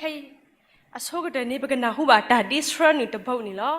ခဲအံၤ အဆိကတၢၢ်န့ၣ် ပကနၢ်ဟူဘၣ်တၢ်ဒ့ဆှၢနုာ်တဘိန့ၣ်လီၤ.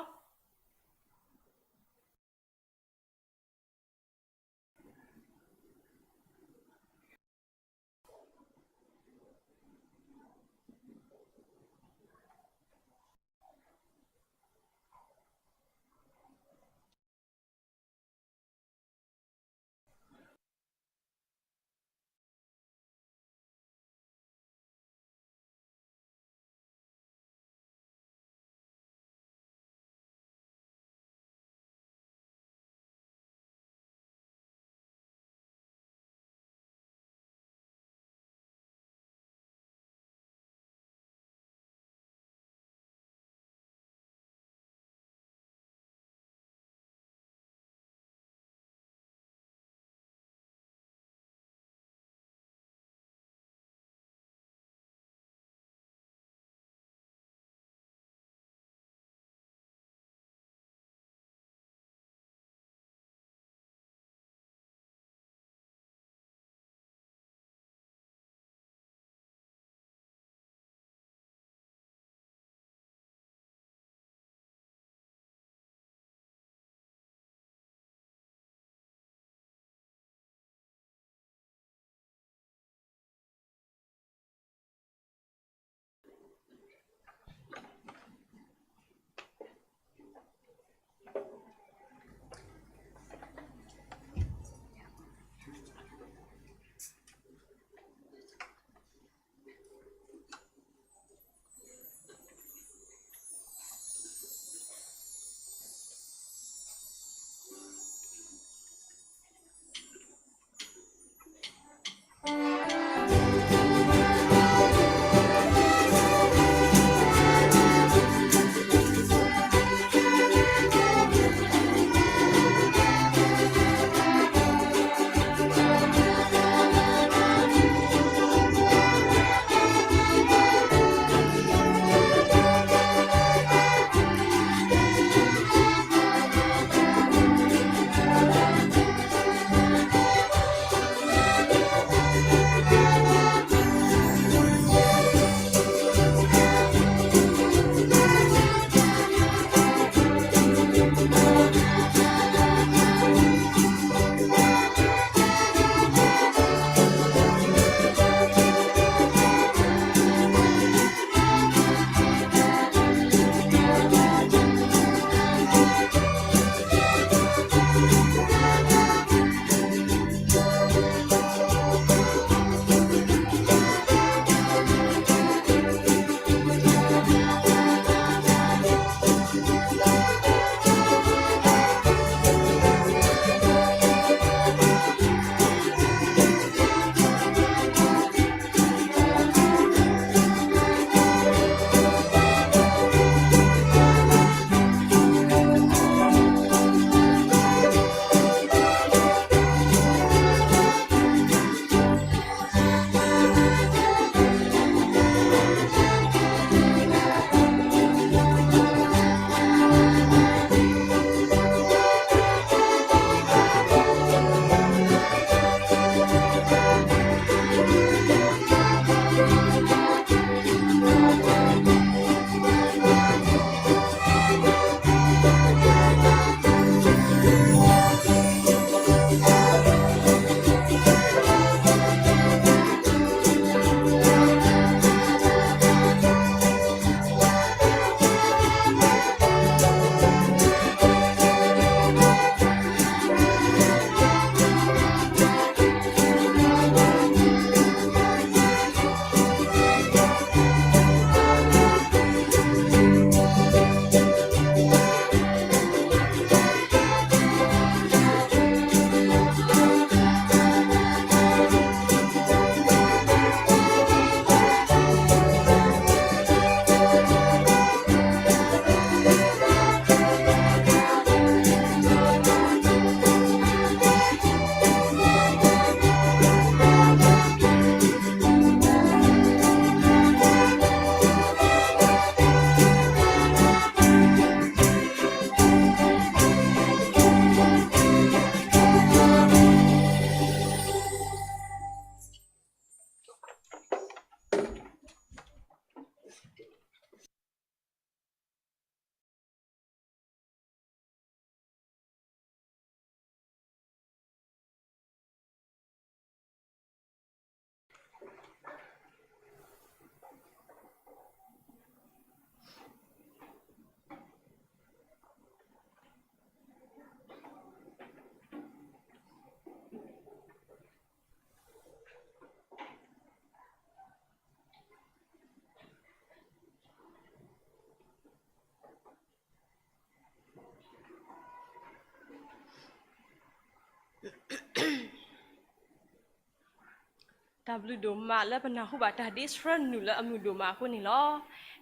တၢ်ဘျုးဒိၣ်မးလၢပနၢ်ဟူဘၣ်တၢ်ဒ့ဆှၢနုာ်လၢအမုာ်ဒိၣ်မးအဃိန့ၣ်လီၤ.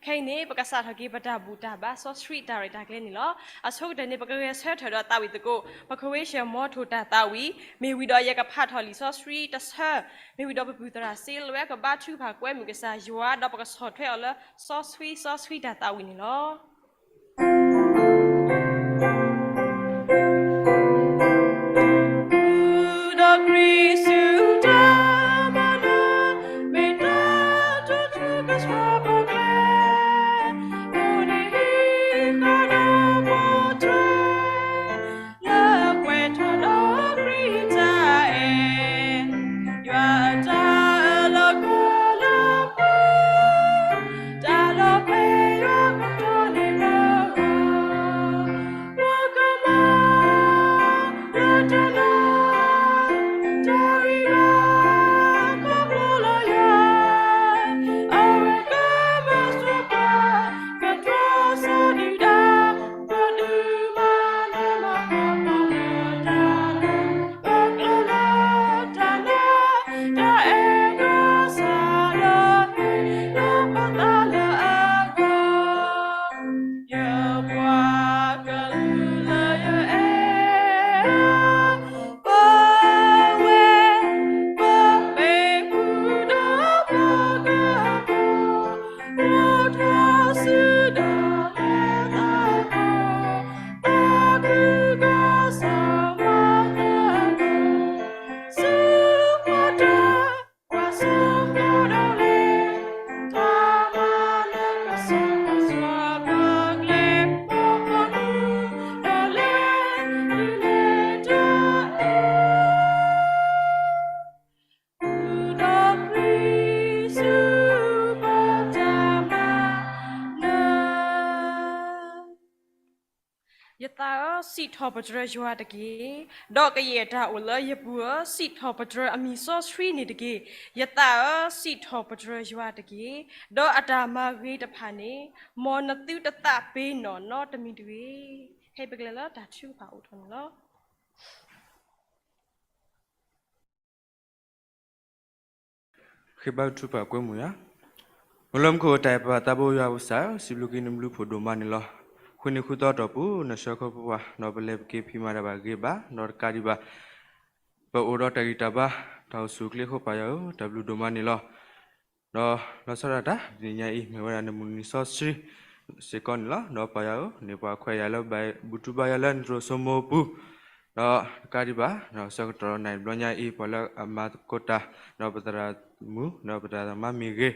ခဲအံၤန့ၣ် ပကစးထီၣ်က့ၤပတၢ်ဘူၣ်တၢ်ဘါစီဆှံတၢ်ရဲၣ်တၢ်ကျဲၤန့ၣ်လီၤ. အဆိကတၢၢ်န့ၣ် ပကဂဲၤဆၢထၢၣ်ဒီးသးဝံၣ်သကိး ပကဝ့ၤဆၢၣ်မီထိၣ်တၢ်သးဝံၣ် မ့ၢ်ဝံၤဒီးယကဖးထီၣ်လံာ်စီဆှံတဆၢ, မ့ၢ်ဝံၤဒီးပပုၢ်သရၣ်စ့လဝဲကဘါထုကဖၣ်ကွဲမုာ်ကစၢ်ယွၤ ဒီးပကဆီၣ်ထွဲအီၤလၢစီဆှံစီဆှံတၢ်သးဝံၣ်န့ၣ်လီၤ. ဒီးခရံာ်ဆူတၢ်မၤနၢၤ မ့ၢ်တၢ်တိာ်ထူကဆှီပကျဲ, အိၣ်န့ၣ်ဟံးဃာ်ဒီးပိာ်ထွဲ လၢကွဲးထီၣ်ဒီးခရံာ်တၢ်အဲၣ်, ယွၤအတၢ်အၢၣ်လီၤကလီၤပှီၤ, တၢ်လီၤဖဲယွၤကတီၢ်န့ၣ်မၤဂီၤ, ပကမၤ လၢတၢ်လီၤ, တၢ်ဂံၢ်ဘါ ခီဖျိလၢယွၤ, အဝဲကမၤစၢၤပှၤ, ကတြီဆၢဒုၣ်ဒါ, ပဒုးမၤနၢၤမၤဃၣ်ပှၤလၢတၢ်လီၤ, ပကျဲၤလၢတၢ်လီၤ, တၢ်အဲၣ်ကစၢ်ဒီး ဟ့ၣ်လီၤပသးလၢအဂီၢ်, ယပှၤကလုာ်လၢယအဲၣ်, ပဝဲ, ပမ့ၢ်ဃုာ်ဒီးပှၤကပီၤ, ပထီၣ်စုဒီးလဲၤသးကီ, ပၢ်ခုကစီၤမၤသကိး, ဆူပှၤတၢ် ပှၤစၢဖှိၣ်ဒီးလဲၤ, တၢ်မၤလၢကစၢ်ကစၢ်ပကျဲ, ပဖိမုၣ်ဒီးလဲၤ, ဒုးနဲၣ်တၢ်အဲၣ်, ဃုာ်ဒီးခရံာ်ဆူပတၢ်မၤနၢၤ. ယသးဧၢ, စံးထီၣ်ပတြၢၤယွၤတက့ၢ်. ဒီးကယဲၢ်တၢ်အိၣ်လၢယပူၤဧၢ, စံးထီၣ်ပတြၢၤအမံၤစီဆှံန့ၣ်တက့ၢ်. ယသးဧၢ, စံးထီၣ်ပတြၢၤယွၤတက့ၢ်. ဒီးအတၢ်မၤဂ့ၤတဖၣ်န့ၣ်, မ်နသုတသးပ့ၤနီၣ်နီတမံၤတဂ့ၤ. ခဲအံၤပကလဲၤလၢတၢ်ထုကဖၣ်အိၣ်ထီၣ်န့ၣ်လီၤ. ဃ့ဘါထုကဖၣ်ကွဲမုာ်ယွၤ, မ့ၢ်လၢမူခိၣ်တၢ်အဲၣ်ပၢ်သးဘိယွၤပကစၢ်ဧၢ, စံးဘျုးက့ၤနဘျုးဖှိၣ်ဒိၣ်မးန့ၣ်လီၤ. ဃုနံၤဃုသီအတီၢ်ပူၤ နဆှၢခီဖျိပှၤ, ဒီးပလဲၤပက့ၤဖံးမၤတၢ်ဘၣ်ဂ့ၤဘၣ်, ဒီးတကးဒံးဘၣ် ပအိၣ်ဒီးတၢ်ဂံၢ်တၢ်ဘါ, တၢ်အိၣ်ဆူၣ်အိၣ်ချ့အဃိပၢ်ယွၤဧၢ, တၢ်ဘျုးဒိၣ်မးန့ၣ်လီၤ. ဒီးလီၤဆီဒၣ်တၢ် တနံၤညါအံၤ မ့ၢ်ဝဲဒၣ်နမုၢ်နံၤစီဆှံစ့ၢ်ကီးန့ၣ်လီၤ. ဒီးပၢ်ယွၤဧၢ, န့ၢ်ပှၤခွဲးယာ်လၢဘၣ်ဘူၣ်ထူဘါယွၤလၢနတြိာ်စိမိၤပူၤ, ဒီးတကးဒံးဘၣ် ဆၢကတီၢ်ဒီးနၤအံၤဘျီညါအံၤ ပှၤလၢအမၤသကိးတၢ်, ဒီးပသရၣ်မုၣ်, ဒီးပသရၣ်သမါမ့ၢ်ဂ့ၤ,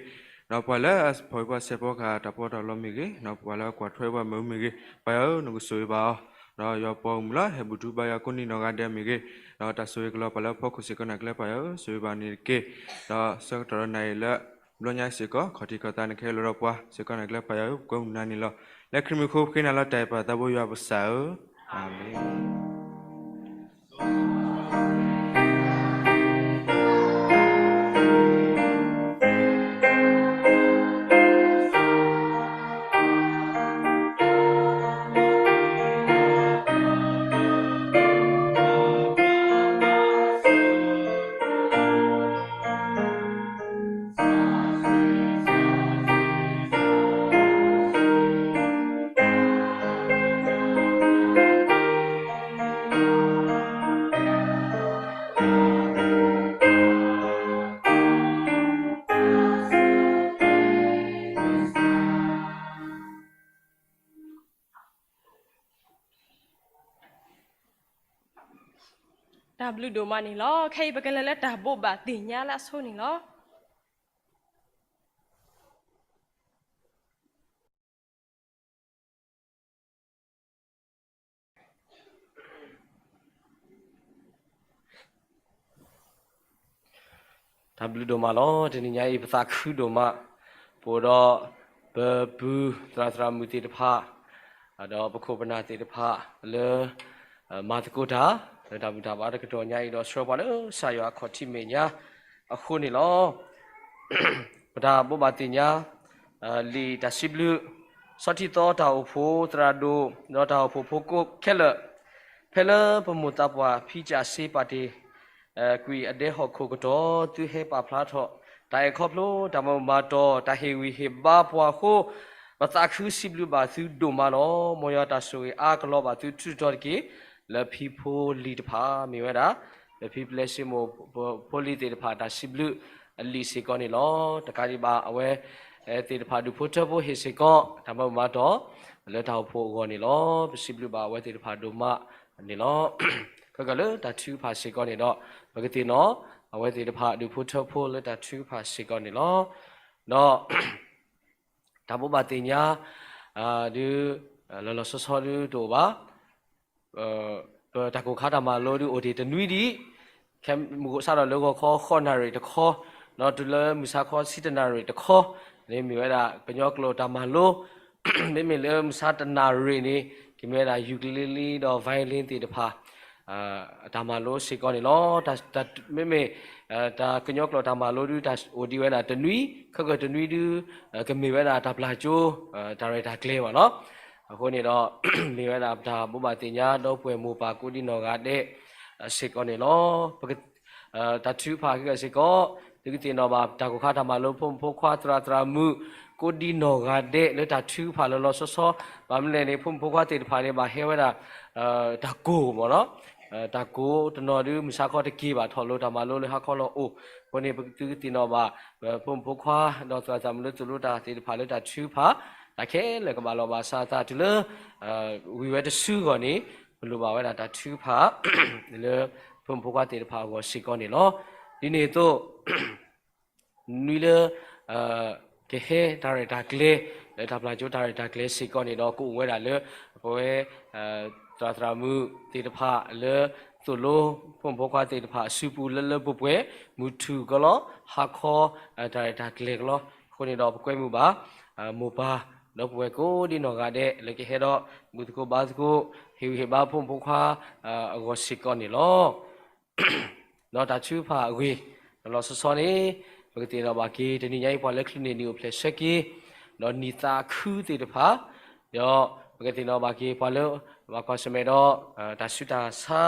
ဒီးပှၤလၢအဖီၣ်ပှၤဆဲးဖီကဟၣ်တၢ်ပီးတၢ်လီမ့ၢ်ဂ့ၤ, ဒီးပှၤလၢအကွၢ်ထွဲပှၤမုၢ်မ့ၢ်ဂ့ၤ, ပၢ်ယွၤဧၢ, နကဆိၣ်ဂ့ၤဘၣ်အီၤ, ဒီးယွၤပှၤဂီၢ်မုၢ်လၢ ဟဲဘူၣ်ထူဘါယွၤကိးနံၤနီၢ်ဂၤဒဲးမ့ၢ်ဂ့ၤ, ဒီးတၢ်ဆိၣ်ဂ့ၤကလီၤပှၤလၢဖီခိၣ်စ့ၢ်ကီးန့ၣ်ကျဲ ပၢ်ယွၤဧၢ, ဆိၣ်ဂ့ၤဘၣ်န့ၣ်တက့ၢ်. ဒီးဆၢကတီၢ်ဒီးနၤအံၤလၢ ဘျီညါစ့ၢ်ကီး ခီၣ်ထံးခီၣ်သးန့ၣ် ကဟဲလီၤဒီးပှၤစ့ၢ်ကီးန့ၣ်ကျဲ ပၢ်ယွၤဧၢ, ပကွဲမုာ်နၤန့ၣ်လီၤ. လၢခရံာ်မံၤအဃိ ပဃ့နၤလၢတၢ်အဲၣ်ပၢ်သးဘိယွၤပကစၢ်ဧၢ, အၤမ့ၣ်. တၢ်ဘျုးဒိၣ်မးန့ၣ်လီၤ. ခဲအံၤပကလဲၤလၢတၢ်ဘိးဘၣ်သ့ၣ်ညါလၢအဆိန့ၣ်လီၤ. တၢ်ဘျုးဒိၣ်မးလီၤ. တနံၤညါအံၤ ပသးခုဒိၣ်မး, ပအိၣ်ဒီး ပပုၢ်သရၣ်သရၣ်မုၣ်သ့ၣ်တဖၣ်, ဒီးပခိၣ်ပနၢ်သ့ၣ်တဖၣ်လၢ မၤသကိးတၢ် လၢတၢ်ဘူၣ်တၢ်ဘါတကတီၢ်ညါအံၤ ဒီးဆှၢပှၤလၢကစၢ်ယွၤအခီၣ်ထံးမဲာ်ညါအဃိန့ၣ်လီၤ. ပတၢ်ဘိးဘၣ်သ့ၣ်ညါ လံာ်တၢ်စံးဘျုး ဆီထံသီတၢ်အိၣ်ဖှိၣ်သရၣ်ဒိၣ် ဒီးတၢ်အိၣ်ဖှိၣ်ဖိကိးခဲလၢာ်, ဖဲလၢပမိၢ်သးပှၢ်ဖံကၠၣ်စ့ပာ်တ့ၢ် ကွံာ်အဒဲဟီၣ်ခိၣ်ကတီၢ် သုဟဲပာ်ဖျါထီၣ် တၢ်အဲၣ်ခီဖျိ တၢ်မၤမၤတီၢ် တၢ်ဟ့ၣ်ဂံၢ်ဟ့ၣ်ဘါပှၤအဃိ ပသးခုစံးဘျုးဘၣ်သုဒိၣ်မးလီၤ. မ်ယွၤတၢ်ဆိၣ်ဂ့ၤအါကလီၤဘၣ်သုထူးထီၣ်တက့ၢ်. လၢဖံဖိလံၤတဖၣ် မ့ၢ်ဝဲဒၣ် လၢဖံပျဲၢ်စ့မိၢ်ဖိလံၤသ့ၣ်တဖၣ် တၢ်စံးဘျုးအလံာ်စ့ၢ်ကီးန့ၣ်လီၤ. တကးဒံးဘၣ် အဝဲသ့ၣ်တဖၣ်ဒူၣ်ဖိထၢဖိဟ့ၣ်စ့ၢ်ကီး တၢ်မၤမၤတီၢ် လၢတၢ်အိၣ်ဖှိၣ်အဂီၢ်န့ၣ်လီၤ. ပစံးဘျုးဘၣ်အဝဲသ့ၣ်တဖၣ်ဒိၣ်မးန့ၣ်လီၤ. ခဲကလၢတၢ်ထုကဖၣ်စ့ၢ်ကီးန့ၣ်ဒီး ပကသ့ၣ်နီၣ် အဝဲသ့ၣ်တဖၣ်ဒူၣ်ဖိထၢဖိလၢတၢ်ထုကဖၣ်စ့ၢ်ကီးန့ၣ်လီၤ. ဒီး တၢ်ဘိးဘၣ်သ့ၣ်ညါ ဒု လီၤလီၤဆီဆီဒုတအိၣ်ဘၣ်. ပတၢ်ကိၢ်ခါတၢ်မၤလိဒုအိၣ်တ့ၢ်တနွံဒံး, ခဲမုၢ်ကိၣ်စးထီၣ်လၢဂီၤခီဃိးနၣ်ရံၣ်တခီ, ဒီးတုၤလၢမုၢ်ဆါခီဆံတၢနၣ်ရံၣ်တခီန့ၣ် မ့ၢ်ဝဲဒၣ်ကညီကျိာ်တၢ်မၤလိ, မ့မ့ၢ်လၢမုၢ်ဆါတနၣ်ရံၣ်န့ၣ် ကမ့ၢ်ဝဲဒၣ် ukulele ဒီး violin သ့ၣ်တဖၣ် တၢ်မၤလိစ့ၢ်ကီးန့ၣ်လီၤ. မ့မ့ၢ် တၢ်ကညီကျိာ်တၢ်မၤလိဒု တၢ်အိၣ်ဒံးဝဲဒၣ်တနွံ, ခဲကတနွံဒု ကမ့ၢ်ဝဲဒၣ်တၢ်ပျၢ်ကၠိ တၢ်ရဲၣ်တၢ်ကျဲၤဘၣ်နီၤ. အဃိန့ၣ်ဒီး မ့ၢ်ဝဲဒၣ်ပတၢ်ဘိးဘၣ်သ့ၣ်ညါ ဒီပုၢ်ဝဲၢ်မိၢ်ပၢ်ကိးဒံနီၢ်ဂၤဒဲး စ့ၢ်ကီးန့ၣ်လီၤ. တၢ်ထုကဖၣ်အဂ့ၢ်စ့ၢ်ကီး သုကသ့ၣ်နီၣ်ဘၣ် တၢ်ကိၢ်ခါတၢ်မၤလိ ဖိမုၣ်ဖိခွါသရၣ်သရၣ်မုၣ် ကိးဒံနီၢ်ဂၤဒဲးလၢတၢ်ထုကဖၣ်လီၤလီၤဆီဆီ, ဘၣ်မနုၤလဲၣ်န့ၣ် ဖိမုၣ်ဖိခွါသ့ၣ်တဖၣ်န့ၣ် ဘၣ်ဟဲဝဲဒၣ် တၢ်ကိၢ်မ့ၢ်နီၤ. တၢ်ကိၢ်တနီၤဒု မုၢ်ဆါခီတက့ၤဘၣ်ထီၣ်လိာ်တၢ်မၤလိလၢဟါခီလီၤအိၣ်. အဃိန့ၣ် သုကသ့ၣ်နီၣ်ဘၣ် ဖိမုၣ်ဖိခွါ ဒီးသရၣ်သရၣ်မုၣ်လၢသိၣ်လိတၢ်သ့ၣ်တဖၣ်လၢတၢ်ထုကဖၣ် တၢ်ခဲလၢာ်ကဘၣ်လီၤဘၣ်စးအသးတုၤလၢ ဝံၤဝဲတစုဂီၢ်န့ၣ် ပလိၣ်ဘၣ်ဝဲဒၣ်တၢ်ထုကဖၣ် လၢဖိမုၣ်ဖိခွါသ့ၣ်တဖၣ်အဂီၢ်စ့ၢ်ကီးန့ၣ်လီၤ. ဒ်န့ၣ်အသိး နွံလၢ ကဟဲတၢ်ရဲၣ်တၢ်ကျဲၤ လၢတၢ်ပျၢ်ကၠိတၢ်ရဲၣ်တၢ်ကျဲၤစ့ၢ်ကီးန့ၣ်ဒီး ကအိၣ်ဝဲဒၣ်လၢ ပဝဲ သရၣ်သရၣ်မုၣ်သ့ၣ်တဖၣ်လၢ သိၣ်လိ ဖိမုၣ်ဖိခွါသ့ၣ်တဖၣ်အစုပူၤလၢလၢပှဲၤပှဲၤ မုၢ်ထူၣ်ကလီ ဟါခီ တၢ်ရဲၣ်တၢ်ကျဲၤကလီ. အဃိန့ၣ်ဒီး ပကွဲမုာ်ဘၣ် မိၢ်ပၢ် ဒီပုၢ်ဝဲၢ်ကိးဒံနီၢ်ဂၤဒဲး လၢကဟဲဒီး ဘူၣ်သကိးဘါသကိး ဟ့ၣ်ဂံၢ်ဟ့ၣ်ဘါဖိမုၣ်ဖိခွါ အဂီၢ်စ့ၢ်ကီးန့ၣ်လီၤ. ဒီးတၢ်ထုကဖၣ်အဂ့ၢ် လီၤလီၤဆီဆီန့ၣ် ပကသ့ၣ်နီၣ်ဘၣ်က့ၤ တနံၤညါအံၤ ပှၤလၢချုးန့ၢ်နံၣ်အိၣ်ဖျဲၣ်ဆၢက့ၤ ဒီးနံၣ်သးခုသ့ၣ်တဖၣ်, ဒီးပကသ့ၣ်နီၣ်ဘၣ်က့ၤ ပှၤလၢ ဘၣ်ကွၢ်ဆၢၣ်မဲာ်ဒီး တၢ်ဆူးတၢ်ဆါ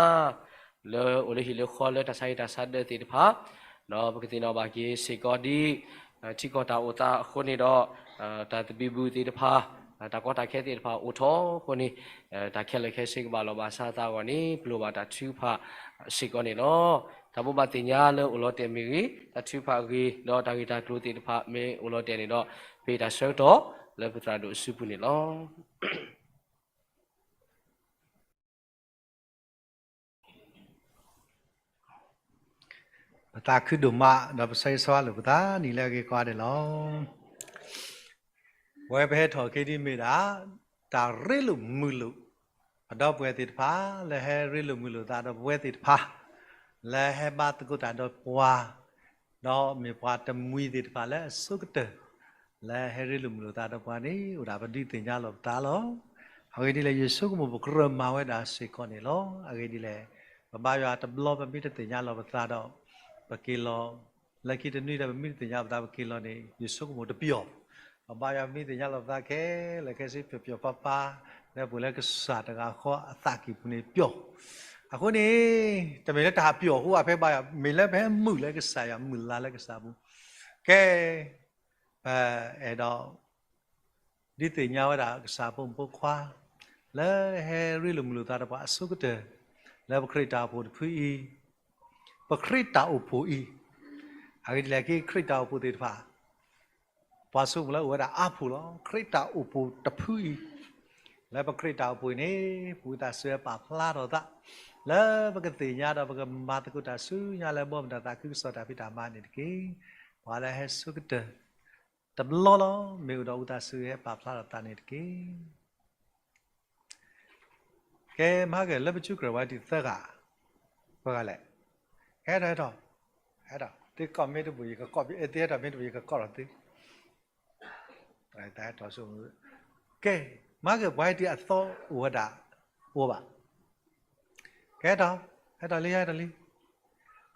လၢအိၣ်လၢဟံၣ်လၢဃီလၢတၢ်ဆါဟံၣ်တၢ်ဆါဒၢးသ့ၣ်တဖၣ်, ဒီးပကသ့ၣ်နီၣ်ဘၣ်က့ၤစ့ၢ်ကီးဒ် ထံကီၢ်တၢ်အိၣ်သးအဃိန့ၣ်ဒီး တၢ်သဘံၣ်ဘုၣ်သ့ၣ်တဖၣ် တၢ်ကီတၢ်ခဲသ့ၣ်တဖၣ်အိၣ်ထီၣ်အဃိန့ၣ် တၢ်ခဲလၢာ်ခဲဆ့ကဘၣ်လီၤဘၣ်စးအသးအဂီၢ်န့ၣ် ပလိၣ်ဘၣ်တၢ်ထုကဖၣ်စ့ၢ်ကီးန့ၣ်လီၤ. တၢ်ဘိးဘၣ်သ့ၣ်ညါလၢအိၣ်လီၤတဲာ်မ့ၢ်ဂ့ၤ, တၢ်ထုကဖၣ်အဂ့ၢ် ဒီးတၢ်ဂ့ၢ်တၢ်ကျိၤသ့ၣ်တဖၣ်မ့ၢ်အိၣ်လီၤတဲာ်န့ၣ်ဒီး ပဟ့ၣ်တၢ်ဆၢကတီၢ်လၢပသရၣ်ဒိၣ်အစုပူၤန့ၣ်လီၤ. ပသးခုဒိၣ်မး ဒီးပဆၢဂ့ၤဆၢဝါလိာ်ပသး နံၤလၢအဂ့ၤကိးဂၤဒဲးလီၤ. ပဝဲပဟဲထီၣ်က့ၤဒ်မ့ၢ်ဒၣ် တၢ်ရ့လိာ်မုာ်လိာ် ပဒီပုၢ်ဝဲၢ်သ့ၣ်တဖၣ် လၢဟဲရ့လိာ်မုာ်လိာ်သးဒီးပဝဲသ့ၣ်တဖၣ် လၢဟဲဘါသကိးတၢ်ဒီးပှၤ ဒီးမ့ၢ်ပှၤတမှံၤသ့ၣ်တဖၣ်လၢအဆိကတၢၢ် လၢဟဲရ့လိာ်မုာ်လိာ်သးဒီးပှၤန့ၣ် အိၣ်ဒၣ်ပဒုးသ့ၣ်ညါလီၤပသးလီၤ. အဂ့ၢ်ဒ်လဲၣ် ယဆိကမိၣ်ပကြၢးမၤဝဲဒၣ်စ့ၢ်ကီးန့ၣ်လီၤ. အဂ့ၢ်ဒ်လဲၣ် ပဘါယွၤတဘျီပမ့ၢ်တသ့ၣ်ညါလီၤပသးဒီး ပက့ၤလီၤ လၢခံတနွံဒီးပမ့ၢ်တသ့ၣ်ညါပသးပက့ၤလီၤန့ၣ် ယဆိကမိၣ်တပျီၤ ပဘါယွၤမ့ၢ်သ့ၣ်ညါလီၤပသးခဲလၢာ်ခဲဆ့ပျီၤပျီၤပါပါ လၢပှဲၤလၢကစၢ်တဂၤဃီအသးကံၢ်ပူၤန့ၣ်ပျီၤ. အဃိန့ၣ် တမ့ၢ်လၢတၢ်ပျီၤအဃိအဖဲဘါယွၤ မ့ၢ်လၢပဟဲမုာ်လၢကစၢ်ယွၤ မုာ်လၤလၢကစၢ်ပူၤ ကဲ ပအဲၣ်ဒိး ဒုးသ့ၣ်ညါဝဲဒၣ်ကစၢ်ဖိမုၣ်ဖိခွါ လၢဟဲရ့လိာ်မုာ်လိာ်သးဒီးပှၤအဆိကတၢၢ် လၢပခရံာ်တၢ်အိၣ်ဖှိၣ်တဖုအံၤ, ပခရံာ်တၢ်အိၣ်ဖှိၣ်အံၤ, အဂ့ၢ်ဒ်လဲၣ်က့ ခရံာ်တၢ်အိၣ်ဖှိၣ်သ့ၣ်တဖၣ် ပှၤဆိကမိၣ်လၢအိၣ်ဝဲဒၣ်အါဖှိၣ်လီၤ. ခရံာ်တၢ်အိၣ်ဖှိၣ်တဖုအံၤ, လၢပခရံာ်တၢ်အိၣ်ဖှိၣ်အံၤန့ၣ် ပဝံသးစူၤဟဲပာ်ဖျါထီၣ်သး လၢပကသ့ၣ်ညါဒီးပကမၤသကိးတၢ်ဆူညါလၢဘီမုၢ်တၢ်သးခုကစီၣ်တၢ်ဖံးတၢ်မၤန့ၣ်တက့ၢ်. ပှၤလၢဟဲဆိကတၢၢ် တဘျီလီၤ မ့ၢ်အိၣ်ဒီးဝံသးစူၤဟဲပာ်ဖျါထီၣ်သးန့ၣ်တက့ၢ်. ကဲ မၤကဲ လၢပစုကရၢၢ်ဝဲဒၣ်သၢဂၤ, ပှဲၤဂၤလဲၣ်. ဟဲထီၣ် ဟဲထီၣ်, ဟဲထီၣ်, သုကိးမ့ၢ်တဘူၣ် ယကကိး, သုဟဲထီၣ်မ့ၢ်တဘူၣ် ယကကိးထီၣ်သု. ကဲ မၤကဲ ပှၤဟဲတံၤအသီအိၣ်ဝဲဒၣ်, အိၣ်ဘၣ်. ကဲထီၣ်, ဟဲထီၣ်လံ ဟဲထီၣ်လံ.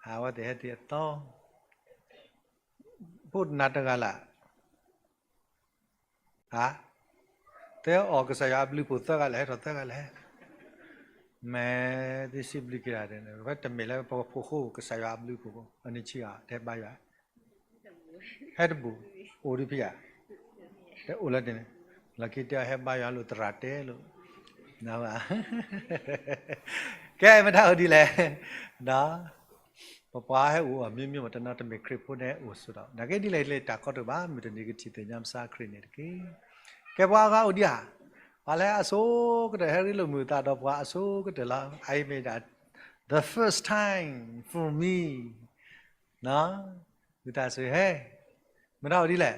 အဝဲသ့ၣ်ဟဲတံၤအသီ ဖိနၤတဂၤလၢ်, ဟါ, တဲအီၤကစၢ်ယွၤအဘျုးဖှိၣ်သၢဂၤလဲၣ်, ဟဲထီၣ်သၢဂၤလဲၣ်. မ့ၢ်သ့ၣ်စံးဘျုးက့ၤတၢ်ဒ်န့ၣ် ဖဲတမ့ၢ်လၢပဖိဃိ ကစၢ်ယွၤအဘျုးအဖှိၣ်ဖိ အနံၣ်ဆံးဧါ တဟဲဘါယွၤ, ဟဲတဘူး, အိၣ်ဒံးဖဲယၤ, တအိၣ်လၢတန့ၣ်, လီၢ်ခံတဲအီၤဟဲဘါယွၤလိာ်သရၣ်တဲလိာ်, ကဲမတၤအိၣ်ဒ်လဲၣ်, ပပှၤဟဲအိၣ်အမျိုးမျိုးမး တနီၤတမ့ၢ်ခရံာ်ဖိန့ၣ်အိၣ်ဆိးဒီး နာ်က့ဒ်လဲၣ်ဒ်လဲၣ်တၢ်ကီတၢ်ဘၣ် မုၢ်တနံၤကထံၣ်သ့ၣ်ညါပစၢ်ခရံာ်န့ၣ်တက့ၢ်. ကဲပှၤအါဂၤအိၣ်ဒံးဧါ, ပှၤလၢအဆိကတၢၢ်ဟဲရ့လိာ်မုာ်သးဒီးပှၤအဆိကတၢၢ်လီၤ. I made the first time for me. ဝံသးစူၤဟဲ, မတၤအိၣ်ဒ်လဲၣ်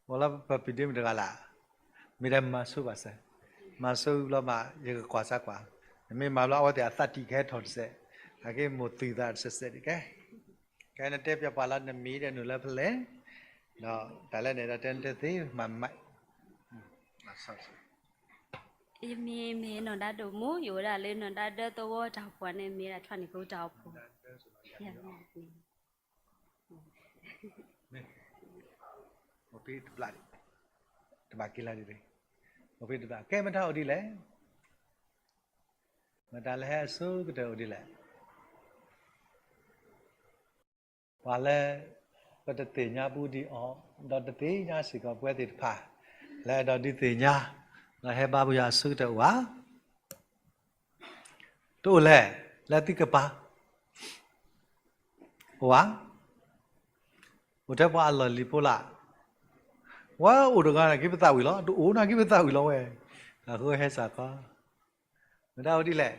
အိၣ်လၢပပံၤဒ့မုၣ်တဂၤလၢ်, မ့ၢ်ဒၣ်မၤဆိဘၣ်စဲး, မၤဆိဘျီမး ယကကွၢ်စၢ်ကွၢ်, နမ့ၢ်မၤဘျီအဝဲသ့ၣ်အသးတံၢ်ကဟဲထီၣ်တစဲး, အက့ၤမိၢ်သုသးတစဲးစဲးတကဲ, ကဲနတဲပျီပှၤလၢနမံၤဒီးနုာ်လၢဖဲလဲၣ်, ဒီးတၢ်လၢန့ၣ်ဒီးတဲနတဲသ့မၤမး ယမ့ၢ်မ့ၢ်နီၢ်ဒါဒိၣ်မူ ယအိၣ်ဒၣ်လၢနီၢ်ဒါဒၢသဝီတၢ်အိၣ်ဖှိၣ်န့ၣ် မ့ၢ်ဒၣ်ထွါန့ၣ်ဖိတၢ်အိၣ်ဖှိၣ်, အိၣ်ဖဲတဘျီ, တဘၣ်က့ၤလၢဒ်လဲၣ်, အိၣ်ဖဲတဘျီ ကဲမတၤအိၣ်ဒ်လဲၣ်, မတၤလၢဟဲအဆိကတၢၢ်အိၣ်ဒ်လဲၣ် ပှၤလၢ ပတသ့ၣ်ညါပူဒံးအီၤ, ဒီးတသ့ၣ်ညါစ့ၢ်ကီးပဝဲသ့ၣ်တဖၣ်, လၢအဲၣ်ဒိးဒုးသ့ၣ်ညါ, လၢဟဲဘါပယွၤအဆိကတၢၢ်အိၣ်ဧါ, တအိၣ်လဲၣ်, လၢသုကပၤ, အိၣ်ဧါ, အိၣ်ထဲပှၤအလီၢ်လံၤဖိလၢ်, ဝဲအိၣ်တဂၤနာ်က့ပသးဝံၣ်လီၤ, တအိၣ်နာ်က့ပသးဝံၣ်လီၤဝဲ, အဃိဟဲစ့ၢ်ကီး မတၤအိၣ်ဒ်လဲၣ်,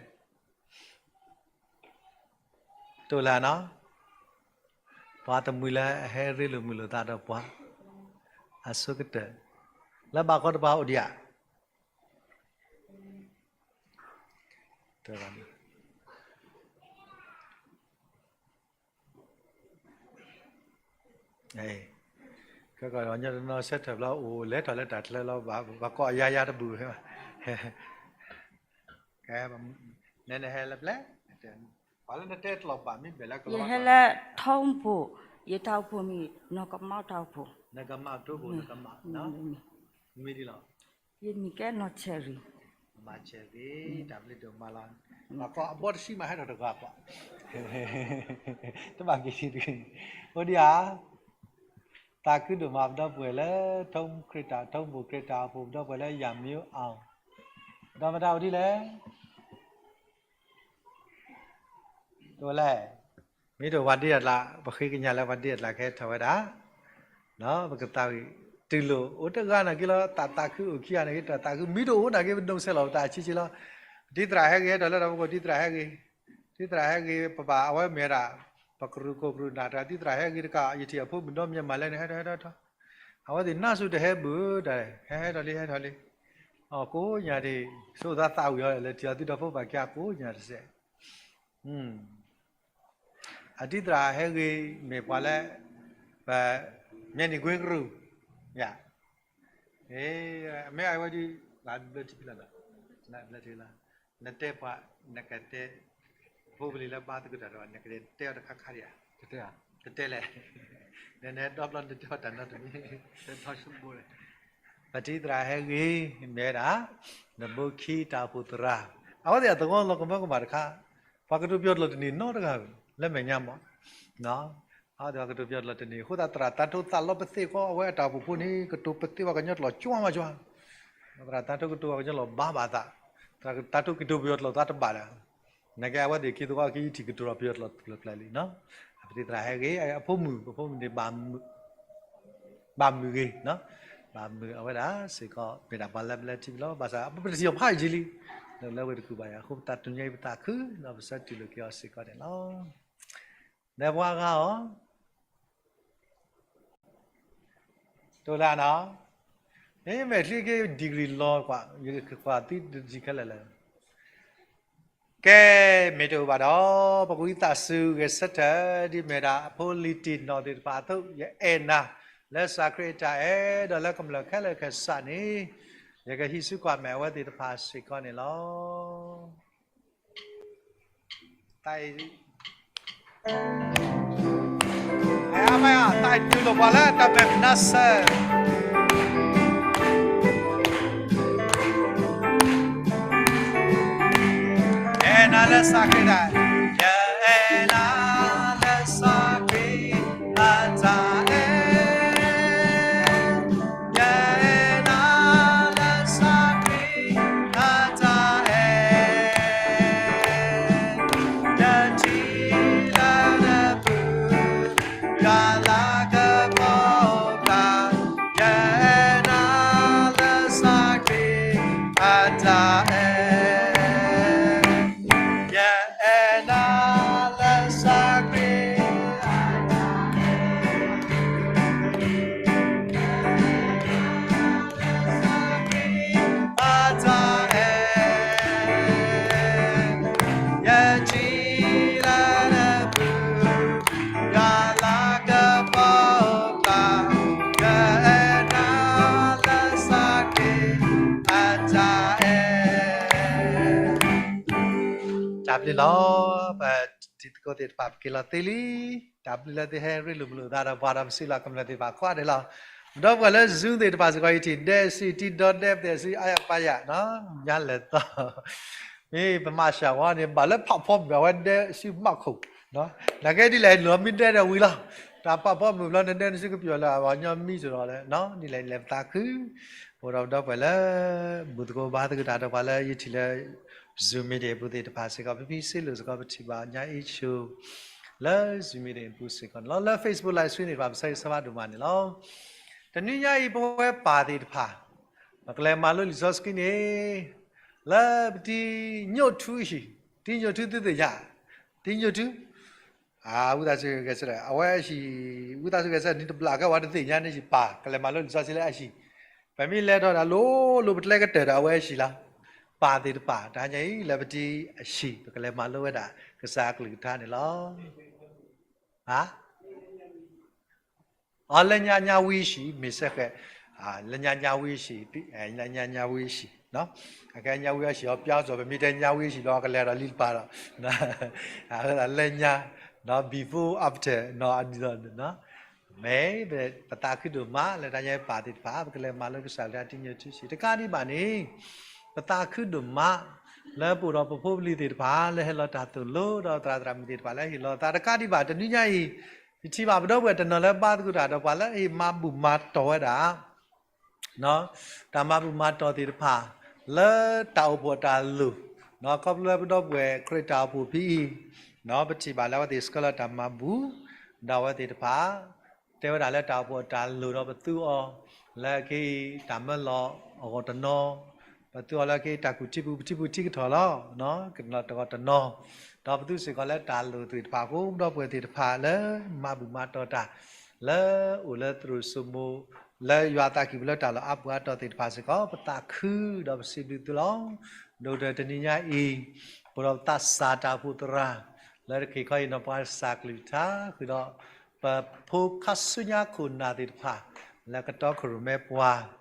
တအိၣ်လၢ်နီၤ, ပှၤတမှံၤလၢအဟဲရ့လိာ်မုာ်လိာ်သးဒီးပှၤ, အဆိကတၢၢ်, လၢဘၣ်ဃီတပၤအိၣ်ဒံးဧါ, ကညီတနီၤဆၢထၢၣ်ဘျီအိၣ်လဲၤထီၣ်လၢတၢ်ချၢလီၤ, ဘၣ်ကွၢ်အယါယါတဘူၣ်, နဟဲလၢပျဲၢ်, ပှၤလၢနတဲတလီၤဘၣ်မ့ၢ်ဘဲၣ်လၢကလီၤဘၣ်, ယဟဲလၢထီဘူၣ်, ယတၢ်အိၣ်ဖှိၣ်မံၤ နီၢ်ကမါတၢ်အိၣ်ဖှိၣ်, နကမါတၢ်အိၣ်ဖှိၣ်, မ့ၢ်ဒ်လီၤ, ယမံၤကဲနီၢ်ဆဲးရံၤ, မၤဆဲးရံၤ, တၢ်ဘျုးဒိၣ်မးလီၤ, အဘီတဆံမးဟဲထီၣ်တဂၤကွၢ်, တဘၣ်က့ၤတဂ့ၤ, အိၣ်ဒံးဧါ, သးခုဒိၣ်မးပဒီပုၢ်ဝဲၢ်လၢ ထီခရံာ်တၢ်, ထီဘူၣ်ခရံာ်တၢ်အိၣ်ဖှိၣ်ပဒီပုၢ်ဝဲၢ်လၢယၤမံၤအီၤ, ဒီးမတၤအိၣ်ဒ်လဲၣ် တအိၣ်လဲၣ်, မ့ၢ်တအိၣ်ပှၤဒ့အကျါ, ပဃ့ကညးလၢပှၤဒ့အကျါကဟဲထီၣ်ဝဲဒၣ်, ပကသးဝံၣ်, တုၤလိာ်အိၣ်တဂၤနာ်က့လီၤ, တၢ်သးခုအိၣ်ခံဂၤနာ်က့ တၢ်သးခုမ့ၢ်တအိၣ်နာ်က့ ပဒိးဆဲးလီၤပသးဆံးဆံးလီၤ, တံၤသရၣ်ဟဲဂ့ၤ ဟဲထီၣ်လၢတၢ်ဖီခိၣ် တံၤသရၣ်ဟဲဂ့ၤ, တံၤသရၣ်ဟဲဂ့ၤ ပဘၣ်အဝဲမ့ၢ်ဝဲဒၣ်, ပကရူၢ်ကိၢ်ကရူၢ်နၢ်တဂၤ တံၤသရၣ်ဟဲဂ့ၤတကး ယထံၣ်အဖိမုၣ်ဒီမါမးလဲၣ်န့ၣ် ဟဲထီၣ် ဟဲထီၣ်ထီၣ်, အဝဲသ့ၣ်နါစူၤတဟဲဘၣ်ဒီး ဟဲဟဲထီၣ်လံ ဟဲထီၣ်လံ, ကိးညါဒ်, ဆိသးသးဝံၣ်အီၤလၢထံၣ်အီၤသုဒီးဖိပာ်ကါကိးညါတစဲး, အတံၤသရၣ်ဟဲဂ့ၤမ့ၢ်ပှၤလၢ, ပ, မဲာ်နံၤကွ့ကရူၢ်, ယ, မ့ၢ်အဝဲဒ်, ဘျၢထံဖံလီၤ, ဘျၢထံလီၤ, နတဲပှၤ, နကတဲ, ဖိပလံၤလၢဘါသကိးတၢ်ဒီး နကတဲအီၤတခါခါဒံးဧါ, တတဲလဲၣ်, နနဒီဘျီနတဲအီၤတၢ်နီတမံၤ, ပတံၤသရၣ်ဟဲဂ့ၤ, မ့ၢ်ဝဲဒၣ်, နဘိခံတၢ်အိၣ်ဖှိၣ်သရၣ်, အဝဲသ့ၣ်အသဝီလီၤကမၢကမၣ်တခါ, ပှၤကတိၤပယီၤကျိာ်တန့ၢ်နီတဂၤ, လၢမဲာ်ညါမး အဝဲသ့ၣ်ပှၤကတိၤပယီၤကျိာ်တန့ၢ် အဃိသတးသရၣ်သးထိသးလီပသ့ၣ်ဃီ အဝဲအတၢ်အိၣ်ဖှိၣ်ဖိန့ၣ် ကတိၤပသ့ၣ်ပှၤကညီကျိာ်ကၠီမးကၠီ, သရၣ်သးထိကတိၤပှၤကညီကျိာ်ဘၣ်ဘၣ်သး, သရၣ်သးထိကတိၤပယီၤကျိာ်သးတဘၣ်လၢၤ, နာ်က့အဝဲသ့ၣ်ခံသဝီခံယထံၣ်ကတိၤဒီးပယီၤကျိာ်ကျၢၤကျၢၤလံနီၤ, ပတံၤသရၣ်ဟဲဂ့ၤ အဖိမုၣ် ပဖိမုၣ်န့ၣ် ဘၣ်မုာ်ဂ့ၤ, ဘၣ်မုာ်အဝဲဒၣ်စ့ၢ်ကီး မ့ၢ်ဒၣ်ပှၤလၢဘျၢထံဖံလီၤ ဘၣ်ဆၣ် ပတထံၣ်အီၤဖးယံာ်လံ, လၢဝဲတကူၣ်ဘၣ်ယၤ အဃိပသးတူၢ်ညါအံၤပသးခု ဒီးပဆၢတူၢ်လိာ်က့ၤအီၤစ့ၢ်ကီးန့ၣ်လီၤ. ဒီးပှၤဂၤအီၤ တအိၣ်လၢနီၤ, မ့ၢ်ချံက့ၤ degree လီၤကွၢ် ယကွၢ်သုတထံၣ်ခဲလၢာ်လၢ ကဲ, မ့ၢ်တအိၣ်ဘၣ်ဒီး ပကဝံသးစူၤဂဲၤဆၢထၢၣ် ဒ်မ့ၢ်ဒၣ်အဖိလံၤတံၢ်နီၢ်သ့ၣ်တဖၣ်အသိး ယအဲၣ်နၤ လၢစၢ်ခရံာ်အတၢ်အဲၣ် ဒီးလၢကမျၢၢ်ခဲလၢာ်ခဲဆ့န့ၣ် ယကဟံးစုကွၢ်မဲာ်အဝဲသ့ၣ်တဖၣ်စ့ၢ်ကီးန့ၣ်လီၤ. တၢ်အံၤတူၢ်လိာ်ပှၤလၢတၢ်မဲာ်မနၤစၢၤ တၢ်အံၤတူၢ်လိာ်ပှၤလၢတၢ်မဲာ်မနၤစၢၤ. လၢကစၢ်ခရံာ်, ယအဲၣ်နၤလၢကစၢ်ခရံာ်အတၢ်အဲၣ်, ယအဲၣ်နၤလၢကစၢ်ခရံာ်အတၢ်အဲၣ်, ယထံၣ်လၢနပူၤ ယွၤလၤကပီၤအိၣ်ကျါ, ယအဲၣ်နၤလၢကစၢ်ခရံာ်အတၢ်အဲၣ်, ယအဲၣ်နၤလၢကစၢ်ခရံာ် အတၢ်အဲၣ်, ယထံၣ်လၢနပူၤ ယွၤလၤကပီၤအိၣ်ကျါ, ယအဲၣ်နၤလၢကစၢ်ခရံာ်အတၢ်အဲၣ်. တၢ်ဘျုးလီၤ. ပတံၤသကိးသ့ၣ်တဖၣ် ပက့ၤလီၤသ့လံ. တၢ်ဘျုးလၢသုဟဲရ့လိာ်မုာ်လိာ်သးဒီးပှၤဒီး ပစံးလီၤကမျၢၢ်သ့ၣ်တဖၣ်ကိးဂၤဒဲးလီၤ. ဒီပုၢ်ဝဲၢ်လၢ Zoom သ့ၣ်တဖၣ်စ့ၢ်ကီး ယထံၣ်ဒဲးစံၣ် တံၤဒီဒဲးပသဲးစံၣ် အါယၤပာ်ယၤ ညါလဲၤသီ မ့ၢ်ပမၤစှၤဝဲန့ၣ် ဘၣ်လၢဖးဖီမုၢ်အဝဲဒဲးစံၣ်မးခိၣ်, နာ်က့ဒ်လဲၣ် လီၤမံဒဲးဒီးဝံၤလီၤ. တၢ်ဖးဖီမုၢ်ဘျီ နဒဲးနစံၣ်ကပျီၤလၢအဝဲညီမံစ့ၢ်ဒီးလဲၣ်, ဒ်လဲၣ်လဲၤပသးခု, အိၣ်ဒီးပဒီပုၢ်ဝဲၢ်လၢ ဘူၣ်သကိးဘါသကိးတၢ်ဒီးပှၤလၢယထံၣ်လၢ Zoom meeting အပူၤသ့ၣ်တဖၣ်စ့ၢ်ကီး ဖဲဖဲစ့လိာ်စ့ၢ်ကီး ပထံၣ်ဘၣ်ညါအ့ၣ်ဆိ လၢ Zoom meeting အပူၤစ့ၢ်ကီးန့ၣ်လီၤ. လၢ Facebook live stream သ့ၣ်တဖၣ် ပဆၢဂ့ၤဆၢဝါဒိၣ်မးန့ၣ်လီၤ. တနွံညါအံၤ ပဝဲပၢ်သ့ၣ်တဖၣ် ပကလဲၤမၤလိလံာ်စီဆှံန့ၣ် လၢပတံၤညိၣ်ထူအဟံၣ်, တံၤညိၣ်ထူသုသ့ၣ်ညါ, တံၤညိၣ်ထူ, ဝံသးစူၤဂဲၤဆၢထၢၣ် အဝဲအဟံၣ်, ဝံသးစူၤဂဲၤဆၢထၢၣ် နံၤတဘျီကဲဝဲတသ့ၣ်ညါန့ၣ်ဟံၣ် ပၢ်ကလဲၤမၤလိလံာ်စီဆှံလၢအဟံၣ်, ပမ့ၢ်လဲၤထီၣ်ဒၣ်လိၤလိၤ ပတလဲကတၢၢ်ဒီးအဝဲအဟံၣ်လီၤ. ပၢ်သ့ၣ်တဖၣ် တဟါညါအံၤ လၢပတံၤအဟံၣ် ပကလဲၤမၤလိဝဲဒၣ် ကစၢ်အကလုၢ်ကထါန့ၣ်လီၤ. အ လၢညါညါဝံအဟံၣ် မ့ၢ်စ့ၢ်ကီး, လၢညါညါဝံအဟံၣ်, လၢညါညါဝံအဟံၣ်, အကဲညါဝံအဟံၣ်အီၤ ပျီစီၤ ပမ့ၢ်တဲညါဝံအဟံၣ်လီၤ ကလဲၤဒီးလံတပၤဒီး, လၢညါ, ဘံဖိ after နီၢ် အဒ်သိး, မ့ၢ်ပသးခုဒိၣ်မး လၢတၢ်ညါပၢ်သ့ၣ်တဖၣ် ပကလဲၤမၤလိကစၢ်လၢတံၤညိၣ်ထူအဟံၣ် တကးဒံးဘၣ်န့ၣ်, ပသးခုဒိၣ်မး လၢပအိၣ်ဒီးပဖိပလံၤသ့ၣ်တဖၣ် လၢဟဲလီၤတၢ်သိၣ်လိ ဒီးသရၣ်သရၣ်မုၣ်သ့ၣ်တဖၣ် လၢဟ့ၣ်လီၤသးတကးဒံးဘၣ် တနွံညါအံၤ, ယထံၣ်ဘၣ်ပဒီပုၢ်ဝဲၢ်တနီၤလၢဘါသကိးတၢ်ဒီးပှၤလၢအဟ့ၣ်မၤဘူၣ်မၤတီၢ်ဝဲဒၣ် တၢ်မၤဘူၣ်မၤတီၢ်သ့ၣ်တဖၣ် လၢတၢ်အိၣ်ဖှိၣ်အတၢ်လိၣ်, ခီဖျိလၢပဒီပုၢ်ဝဲၢ်ခရံာ်တၢ်အိၣ်ဖှိၣ်ဖဲအံၤ, ပထံၣ်ဘၣ်လၢအဝဲသ့ၣ်ဆှၢလီၤတၢ်မၤဘူၣ်, ဒီးအဝဲသ့ၣ်တဖၣ် တဲဝဲဒၣ်လၢတၢ်အိၣ်ဖှိၣ်အတၢ်လိၣ်ဒီးပသူအီၤ လၢက့ၤတၢ်မၢလီၤအဂီၢ်တနီၤ, ပသူအီၤလၢက့ၤတၢ်ကူၣ်ထံပူၤ ပထံပူၤထံကထီၣ်လီၤ, ကနီၤတဂီၢ်တနီၤ, ဒီးပသူစ့ၢ်ကီးလၢတၢ်လိၣ်သ့ၣ်တဖၣ်အဃိ ပဒီပုၢ်ဝဲၢ်သ့ၣ်တဖၣ်လၢမၤဘူၣ်မၤတီၢ်တၢ် လၢအိၣ်လၢသရိာ်စိမိၤ လၢယွၤအသးကံၢ်ပူၤလၢတၢ်လီၢ်အါပူၤအါတီၢ်သ့ၣ်တဖၣ်စ့ၢ်ကီး ပသးခုဒီးပစံးဘျုးသုလီၤ. ဒိၣ်ဒီးတနံၤညါအံၤ ပအိၣ်ဒီးပသးစၢ်တၢ်အိၣ်ဖှိၣ်သရၣ် လၢတခ့ၣ်ခီအံၤနီၢ်ပှၤကစၢ်ကလုၢ်ကထါ ဃုာ်ဒီး ပဖိခါဆူညါခိၣ်နၢ်သ့ၣ်တဖၣ် လၢကတီခိၣ်ရိၣ်မဲပှၤ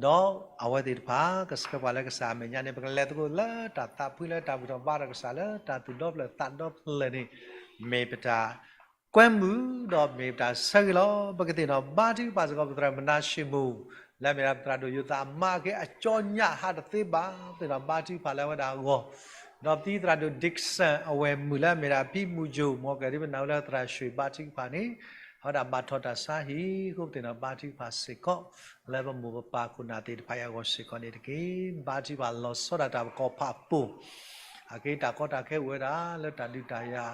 ဒီးအဝဲသ့ၣ်တဖၣ် ကဆှၢပှၤလၢကစၢ်အမဲာ်ညါန့ၣ် ပကလဲၤသကိးလၢတၢ်သးဖှံလၢတၢ်ဘူၣ်ထီၣ်ဘါထီၣ်ကစၢ်လၢတၢ်သူၣ်ဒီဖျၢၣ်သးဒီဖျၢၣ်န့ၣ် မ့ၢ်ပတၢ် ကွဲမုာ်ဒီးမ့ၢ်ပတၢ်ဆၢဂ့ၤလီၤ. ပကသ့ၣ်နီၣ်ဘါထုကဖၣ်စ့ၢ်ကီး ပသရၣ်မုၣ်နါၡ့မိၣ် လၢအမ့ၢ်ဒၣ်ပသရၣ်ဒိၣ်ယိၤသးမါက့အကၠီညၣ်ဟးတသ့ဘၣ် ပသ့ၣ်နီၣ်ဘါထုကဖၣ်လၢအဝဲဒၣ်အဂီၢ်, ဒီးပသံသရၣ်ဒိၣ် Dickson အဝဲၢ်မုၣ်လၢအမ့ၢ်ဒၣ်ဖံမူၤယိၤ မ်ကဒုပနၢ်ဝဲလၢသရၣ်ရွှ့ၣ်ဘါထုကဖၣ်န့ၣ် အဝဲဒၣ်ဘၣ်ထီၣ်တၢ်ဆါဟံၣ်အဃိ ပသ့ၣ်နီၣ်ဘါထုကဖၣ်စ့ၢ်ကီး လၢပမိၢ်ပပၢ်ခိၣ်နၢ်သ့ၣ်တဖၣ်အံၤအဂီၢ်စ့ၢ်ကီးန့ၣ်တက့ၢ်. ဘါထုကဖၣ်လီၤဆီဒၣ်တၢ်ပကီၢ်ဖးပိၢ် အက့တၢ်ကီတၢ်ခဲအိၣ်ဝဲဒၣ်လၢတၢ်ဒုးတၢ်ယၤ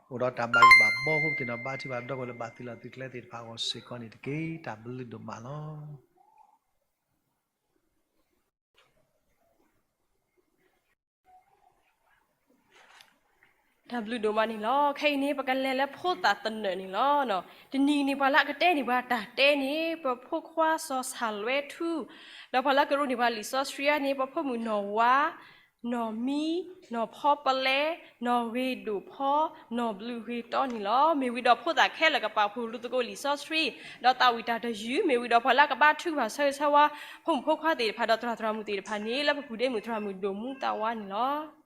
အိၣ်ဒီးတၢ်ဘၣ်ယိၣ်ဘၣ်ဘီအဃိ ပသ့ၣ်နီၣ်ဘါထုကဖၣ်ဒီပုၢ်ဝဲၢ်လၢဘၣ်သုးလီၢ်သုးကျဲသ့ၣ်တဖၣ်အဂီၢ်စ့ၢ်ကီးန့ၣ်တက့ၢ်. တၢ်ဘျုးဒိၣ်မးလီၤ. တၢ်ဘျုးဒိၣ်မးန့ၣ်လီၤ. ခဲအံၤန့ၣ် ပကလဲၤလၢဖိသၣ်သနၢၣ်န့ၣ်လီၤ. တနံၤန့ၣ် ပှၤလၢအကတဲန့ၢ်ပှၤတၢ်တဲန့ၣ် ပဖိခွါစီၤဆၣ်လွဲထူ, ဒီးပှၤလၢကရူၢ်န့ၢ်ပှၤလံာ်စီဆှံန့ၣ် ပဖိမုၣ်နီၢ်ဝါ, နီၢ်မံ, နီၢ်ဖီပလဲ, နီၢ်ဂ့ၤဒိၣ်ဖီ, နီၢ်ဘျုးဂ့ၤတီန့ၣ်လီၤ. မ့ၢ်ဝံၤဒီးဖိသၣ်ခဲလၢာ်ကပာ်ဖှိၣ်လူၤသကိးလံာ်စီဆှံ, ဒီးသးဝံၣ်တၢ်တယုၢ် မ့ၢ်ဝံၤဒီးပှၤလၢအကဘါထုကဖၣ်ဆၢဂ့ၤဆၢဝါ ဖိမုၣ်ဖိခွါသ့ၣ်တဖၣ် ဒီးသရၣ်သရၣ်မုၣ်သ့ၣ်တဖၣ်န့ၣ် လၢပပုၢ်ဒ့မုၣ်သရၣ်မုၣ်ဒိၣ်မူသးဝါန့ၣ်လီၤ.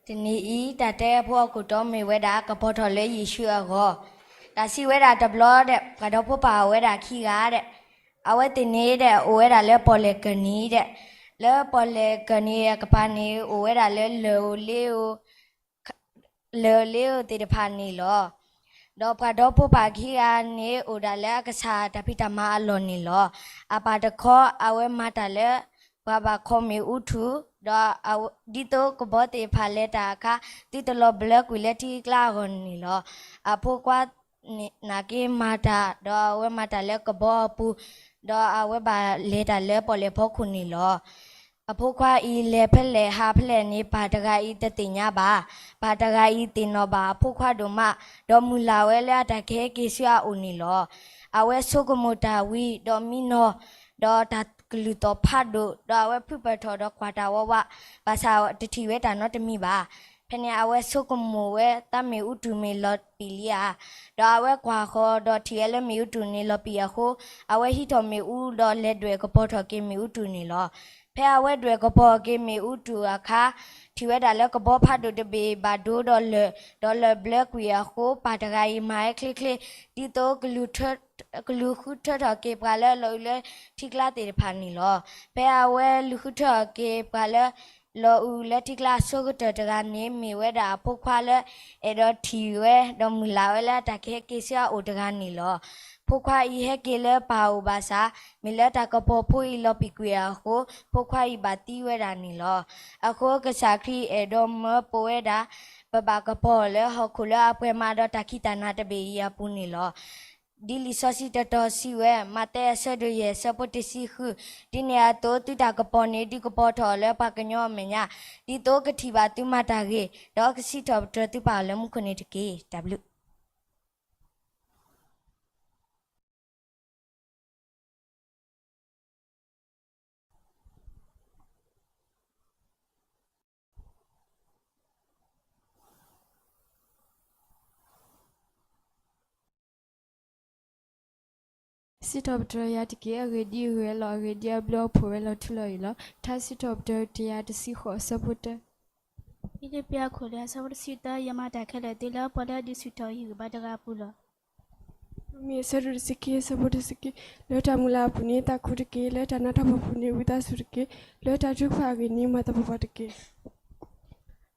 တနံၤအံၤ တၢ်တဲဖိအခိၣ်တီမ့ၢ်ဝဲဒၣ် ကပီၤထီၣ်လၢယ့ၣ်ၡူးအဂီၢ်. တၢ်စံးဝဲဒၣ်တဘျီဒီး ပှၤဒီဖိပၢ်အိၣ်ဝဲဒၣ်ခံဂၤဒီး အဝဲသ့ၣ်န့ၣ်ဒီး အိၣ်ဝဲဒၣ်လၢပီၣ်လဲၣ်ကၢၢ်နံၤဒီး လၢပီၣ်လဲၣ်ကၢၢ်နံၤအကပၤန့ၣ် အိၣ်ဝဲဒၣ်လၢလၢၢ်ဧိၤလ့ဧိၤ လၢၢ်ဧိၤလ့ဧိၤသ့ၣ်တဖၣ်န့ၣ်လီၤ. ဒီးပှၤဒီဖိပၢ်ခံဂၤန့ၣ် အိၣ်ဒၣ်လၢအကစၢ်တၢ်ဖံးတၢ်မၤအလီၢ်န့ၣ်လီၤ. အပၢ်တခီ အဝဲမၤတၢ်လၢ ပှၤဘၣ်ခိးမ့ၣ်အူထူၣ်, ဒီးဒ်သိးကဘီသ့ၣ်တဖၣ်လဲၤတၢ်အခါ သုတလီၤဘျၢကွံာ်လၢထံကျါအဂီၢ်န့ၣ်လီၤ. အဖိခွါ နာ်က့မၤတၢ်, ဒီးအဝဲမၤတၢ်လၢကဘီအပူၤ, ဒီးအဝဲဘၣ်လဲၤတၢ်လၢပီၣ်လဲၣ်ဖီခိၣ်န့ၣ်လီၤ. အဖိခွါအံၤလဲၤဖဲလဲၣ်ဟးဖဲလဲၣ်န့ၣ် ပၢ်တဂၤအံၤတသ့ၣ်ညါဘၣ်. ပၢ်တဂၤအံၤသ့ၣ်နီၣ်ဘၣ်အဖိခွါဒိၣ်မး, ဒီးမုၢ်လၢ်ဝဲလၢအတၢ်ကဟဲက့ၤဆူအအိၣ်န့ၣ်လီၤ. အဝဲဆိကမိၣ်တၢ်ဝံၤ, ဒီးမံနီၤ, ဒီးတၢ်ကလုၢ်သီၣ်ဖးဒိၣ်, ဒီးအဝဲဖုးပၢၢ်ထီၣ်ဒီးကွၢ်တၢ်ဝးဝး, ဘၣ်ဆၣ်တထံၣ်ဝဲတၢ်နီတမံၤဘၣ်. ဖဲန့ၣ်အဝဲဆိကမိၣ်ဝဲသးမ့ၣ်အူတူၢ်မ့ၢ်လီၤပံာ်လံဧါ. ဒီးအဝဲကွၢ်ဃီၤဒီးထံၣ်ဝဲလၢမ့ၣ်အူတူၢ်န့ၣ်လီၤပံာ်အဃိ, အဝဲဟံးထီၣ်မ့ၣ်အူဒီးလဲၤဒွဲၣ်ကပီၤထီၣ်က့ၤမ့ၣ်အူတူၢ်န့ၣ်လီၤ. ဖဲအဝဲဒွဲၣ်ကပီၤက့ၤမ့ၣ်အူတူၢ်အခါ, ထံၣ်ဝဲဒၣ်လၢကဘီဖးဒိၣ်တဘ့ၣ်ဘၣ်ဒိဒီးလၢၢ်, ဒီးလၢၢ်ဘျၢကွံာ်အဃိ, ပၢ်တဂၤအံၤမၤဝဲချ့ချ့, ဒ်သိး ကလူၤဃုထၢထီၣ်က့ၤပှၤလၢလီၤအုးလၢထံကျါသ့ၣ်တဖၣ်န့ၣ်လီၤ. ဖဲအဝဲလူၤဃုထၢထီၣ်က့ၤပှၤလၢ လီၤအုးလၢထံကျါအဆိကတၢၢ်တဂၤန့ၣ် မ့ၢ်ဝဲဒၣ်အဖိခွါလၢ အဲၣ်ဒိးထံၣ်ဝဲ ဒီးမုၢ်လၢ်ဝဲလၢအတၢ်ကဟဲက့ၤဆူအအိၣ်တဂၤန့ၣ်လီၤ. ဖိခွါအံၤဟဲက့ၤလၢပၢ်အအိၣ်ဘၣ်ဆၣ်, မ့ၢ်လၢတၢ်ကပီၤဖိအံၤလီၤပံာ်ကွံာ်အဃိ, ဖိခွါအံၤဘၣ်သံဝဲဒၣ်န့ၣ်လီၤ. အဃိကစၢ်ခရံာ်အဲၣ်ဒိးမၢပိာ်ဝဲဒၣ် ပဘၣ်ကပီၤလၢဟီၣ်ခိၣ်လၢအပှဲၤမးဒီးတၢ်ခံးတၢ်နၤတဘ့ၣ်အံၤအပူၤန့ၣ်လီၤ. ဒ်လံာ်စီဆှံတတီၤစံးဝဲ, မးသဲအဆၢဒိၣ်ယဲၢ်အဆၢဖိတဆံဃု, ဒ်န့ၣ်အသိးသုတၢ်ကပီၤန့ၣ် ဒုးကပီၤထီၣ်အီၤလၢပှၤကညီအမဲာ်ညါ, ဒ်သိးကထံၣ်ဘၣ်သုမၤတၢ်ဂ့ၤ, ဒီးကစံးထီၣ်ပတြၢၤသုပၢ်အီၤလၢမူခိၣ်န့ၣ်တက့ၢ်. တၢ်ဘျုးစံးထီၣ်ပတြၢၤယၤတက့ၢ်. အဂ့ၢ်ဒ်အံၤ, ဂဲၤလီၤအဂ့ၢ်ဒ်အဘျုးအဖှိၣ်ဝဲလီၤထူလီၤယိာ်လီၤ. ထါစံးထီၣ်ပတြၢၤတကယၤတဆံဃိးအဆၢဖိတၢ, ဖံလံးပံးအခိၣ်လွံၢ်အဆၢဖိတဆံသၢ, ယမၤတၢ်ခဲလၢာ်သ့လၢပှၤလၢအဒုးဆူၣ်ထီၣ်ယဂံၢ်ဘါတဂၤအပူၤလီၤ. ရိမ့ၤအဆၢဒိၣ်တဆံခံအဆၢဖိတဆံခံ, လၢတၢ်မုၢ်လၢ်အပူၤန့ၣ် သးခုတက့ၢ်. လၢတၢ်နးတၢ်ဖှီၣ်ပူၤန့ၣ် ဝံသးစူၤတက့ၢ်. လၢတၢ်ထုကဖၣ်အဂ့ၢ်န့ၣ် မၤသပှၢ်ပှၢ်တက့ၢ်.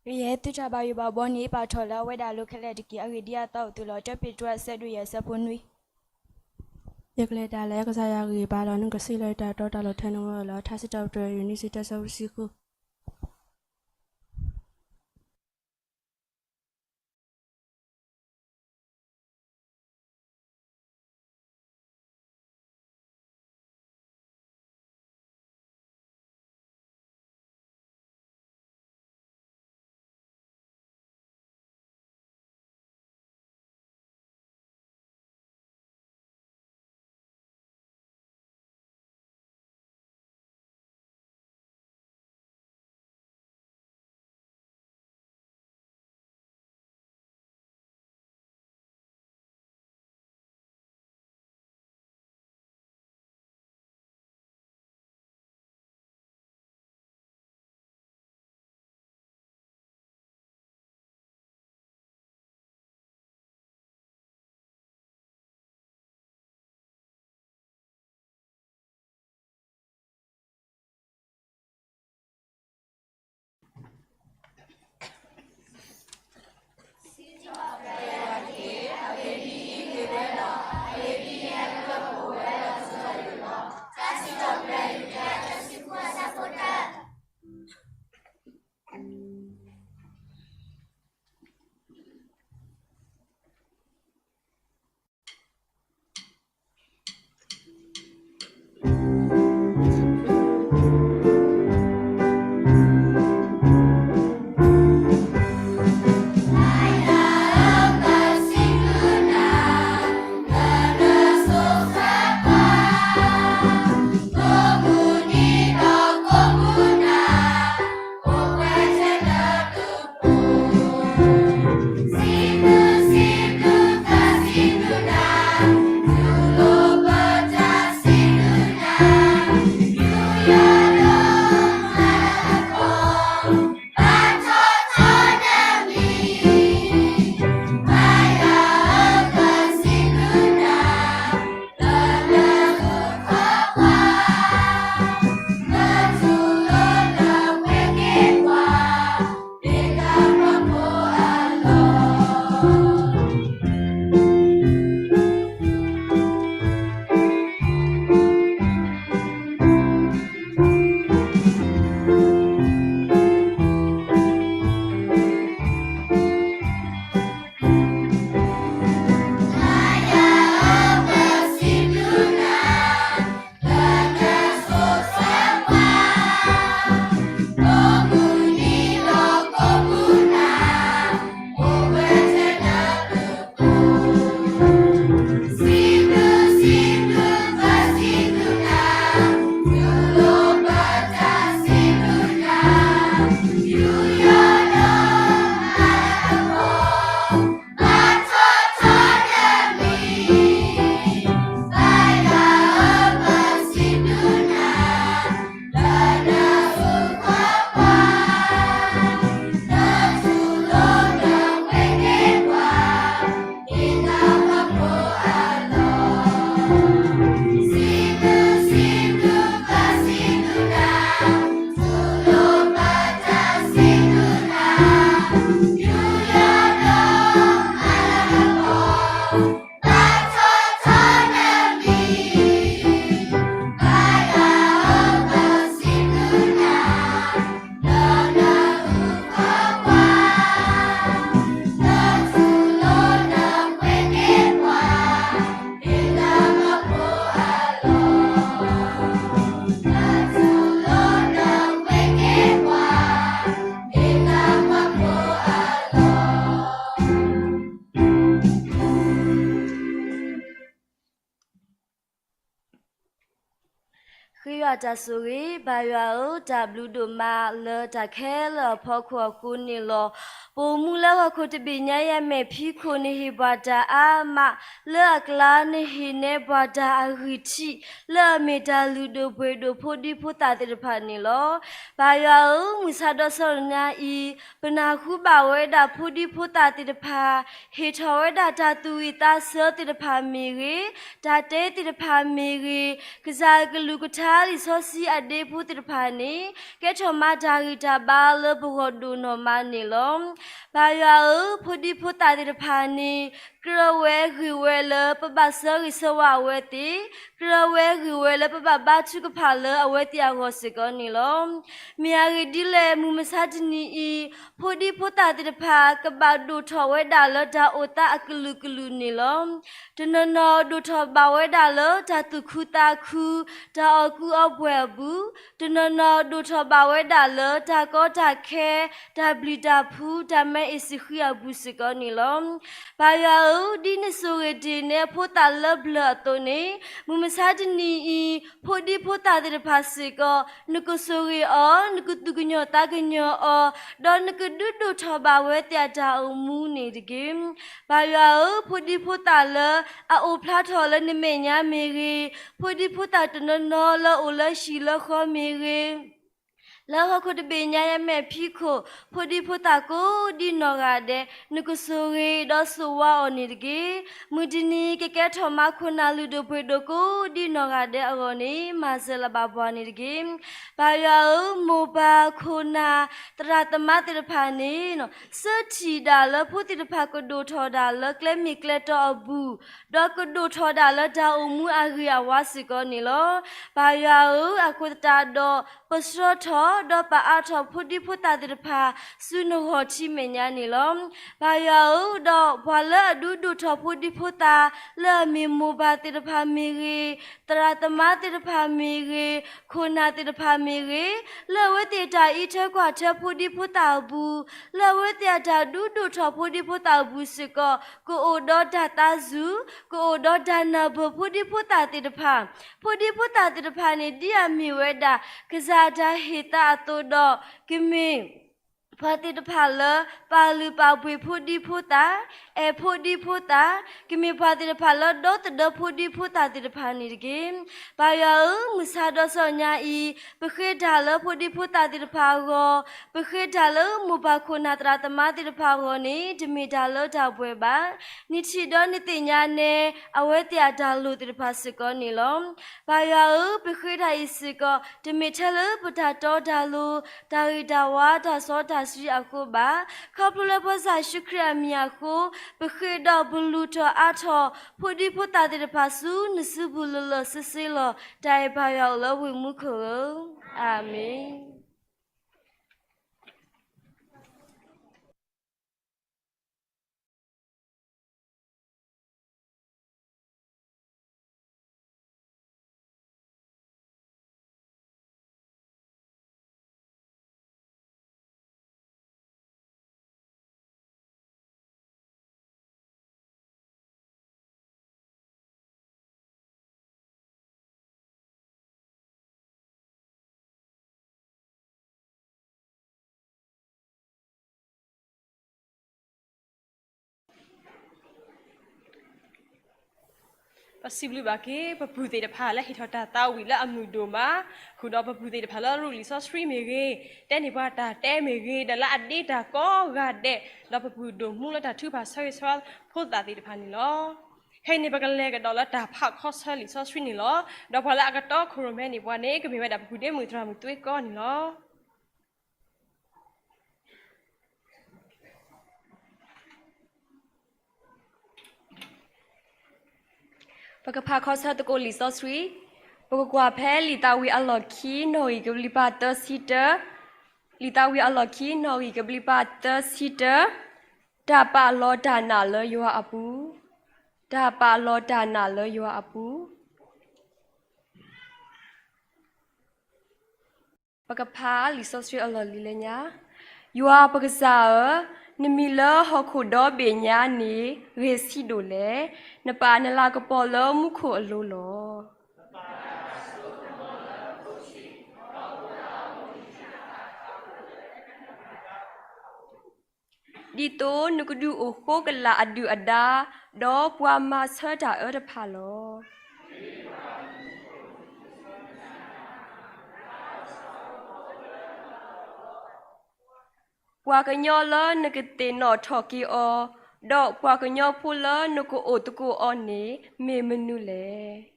ကယဲၢ်သုတၢ်ဘၣ်ယိၣ်ဘၣ်ဘှီန့ၣ် ပာ်ထီၣ်လၢအဝဲဒၣ်အလိၤခဲလၢာ်တက့ၢ်. အဂ့ၢ်ဒ်အံၤ, အသးအိၣ်သုလီၤ. တၢပ့းတရူးအဆၢဒိၣ်ယဲၢ်အဆၢဖိနွံ, ယကလဲၤတၢ်လၢကစၢ်ယွၤအဂံၢ်ဘါလီၤ. နကစံးလၢတၢ်တီတၢ်လိၤထဲနဝဲလီၤ. ထါစံးထီၣ်ပတြၢၤ ယိၤနံစံးတၢ ဆၢဖိတဆံဃု. တၢ်ဆိၣ်ဂ့ၤ, ဘၣ်ယွၤဧၢ, တၢ်ဘျုးဒိၣ်မးလၢတၢ်ခဲလၢာ်အဖီခိၣ်အဃိန့ၣ်လီၤ. ပအိၣ်မူလၢဟီၣ်ခိၣ်တဘ့ၣ်ညါ ယမဲာ်ဖံးခိၣ်န့ၣ် ဟ့ၣ်ပှၤတၢ်အါမး, လၢအကျါန့ၣ်ဟ့ၣ်နဲပှၤတၢ်အဂံၢ်ထံး လၢအမ့ၢ်တၢ်လုၢ်ဒိၣ်ပှ့ၤဒိၣ်ဖိဒံဖိသၣ်သ့ၣ်တဖၣ်န့ၣ်လီၤ. ဘၣ်ယွၤဧၢ, မုၢ်ဆါဒီးဆီလီၤညါအံၤ ပနၢ်ဟူဘၣ်ဝဲဒၣ်ဖိဒံဖိသၣ်သ့ၣ်တဖၣ် ဟ့ၣ်ထီၣ်ဝဲဒၣ်တၢ်သူၣ်ဝံၣ်သးဆၢသ့ၣ်တဖၣ်မ့ၢ်ဂ့ၤ, တၢ်တဲသ့ၣ်တဖၣ်မ့ၢ်ဂ့ၤ, ကစၢ်အကလုၢ်ကထါလံာ်စီဆှံအဒ့ဖိသ့ၣ်တဖၣ်န့ၣ် ကဲထီၣ်မးတၢ်ဂံၢ်တၢ်ဘါလၢပဂီၢ်ဒိၣ်နီၢ်မးန့ၣ်လီၤ. ဘၣ်ယွၤဧၢ, ဖိဒံဖိသၣ်သ့ၣ်တဖၣ်န့ၣ် ကြၢးဝဲဂ့ၤဝဲလၢပဘၣ်ဆၢဂ့ၤဆၢဝါအဝဲသ့ၣ်, ကြၢးဝဲဂ့ၤဝဲလၢပဘၣ်ဘါထုကဖၣ်လၢအဝဲသ့ၣ်အဂီၢ်စ့ၢ်ကီးန့ၣ်လီၤ. မ့ၢ်အဂ့ၢ်ဒ်လဲၣ်, မုၢ်မဆါတနံၤအံၤ ဖိဒံဖိသၣ်သ့ၣ်တဖၣ် ကဘၣ်ဒိၣ်ထီၣ်ဝဲဒၣ်လၢတၢ်အိၣ်သးအကလုာ်ကလုာ်န့ၣ်လီၤ. တနီၤနီၤဒိၣ်ထီၣ်ဘၣ်ဝဲဒၣ်လၢတၢ်သူၣ်ခုသးခု, တၢ်အီၣ်ကူအီပှဲၤအပူၤ, တနီၤနီၤဒိၣ်ထီၣ်ဘၣ်ဝဲဒၣ်လၢတၢ်ကီတၢ်ခဲ, တၢ်ဘျုးတၢ်ဖှိၣ်, တၢ်မဲအ့ၣ်စံဃံအပူၤစ့ၢ်ကီးန့ၣ်လီၤ. ဘၣ်ယွၤဧၢ, ဒ်နဆိၣ်ဂ့ၤတ့ၢ်န့ၢ်အဖိသၣ်လၢပျၢၤအသိးန့ၣ်, မုၢ်မဆါတနံၤအံၤ ဖိဒံဖိသၣ်သ့ၣ်တဖၣ်စ့ၢ်ကီး နကဆိၣ်ဂ့ၤအီၤ, နကသူၣ်ကညီၤသးကညီၤအီၤ, ဒီးနကဒုးဒိၣ်ထီၣ်ဘၣ်ဝဲသ့ၣ်အတၢ်အိၣ်မူန့ၣ်တက့ၢ်. ဘၣ်ယွၤဧၢ, ဖိဒံဖိသၣ်လၢအအိၣ်ဖျါထီၣ်လၢနမဲာ်ညါမ့ၢ်ဂ့ၤ, ဖိဒံဖိသၣ်တနီၤနီၤလၢအိၣ်လၢဟံၣ်လၢဃီမ့ၢ်ဂ့ၤ, လၢဟီၣ်ခိၣ်တဘ့ၣ်ညါ ယမဲာ်ဖံးခိၣ် ဖိဒံဖိသၣ်ကိးဒံနီၢ်ဂၤဒဲး နကဆိၣ်ဂ့ၤဒီးဆိၣ်ဝါအီၤန့ၣ်တက့ၢ်. မုၢ်တနံၤကကဲထီၣ်မးခိၣ်နၢ်လုၢ်ဒိၣ်ပှ့ၤဒိၣ်ကိးဒံနီၢ်ဂၤဒဲးအဂီၢ်န့ၣ် မၤစၢၤလၢၤဘၣ်ပှၤန့ၣ်တက့ၢ်. ဘၣ်ယွၤဧၢ, မိၢ်ပၢ်ခိၣ်နၢ် သရၣ်သမါသ့ၣ်တဖၣ်န့ၣ် ဆၢထံၣ်ဒၣ်လၢဖိသ့ၣ်တဖၣ်ကဒိၣ်ထီၣ်ဒၣ်လၢကျဲမ့ၢ်ကျဲတီအပူၤ, ဒီးကဒိၣ်ထီၣ်ဒၣ်လၢတၢ်အိၣ်မူအဂ့ၤအဝါစ့ၢ်ကီးန့ၣ်လီၤ. ဘၣ်ယွၤဧၢ, အဃိသတးဒီး ပဆှၢထီၣ်ဒီးပအါထီၣ်ဖိဒံဖိသၣ်သ့ၣ်တဖၣ် ဆူနဂီၢ်ထံမဲာ်ညါန့ၣ်လီၤ. ဘၣ်ယွၤဧၢ, ဒီးပှၤလၢအဒုးဒိၣ်ထီၣ်ဖိဒံဖိသၣ် လၢအမ့ၢ်မိၢ်ပၢ်သ့ၣ်တဖၣ်မ့ၢ်ဂ့ၤ, သရၣ်သမါသ့ၣ်တဖၣ်မ့ၢ်ဂ့ၤ, ခိၣ်နၢ်သ့ၣ်တဖၣ်မ့ၢ်ဂ့ၤ, လၢအဝဲသ့ၣ်တၢ်အံးထွဲကွၢ်ထွဲဖိဒံဖိသၣ်အပူၤ, လၢအဝဲသ့ၣ်အတၢ်ဒုးဒိၣ်ထီၣ်ဖိဒံဖိသၣ်အပူၤစ့ၢ်ကီး ကအိၣ်ဒီးတၢ်သးစူၤ, ကအိၣ်ဒီးတၢ်နၢ်ပၢၢ်ဖိဒံဖိသၣ်သ့ၣ်တဖၣ်. ဖိဒံဖိသၣ်သ့ၣ်တဖၣ်န့ၣ် ဒ်အမ့ၢ်ဝဲဒၣ် ကစၢ်အတၢ်ဟ့ၣ်သးအသိးဒီး ကမ့ၢ် ပှၤသ့ၣ်တဖၣ်လၢ ပာ်လုၢ်ပာ်ပှ့ၤဖိဒံဖိသၣ်, အဲၣ်ဖိဒံဖိသၣ်, ကမ့ၢ်ပှၤသ့ၣ်တဖၣ်လၢဒီသဒၢဖိဒံဖိသၣ်သ့ၣ်တဖၣ်န့ၣ်တက့ၢ်. ဘၣ်ယွၤဧၢ, မုၢ်ဆါဒီးဆီညါအံၤ, ပဃ့တၢ်လၢဖိဒံဖိသၣ်သ့ၣ်တဖၣ်အဂီၢ်, ပဃ့တၢ်လၢမိၢ်ပၢ်ခိၣ်နၢ်သရၣ်သမါသ့ၣ်တဖၣ်အဂီၢ်န့ၣ် တမ့ၢ်တၢ်လၢတၢ်ပှဲၤဘၣ်. နထံၣ်ဒီးနသ့ၣ်ညါနဲ အဝဲသ့ၣ်အတၢ်လိၣ်သ့ၣ်တဖၣ်စ့ၢ်ကီးန့ၣ်လီၤ. ဘၣ်ယွၤဧၢ, ပဃ့တၢ်အံၤစ့ၢ်ကီး တမ့ၢ်ထဲလၢပတၢ်တီတၢ်လိၤ, တၢ်ဂ့ၤတၢ်ဝါ, တၢ်စီတၢ်ဆှံအဃိဘၣ်. ခီဖျိလၢပကစၢ်ယ့ၣ်ၡူးခရံာ်အမံၤအဃိ, ပဃ့ဒီးပလုၢ်ထီၣ်အါထီၣ် ဖိဒံဖိသၣ်သ့ၣ်တဖၣ်ဆူနစုပူၤလၢာ်လၢာ်ဆ့ဆ့လီၤ. တၢ်အဲၣ်ဘၣ်ယွၤအိၣ်လၢဝ့ၢ်မူခိၣ်ဧၢ, အၤမ့ၣ်. ပစံးဘျုးဘၣ်က့ၤ ပပုၢ်သ့ၣ်တဖၣ်လၢဟ့ၣ်ထီၣ်တၢ်သးဝံၣ်လၢအမုာ်ဒိၣ်မး, ဃုာ်ဒီးပပုၢ်သ့ၣ်တဖၣ်လၢရူၢ်လံာ်စီဆှံမ့ၢ်ဂ့ၤ, တဲန့ၢ်ပှၤတၢ်တဲမ့ၢ်ဂ့ၤ, ဒီးလၢအဒ့တၢ်ကိးဂၤဒဲး, ဒီးပပုၢ်ဒိၣ်မူလၢတၢ်ထုကဖၣ်ဆၢဂ့ၤဆၢဝါဖိသၣ်သ့ၣ်တဖၣ်န့ၣ်လီၤ. ခဲအံၤန့ၣ် ပကလဲၤကဒီးလၢတၢ်ဖးခီဆၢလံာ်စီဆှံန့ၣ်လီၤ. ဒီးပှၤလၢအကတီခိၣ်ရိၣ်မဲန့ၢ်ပှၤန့ၣ် ကမ့ၢ်ဝဲဒၣ်ပပုၢ်ဒ့မုၣ်သရၣ်မုၣ်သွ့ကီန့ၣ်လီၤ. ပကဖးခီဆၢသကိးလံာ်စီဆှံ, ပကကွၢ်ဖဲလံာ်သးဝံၣ်အလီၢ်ခံ နီၣ်ဂံၢ်ကဘျံးပၤသၢဆံတၢ, လံာ်သးဝံၣ်အလီၢ်ခံ နီၣ်ဂံၢ်ကဘျံးပၤသၢဆံတၢ, တၢ်ပာ်လီၤတၢ်နာ်လၢယွၤအပူၤ, တၢ်ပာ်လီၤတၢ်နာ်လၢယွၤအပူၤ. ပကဖးလံာ်စီဆှံအလီၢ်လံၤလၢညါ, ယွၤပကစၢ်ဧၢ, နမံၤလၢဟီၣ်ခိၣ်ဒီဘ့ၣ်ညါန့ၣ် ဂ့ၤဆံးဒိၣ်လဲၣ်. နပာ်နလၤကပီၤလၢမူခိၣ်အလိၤလီၤ. ဒ်သိးနကဒုးအိၣ်ဃိကလာ်အဒုၣ်အဒါ, ဒီးပှၤမၤဆၢတၢ်အၢတဖၣ်လီၤ. ပှၤကညီလၢနကသ့ၣ်နီၣ်ထီၣ်က့ၤအီၤ, ဒီးပှၤကညီဖိလၢနကအိၣ်သကိးအီၤန့ၣ် မ့ၢ်မနုၤလဲၣ်.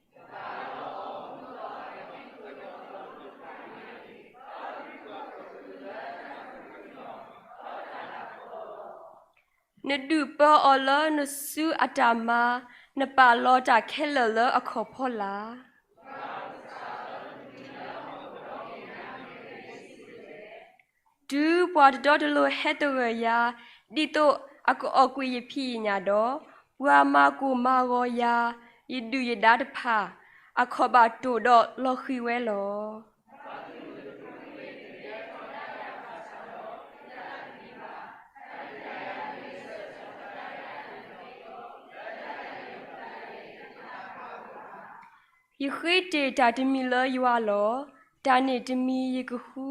နဒုးပၢအီၤလၢနစုအတၢ်မၤ, နပာ်လီၤတၢ်ခဲလၢာ်လၢအခီၣ်ဖီလာ်. တုၤပှၤတတီတလိၤဟဲသဂၢၢ်ယၤ, ဒ်သိးအကအီၣ်ကွံာ်ယဖံးယညၣ်ဒီး, ပှၤမၤကိၢ်မၤဂီၤယၤ, ယဒုၣ်ယဒါတဖၣ်, အခီၣ်ဘၣ်တိၢ်ဒီးလီၤဃံၤဝဲလီၤ. ယဃ့တ့ၢ်တၢ်တမံၤလၢယွၤလီၤ. တၢ်န့ၣ်တမံၤယကဃု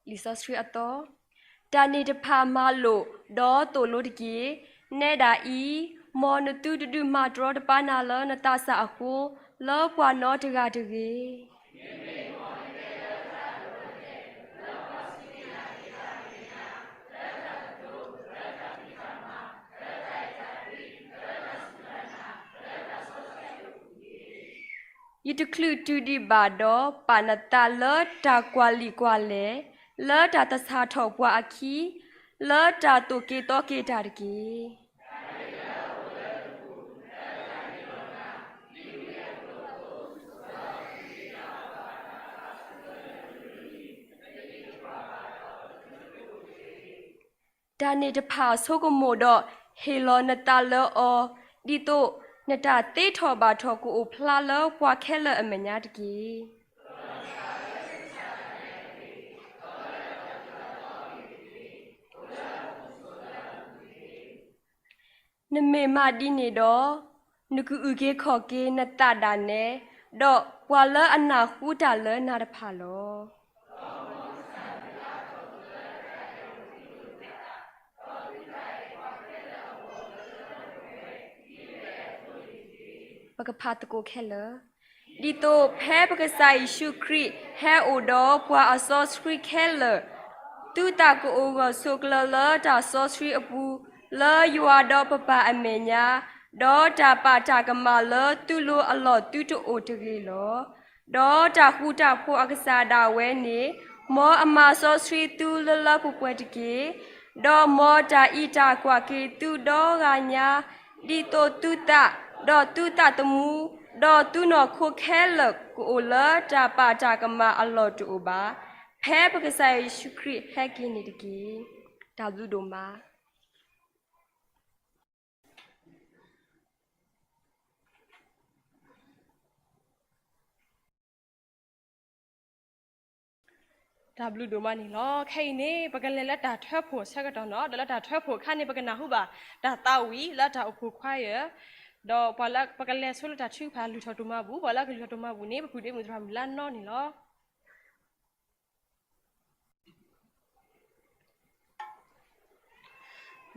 လံာ်စီဆှံအသီ, တၢ်န့ၣ်တဖၣ်မၤလိာ်ဒီးသိၣ်လိတက့ၢ်. နဲဒၣ်အံၤ, မ်နသုတဒုးမၤတရီတပါနၤလၢနသးစၢ်အဃိ, လၢပှၤနီတဂၤတဂ့ၤ. ယတချုးတုၤဒံးဘၣ်ဒီး ပာ်နသးလၢတၢ်ကွၢ်လံာ်ကွၢ်လဲၢ်, လၢတၢ်သဆၣ်ထီၣ်ပှၤအခံ, လၢတၢ်သိၣ်က့ၤသီက့ၤတၢ်တက့ၢ်. တၢ်န့ၣ်တဖၣ်ဆိကမိၣ်ဒီး ဟ့ၣ်လီၤနသးလၢအီၤ, ဒ်သိးနတၢ်သ့ထီၣ်ဘၣ်ထီၣ်ကအိၣ်ဖျါလၢပှၤခဲလၢာ်အမဲာ်ညါတက့ၢ်. နမ့ၢ်မၤဒ်န့ၣ်ဒီး, နကအုၣ်က့ၤခီၣ်က့ၤနသးဒၣ်နဲ, ဒီးပှၤလၢအနၢ်ဟူတၢ်လၢနၤတဖၣ်လီၤ. ပကဖးသကိးခဲလၢာ်. ဒ်သိးဖဲပကစၢ်ယ့ၣ်ၡူးခရံာ်ဟဲအိၣ်ဒီးပှၤအစီဆှံခဲလၢာ်, သုသးကအိၣ်ဂၢၢ်ဆိးကျၢၤလၢတၢ်စီဆှံအပူၤ, လၢယွၤဒီးပပၢ်အမဲာ်ညါ, ဒီးတၢ်ပာ်တၢ်ကမၣ်လၢသုလိၤအလီၢ်သုတအိၣ်တဂ့ၤလီၤ. ဒီးတၢ်ဃူတၢ်ဖိးအကစၢ်ဒၣ်ဝဲန့ၣ်, မ်အမၤစီဆှံသုလၢလၢပှဲၤပှဲၤတက့ၢ်. ဒီးမ်တၢ်အံးတၢ်ကွၢ်က့ၤသုဒီဂၤညါ, ဒ်သိးသုသး, ဒီးသုသးသမူ, ဒီးသုနီၢ်ခိခဲလၢာ်ကအိၣ်လၢတၢ်ပာ်တၢ်ကမၣ်အလီၢ်တအိၣ်ဘၣ်, ဖဲပကစၢ်ယ့ၣ်ၡူးခရံာ်ဟဲက့ၤန့ၣ်တက့ၢ်. တၢ်ဘျုးဒိၣ်မး. တၢ်ဘျုးဒိၣ်မးန့ၣ်လီၤ. ခဲအံၤန့ၣ် ပကလဲၤလၢတၢ်ထၢဖှိၣ်ဆၢကတီၢ်နီၤ, ဒီးလၢတၢ်ထၢဖှိၣ်အခါန့ၣ် ပကနၢ်ဟူဘၣ်တၢ်သးဝံၣ်လၢတၢ်အိၣ်ဖှိၣ်ခွါယၢၢ်, ဒီးပှၤလၢပကလဲၤဆိလၢတၢ်ထုကဖၣ်လုၢ်ထီၣ်ဒိၣ်မးပူၤ, ပှၤလၢကလုၢ်ထီၣ်ဒိၣ်မးပူၤန့ၣ် ပပုၢ်ဒ့မုၣ်သရၣ်မုၣ်လါနီန့ၣ်လီၤ.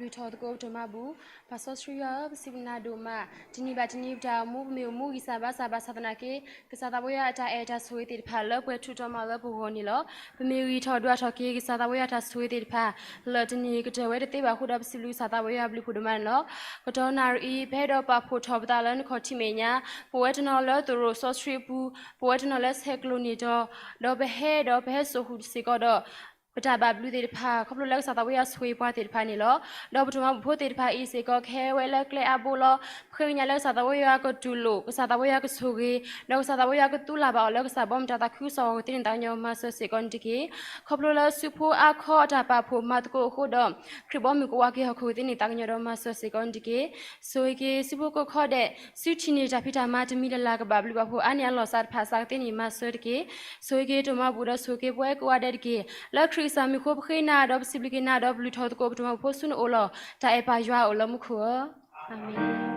လုၢ်ထီၣ်သကိးပထၢၣ်မၤဘူၣ်, ပၢ်စီဆှံယွၤဧၢ, ပစံးဘျုးနၤဒိၣ်မး, တနံၤဘၣ်တနံၤပတၢ်အိၣ်မူ ပမ့ၢ်အိၣ်မူဂံၢ်စၢ်ဘါစၢ်ဘၣ်ဆၣ်သနာ်က့, ကစၢ်သးပှၢ်ယွၤအတၢ်အဲၣ်တၢ်ဆိၣ်ဂ့ၤသ့ၣ်တဖၣ်လၢပှဲၤထူးထီၣ်မးလၢပဂီၢ်န့ၣ်လီၤ. ပမ့ၢ်ဂံၢ်ထီၣ်ဒွးထီၣ်က့ၤ ကစၢ်သးပှၢ်ယွၤအတၢ်ဆိၣ်ဂ့ၤသ့ၣ်တဖၣ် လၢတနံၤကတၢၢ်ဝဲတသ့ဘၣ်အဃိဒီး ပစံးဘျုးကစၢ်သးပှၢ်ယွၤအဘျုးဖးဒိၣ်မးန့ၣ်လီၤ. ကတီၢ်နၣ်ရံၣ်အံၤ ပဟဲဒီးပာ်ဖှိၣ်ထီၣ်ပသးလၢနခီၣ်ထံးမဲာ်ညါ, ပဝဲတနီၤလၢသရိာ်စီဆှံအပူၤ, ပဝဲတနီၤလၢဆဲးကျိးန့ၣ်ဒီး, ဒီးပဟဲဒီးပဟဲစိာ်ဃုာ်စ့ၢ်ကီးဒီး ပတၢ်ဘၣ်ဘျုးသ့ၣ်တဖၣ် ခီဖျိလၢကစၢ်သးပှၢ်ယွၤဆိၣ်ဂ့ၤပှၤသ့ၣ်တဖၣ်န့ၣ်လီၤ. ဒီးပတၢ်မၤဘူၣ်ဖိသ့ၣ်တဖၣ်အံၤစ့ၢ်ကီး ကဟဲဝဲလၢကျဲအါဘိလီၤ. ပဃ့ကညးလၢကစၢ်သးပှၢ်ယွၤကတူၢ်လိာ်, ကစၢ်သးပှၢ်ယွၤကဆိၣ်ဂ့ၤ, ဒီးကစၢ်သးပှၢ်ယွၤကသူလၢ်ဘၣ်အီၤလၢကစၢ်ဘီမုၢ်တၢ်သးခုကစီၣ်အဂီၢ် ကသ့န့ၢ်သးကညီၤမၤစၢၤစ့ၢ်ကီးန့ၣ်တက့ၢ်. ခီဖျိလၢဆူဖိအါခီအတၢ်ပာ်ဖှိၣ်မၤသကိးအဃိဒီး ခရံာ်ဘီမုၢ်ကဝၤက့ၤဟီၣ်ခိၣ် ကသ့န့ၢ်သးကညီၤဒီးမၤစၢၤစ့ၢ်ကီးန့ၣ်တက့ၢ်. ဆိၣ်ဂ့ၤက့ၤဆူဖိကိးခီဒဲး, ဆူထံၣ်န့ၢ်တၢ်ဖံးတၢ်မၤတမံၤလၢ်လၢ်ကဘၣ်ဘျုးဘၣ်ဖှိၣ်အါန့ၢ်အလီၢ်စးတဖၣ် စးကသ့န့ၢ်မၤစၢၤတက့ၢ်. ဆိၣ်ဂ့ၤက့ၤတၢ်မၤဘူၣ်ဒီးဆိၣ်ဂ့ၤက့ၤပဝဲကိးဂၤဒဲးတက့ၢ်. လၢခရံာ် ကစၢ်မံၤဃိ ပဃ့နၤဒီးပစံးဘျုးက့ၤနၤဒီးပလုၢ်ထီၣ်သကိးပတၢ်မၤဖိဆူနအိၣ်လီၤ. တၢ်အဲၣ်ပၢ်ယွၤအိၣ်လၢမူခိၣ်ဧၢ, အၤမ့ၣ်.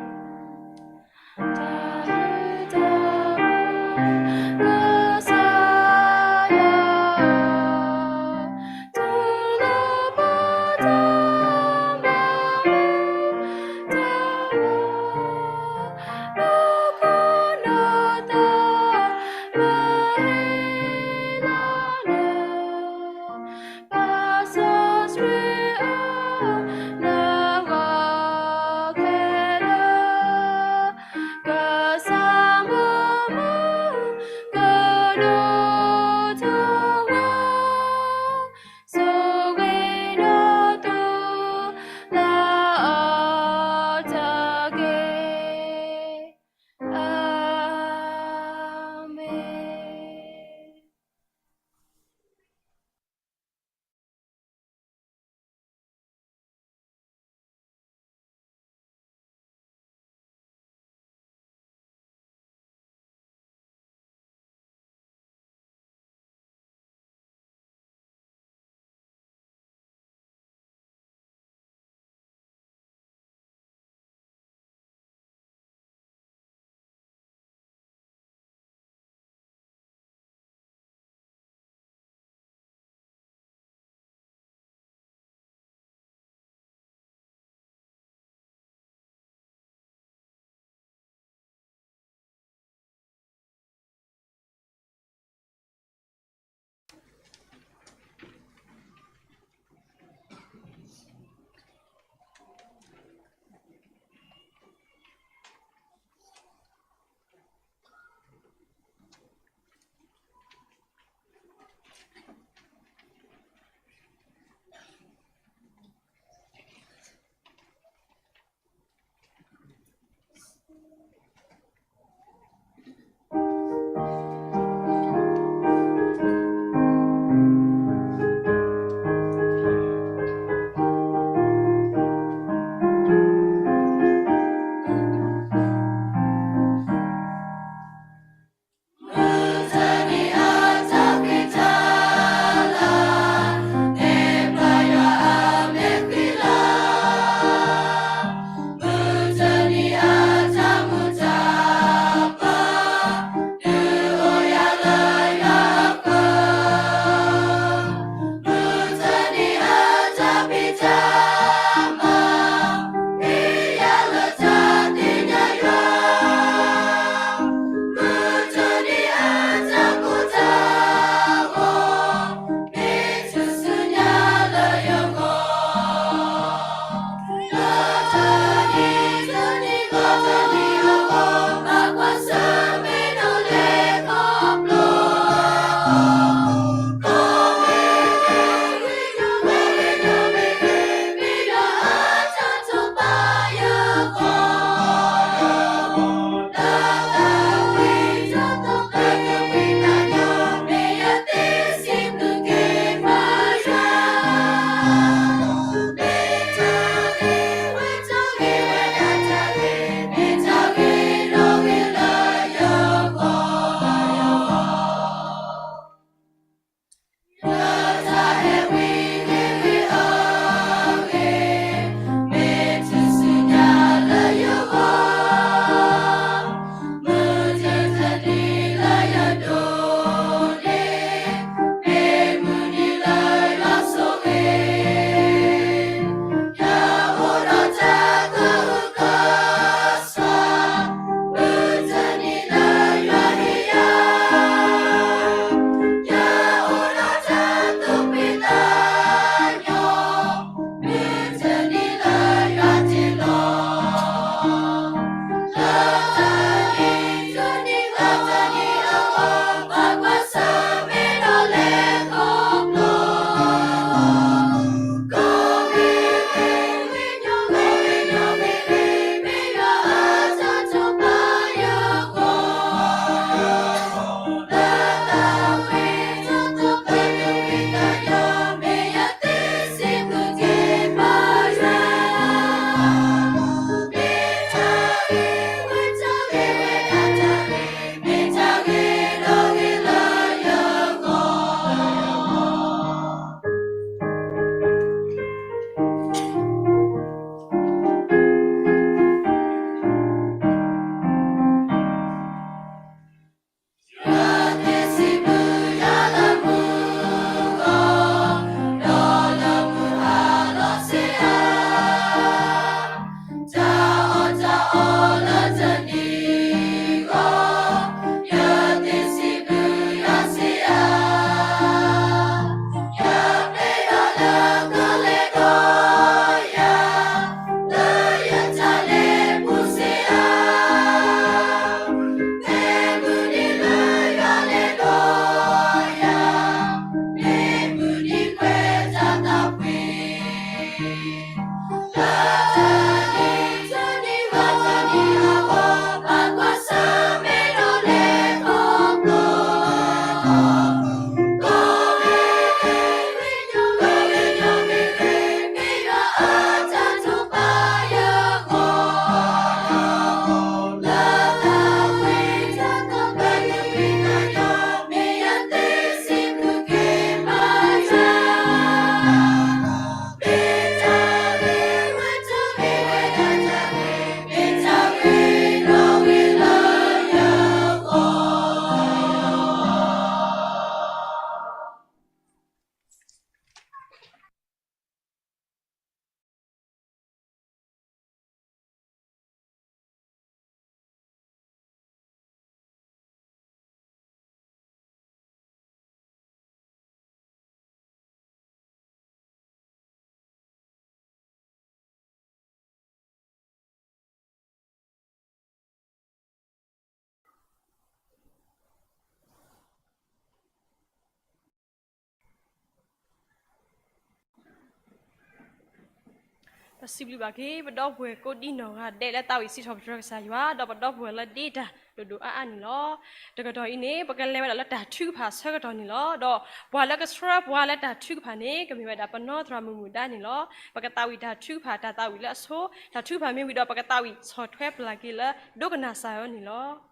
ပစံးဘျုးဘၣ်က့ၤ ပဒီပုၢ်ဝဲၢ်ကိးဒံနီၢ်ဂၤဒဲးလၢသးဝံၣ်စံးထီၣ်ပတြၢၤကစၢ်ယွၤ ဒီးပဒီပုၢ်ဝဲၢ်လၢဒ့တၢ်ဒိၣ်ဒိၣ်အါအါန့ၣ်လီၤ. တကတီၢ်အံၤန့ၣ် ပကလဲၤဝဲဒၣ်လၢတၢ်ထုကဖၣ်အဆၢကတီၢ်န့ၣ်လီၤ. ဒီးပှၤလၢကဆှၢပှၤလၢတၢ်ထုကဖၣ်န့ၣ် ကမ့ၢ်ဝဲဒၣ်ပနီသရၣ်မုၣ်မုၣ်ဒါန့ၣ်လီၤ. ပကသးဝံၣ်တၢ်ထုကဖၣ် တၢ်သးဝံၣ်လၢအဆိ တၢ်ထုကဖၣ်မ့ၢ်ဝံၤဒီး ပကသးဝံၣ်ဆီၣ်ထွဲပျၢ်က့ၤလၢ ဒိကနၣ်စၢ်ယွၤန့ၣ်လီၤ.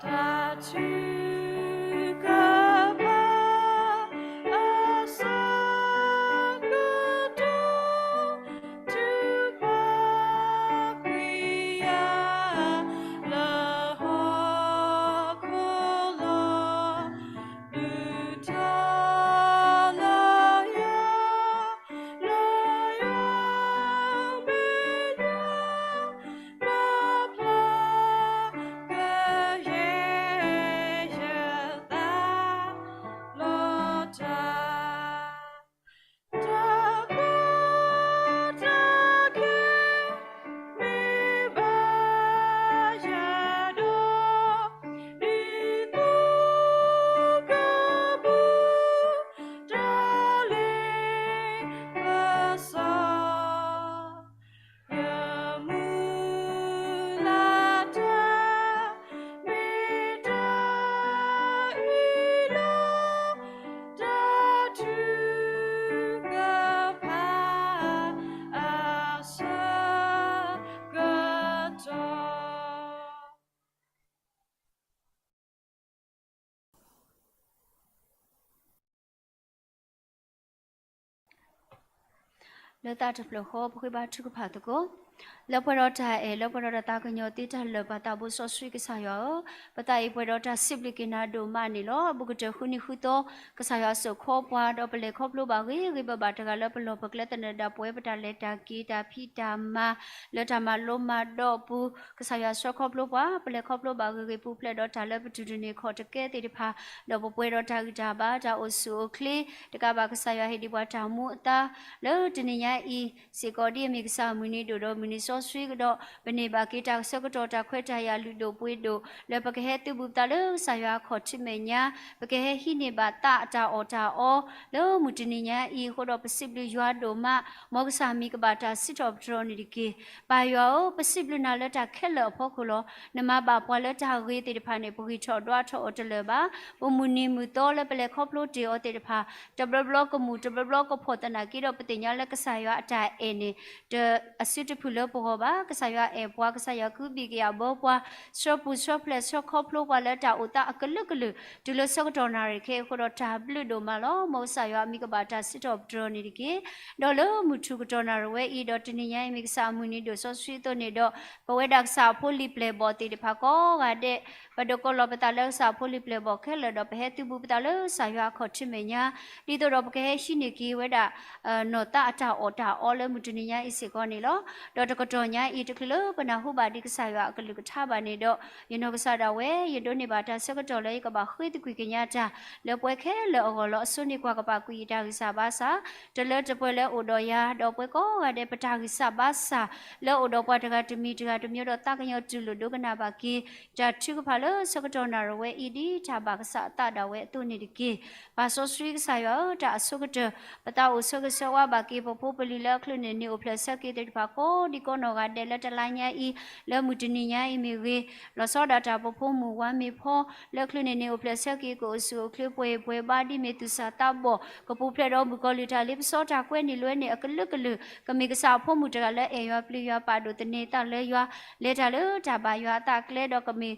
တၢ်ထုကဖၣ် အဆၢကတီၢ် ထုကဖၣ်ကွံာ်ယၤ လၢဟီၣ်ခိၣ်လီၤ ဒုးထီၣ်လၢယၤ လၢယွၤမ့ၢ်ယွၤ ပျၢ်ပျၢ်ကယဲၢ်ယသးလီၤတၢ် တၢ်ကီတၢ်ခဲ မ့ၢ်ဘၣ်ယၤဒီး ဒ်သိးကပူၤ တၢ်လ့ပစီ ယမုၢ်လၢ်တၢ် မ့ၢ်တၢ်အံၤလီၤ. တၢ်ထုကဖၣ်အဆၢကတီၢ် လၢသးတဖျၢၣ်ဃီ ပဃ့ဘါထုကဖၣ်သကိး, လၢပှဲၤဒီးတၢ်အဲၣ် လၢပှဲၤဒီးတၢ်သးကညီၤသ့တၢ်လၢာ် ပၢ်သးဘိစီဆှံကစၢ်ယွၤဧၢ, ပသးအံၤပှဲၤဒီးတၢ်စံးဘျုးက့ၤနၤဒိၣ်မးန့ၣ်လီၤ. အဘူးကတၢၢ်ဃုနံၤဃုသီ ကစၢ်ယွၤစိာ်ခီပှၤ ဒီးပလဲၤခီဖျိဘၣ်ဂ့ၤဂ့ၤဘၣ်ဘၣ် တဂၤလၢပလီၢ်ပကျဲသနၢၣ်ဒၣ်ပဝဲ ပတၢ်လဲၤတၢ်က့ၤ တၢ်ဖံးတၢ်မၤ လၢတၢ်မၤလိမၤဒိးအပူၤ ကစၢ်ယွၤဆှၢခီဖျိပှၤ ပလဲၤခီဖျိဘၣ်ဂ့ၤဂ့ၤ ပူၤဖျဲးဒီးတၢ်လၢပတုၤတန့ၢ်ခီၣ်တကဲသ့ၣ်တဖၣ်, ဒီးပပှဲၤဒီးတၢ်ဂံၢ်တၢ်ဘါ တၢ်အိၣ်ဆူၣ်အိၣ်ချ့, တကးဘၣ်ကစၢ်ယွၤဟ့ၣ်ဒံးပှၤတၢ်မူအသါ လၢတနံၤညါအံၤစ့ၢ်ကီး ဒ်အမ့ၢ်ကစၢ်အမုၢ်နံၤဒိၣ်ဒီးမုၢ်နံၤစီဆှံကဒီး ပန့ၢ်ဘၣ်က့ၤတၢ်ဆၢကတီၢ် တၢ်ခွဲးတၢ်ယာ်လုၢ်ဒိၣ်ပှ့ၤဒိၣ် လၢပကဟဲသုးဘူးပသးလၢကစၢ်ယွၤအခီၣ်ထံးမဲာ်ညါ, ပကဟဲဟံးန့ၢ်ဘၣ်သးအတၢ်အီၣ်တၢ်အီ လၢမုၢ်တနံၤညါအံၤအဃိဒီး ပစံးဘျုးယွၤဒိၣ်မး, မ်ကစၢ်မံၤကဘၣ်တၢ်စံးထီၣ်ပတြၢၤန့ၣ်တက့ၢ်. ပၢ်ယွၤဧၢ, ပစံးဘျုးနၤလၢတၢ်ခဲလၢာ်အဖီခိၣ်လီၤ. နမၤဘၣ်ပှၤလၢတၢ်ဂ့ၤသ့ၣ်တဖၣ်န့ၣ် ပဂံၢ်ထီၣ်ဒွးထီၣ်အီၤတလၢာ်ဘၣ်. ပမုၢ်နံၤမုၢ်သီလၢပလဲၤခီဖျိတ့ၢ်အီၤသ့ၣ်တဖၣ် တဘျီဘျီကမူၣ် တဘျီဘျီကဖှီၣ်သနာ်က့ဒီး ပသ့ၣ်ညါလၢကစၢ်ယွၤအတၢ်အဲၣ်န့ၣ် တအစုတဖုၣ်လၢပဂီၢ်ဘၣ်. ကစၢ်ယွၤအဲၣ်ပှၤ, ကစၢ်ယွၤကဟုဘံၣ်ကယာ်ဘၢပှၤ, ဆှၢပူၤဆှၢဖျဲးဆှၢခီဖျိပှၤလၢတၢ်အိၣ်သးအကလုာ်ကလုာ် တုၤလၢဆၢကတီၢ်နၣ်ရံၣ်ခဲအံၤအဃိဒီး တၢ်ဘျုးဒိၣ်မးလီၤ. မ်ကစၢ်ယွၤအမံၤကဘၣ်တၢ်စံးထီၣ်ပတြၢၤန့ၣ်တက့ၢ်. ဒီးလၢမုၢ်ထူၣ်ကတီၢ်နၣ်ရံၣ်ဝဲအံၤ ဒီးတနံၤညါအံၤမ့ၢ်ကစၢ်အမုၢ်နံၤဒိၣ်စီဆှံအသိးန့ၣ်ဒီး ပဝဲဒၣ်ကစၢ်အဖိလံာ်ပျဲၢ်ဘီၣ်သ့ၣ်တဖၣ်ကိးဂၤဒဲး ပဒိးကီလီၤပသးလၢကစၢ်အဖိလံာ်ပျဲၢ်ဘီၣ်ခဲလၢာ်ဒီး ပဟဲသုးဘူးပသးလၢကစၢ်ယွၤအခီၣ်ထံးမဲာ်ညါ ဒ်သိးဒီးပကဟဲဟံးန့ၢ်က့ၤဝဲဒၣ် နီၢ်သးအတၢ်အီၣ်တၢ်အီလၢမုၢ်တနံၤညါအံၤစ့ၢ်ကီးန့ၣ်လီၤ. ဒီးတကတီၢ်ညါအံၤ တချုးလၢပနၢ်ဟူဘၣ်ဒံးကစၢ်ယွၤအကလုၢ်ကထါဘၣ်န့ၣ်ဒီး ယနီၢ်ကစၢ်ဒၣ်ဝဲ ယဒိးန့ၢ်ဘၣ်တၢ်ဆၢကတီၢ်လၢယကဘၣ်ဃ့သကွံာ်ကညးတၢ် လၢပှဲၤခဲလၢာ်အဂီၢ်လီၤ. အဆိန့ၢ်ကွၢ်ကပာ်ကွံာ်ယတၢ်ဂံၢ်စၢ်ဘါစၢ် တလၢတပှဲၤလၢအိၣ်ဒီးယၤ ဒီးပှဲၤကိးဂၤဒဲး ပတၢ်ဂံၢ်စၢ်ဘါစၢ် လၢအိၣ်ဒီးပှၤတဂၤတမံၤတဂၤတမံၤဒီး သးကညီၤတူၢ်လိာ်ဒိကနၣ်ဘၣ်က့ၤ တၢ်ထုကဖၣ်လၢဆၢကတီၢ်နၣ်ရံၣ်ဝဲအံၤ ဒ်တၢ်ဘၣ်ကစၢ်အသးဒၣ်ဝဲအသိးန့ၣ်တက့ၢ်. ပၢ်စီဆှံကစၢ်ယွၤဧၢ, တၢ်အဆိကတၢၢ် ပသးအိၣ်ဆၢဂ့ၤဆၢဝါဘၣ်က့ၤ ပဖိပလံၤလၢအချုးန့ၢ်နံၣ်အိၣ်ဖျဲၣ်ဆၢက့ၤသ့ၣ်တဖၣ် ကိးဒံကိးနီၢ်ဂၤဒဲးလၢတလါညါအံၤ လၢမုၢ်တနံၤညါအံၤမ့ၢ်ဂ့ၤ, လီၤဆီဒၣ်တၢ်ပဖိမုၣ်ဝၤမ့ၢ်ဖီ လၢချုးန့ၢ်နံၣ်အိၣ်ဖျဲၣ်ဆၢက့ၤ ကအိၣ်ဆူၣ်အိၣ်ချ့ပှဲၤပှဲၤဘါ ဒ်မ့ၢ်သူၣ်စၢ်သးဘီၣ် ကပူၤဖျဲးဒီးမုၣ်ကီၤလံၢ် တၢ်လ့ပစီတၢ်ကွဲန့ၢ်လွဲန့ၢ်အကလုာ်ကလုာ် ကမ့ၢ်ကစၢ်အဖိမုၣ်တဂၤလၢအဲၣ်ယွၤပျံၤယွၤပာ်ဒိၣ်သန့ၤသးလၢယွၤ လဲၤတၢ်လၢတၢ်ဘၣ်ယွၤအသးကျဲဒီးကမ့ၢ်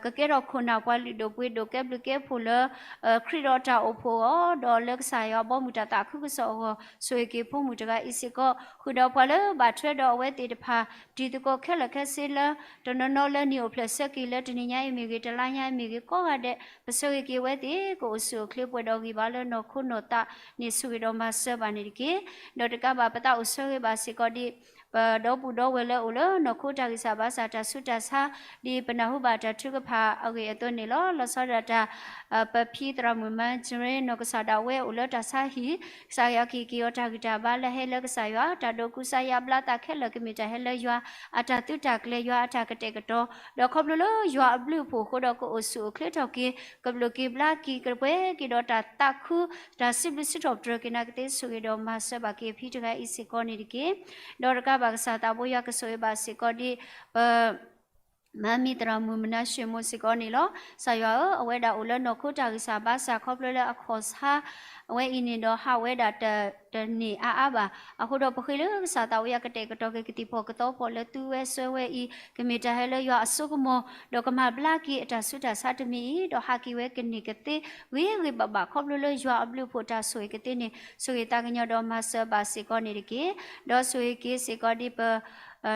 ကကဲထီၣ်ခိၣ်နၢ်ပှၤလုၢ်ဒိၣ်ပှ့ၤဒိၣ် ကဲဘျုးကဲဖှိၣ်လၢ ခရံာ်ဒီးတၢ်အိၣ်ဖှိၣ်အဂီၢ် ဒီးလၢကစၢ်ယွၤဘီမုၢ်တၢ်သးခုကစီၣ်အဂီၢ် ဆိၣ်ဂ့ၤက့ၤဖိမုၣ်တဂၤအံၤစ့ၢ်ကီး ဃုာ်ဒီးပှၤလၢဘၣ်ထွဲဒီးအဝဲသ့ၣ်တဖၣ် တံၤသကိးခဲလၢာ်ခဲဆ့လၢ တနီၤနီၤလၢနံၣ်အိၣ်ဖျဲၣ်ဆၢက့ၤလၢတနံၤညါအံၤမ့ၢ်ဂ့ၤ တလါညါအံၤမ့ၢ်ဂ့ၤ ကိးဂၤဒဲး ပဆိၣ်ဂ့ၤက့ၤအဝဲသ့ၣ် ကအိၣ်ဆူၣ်အိၣ်ချ့ပှဲၤဒီးဂံၢ်ဘါလၢနီၢ်ခိနီၢ်သးန့ၣ် ဆိၣ်ဂ့ၤဒီးမၤစၢၤဘၣ်န့ၣ်တက့ၢ်. ဒီးတကးဘၣ်ပသးအိၣ်ဆၢဂ့ၤဘၣ်စ့ၢ်ကီးဒ် ပဒီပုၢ်ဒီဝဲၢ်လၢအိၣ်လၢနီၢ်ခိတၢ်ဂံၢ်စၢ်ဘါစၢ်တၢ်ဆူးတၢ်ဆါ ဒ်ပနၢ်ဟူဘၣ်တၢ်ထုကဖၣ်အဂ့ၢ်အသိးန့ၣ်လီၤ. လီၤဆီဒၣ်တၢ် ပဖံသရၣ်မုၣ်မၤစရ့ နီၢ်ကစၢ်ဒၣ်ဝဲအိၣ်လၢတၢ်ဆါဟံၣ် ကစၢ်ယွၤကဟ့ၣ်က့ၤအီၤတၢ်ဂံၢ်တၢ်ဘါလၢအဟဲလၢကစၢ်ယွၤ တၢ်ဒိးကူစါယါဘျါသးခဲလၢာ်ကမ့ၢ်တၢ်ဟဲလၢယွၤအတၢ်သုးတၢ်ကျဲၤ ယွၤအတၢ်ကတဲာ်ကတီၤ ဒီးခီဖျိလၢယွၤအဘျုးအဖှိၣ်အဃိဒီးကအိၣ်ဆူၣ်အိၣ်ချ့ထီၣ်က့ၤ ကဘျုးက့ၤဘျါက့ၤ ကပှဲၤက့ၤဒီးတၢ်သးခု တၢ်စံးဘျုးစံးထီၣ်ပတြၢၤက့ၤနာ်ကသ့ဆိၣ်ဂ့ၤဒီးမၤစၢၤဘၣ်က့ၤဖံတဂၤအံၤစ့ၢ်ကီးန့ၣ်တက့ၢ်. ဒီးတကးဘၣ်ကစၢ်သးဘိယွၤကဆိၣ်ဂ့ၤဘၣ်စ့ၢ်ကီးဒ် ပ မၤမံၤသရၣ်မုၣ်မနၤၡ့မိၢ်စ့ၢ်ကီးန့ၣ်လီၤ. ကစၢ်ယွၤဧၢ, အဝဲဒၣ်အိၣ်လၢနီၢ်ခိတၢ်ဂံၢ်စၢ်ဘါစၢ်ခီဖျိလၢအခီၣ်ဆါ အဝဲအံၤန့ၣ်ဒီးဟးဝဲဒၣ်တ တန့ၢ်အါအါဘၣ်. အဃိဒီးပဃ့လၢကစၢ်သးဘိယွၤကတဲာ်ကတီၤက့ၤကသံၣ်ဖီၣ်ကသီဖီၣ်လၢသုဝဲစွဲဝဲအံၤ ကမ့ၢ်တၢ်ဟဲလၢယွၤအစိကမီၤ ဒီးကမၤဘျါက့ၤအတၢ်ဆူးတၢ်ဆါတမံၤအံၤ ဒီးဟးက့ၤဝဲကန့ၢ်ကသ့ဂ့ၤဂ့ၤဘၣ်ဘၣ် ခီဖျိလၢယွၤအဘျုးအဖှိၣ်တၢ်ဆိၣ်ဂ့ၤကသ့န့ၣ် ဆိၣ်ဂ့ၤသးကညီၤဒီးမၤစၢၤဘၣ်စ့ၢ်ကီးန့ၣ်တက့ၢ်. ဒီးဆိၣ်ဂ့ၤက့ၤစ့ၢ်ကီးဒ်ပ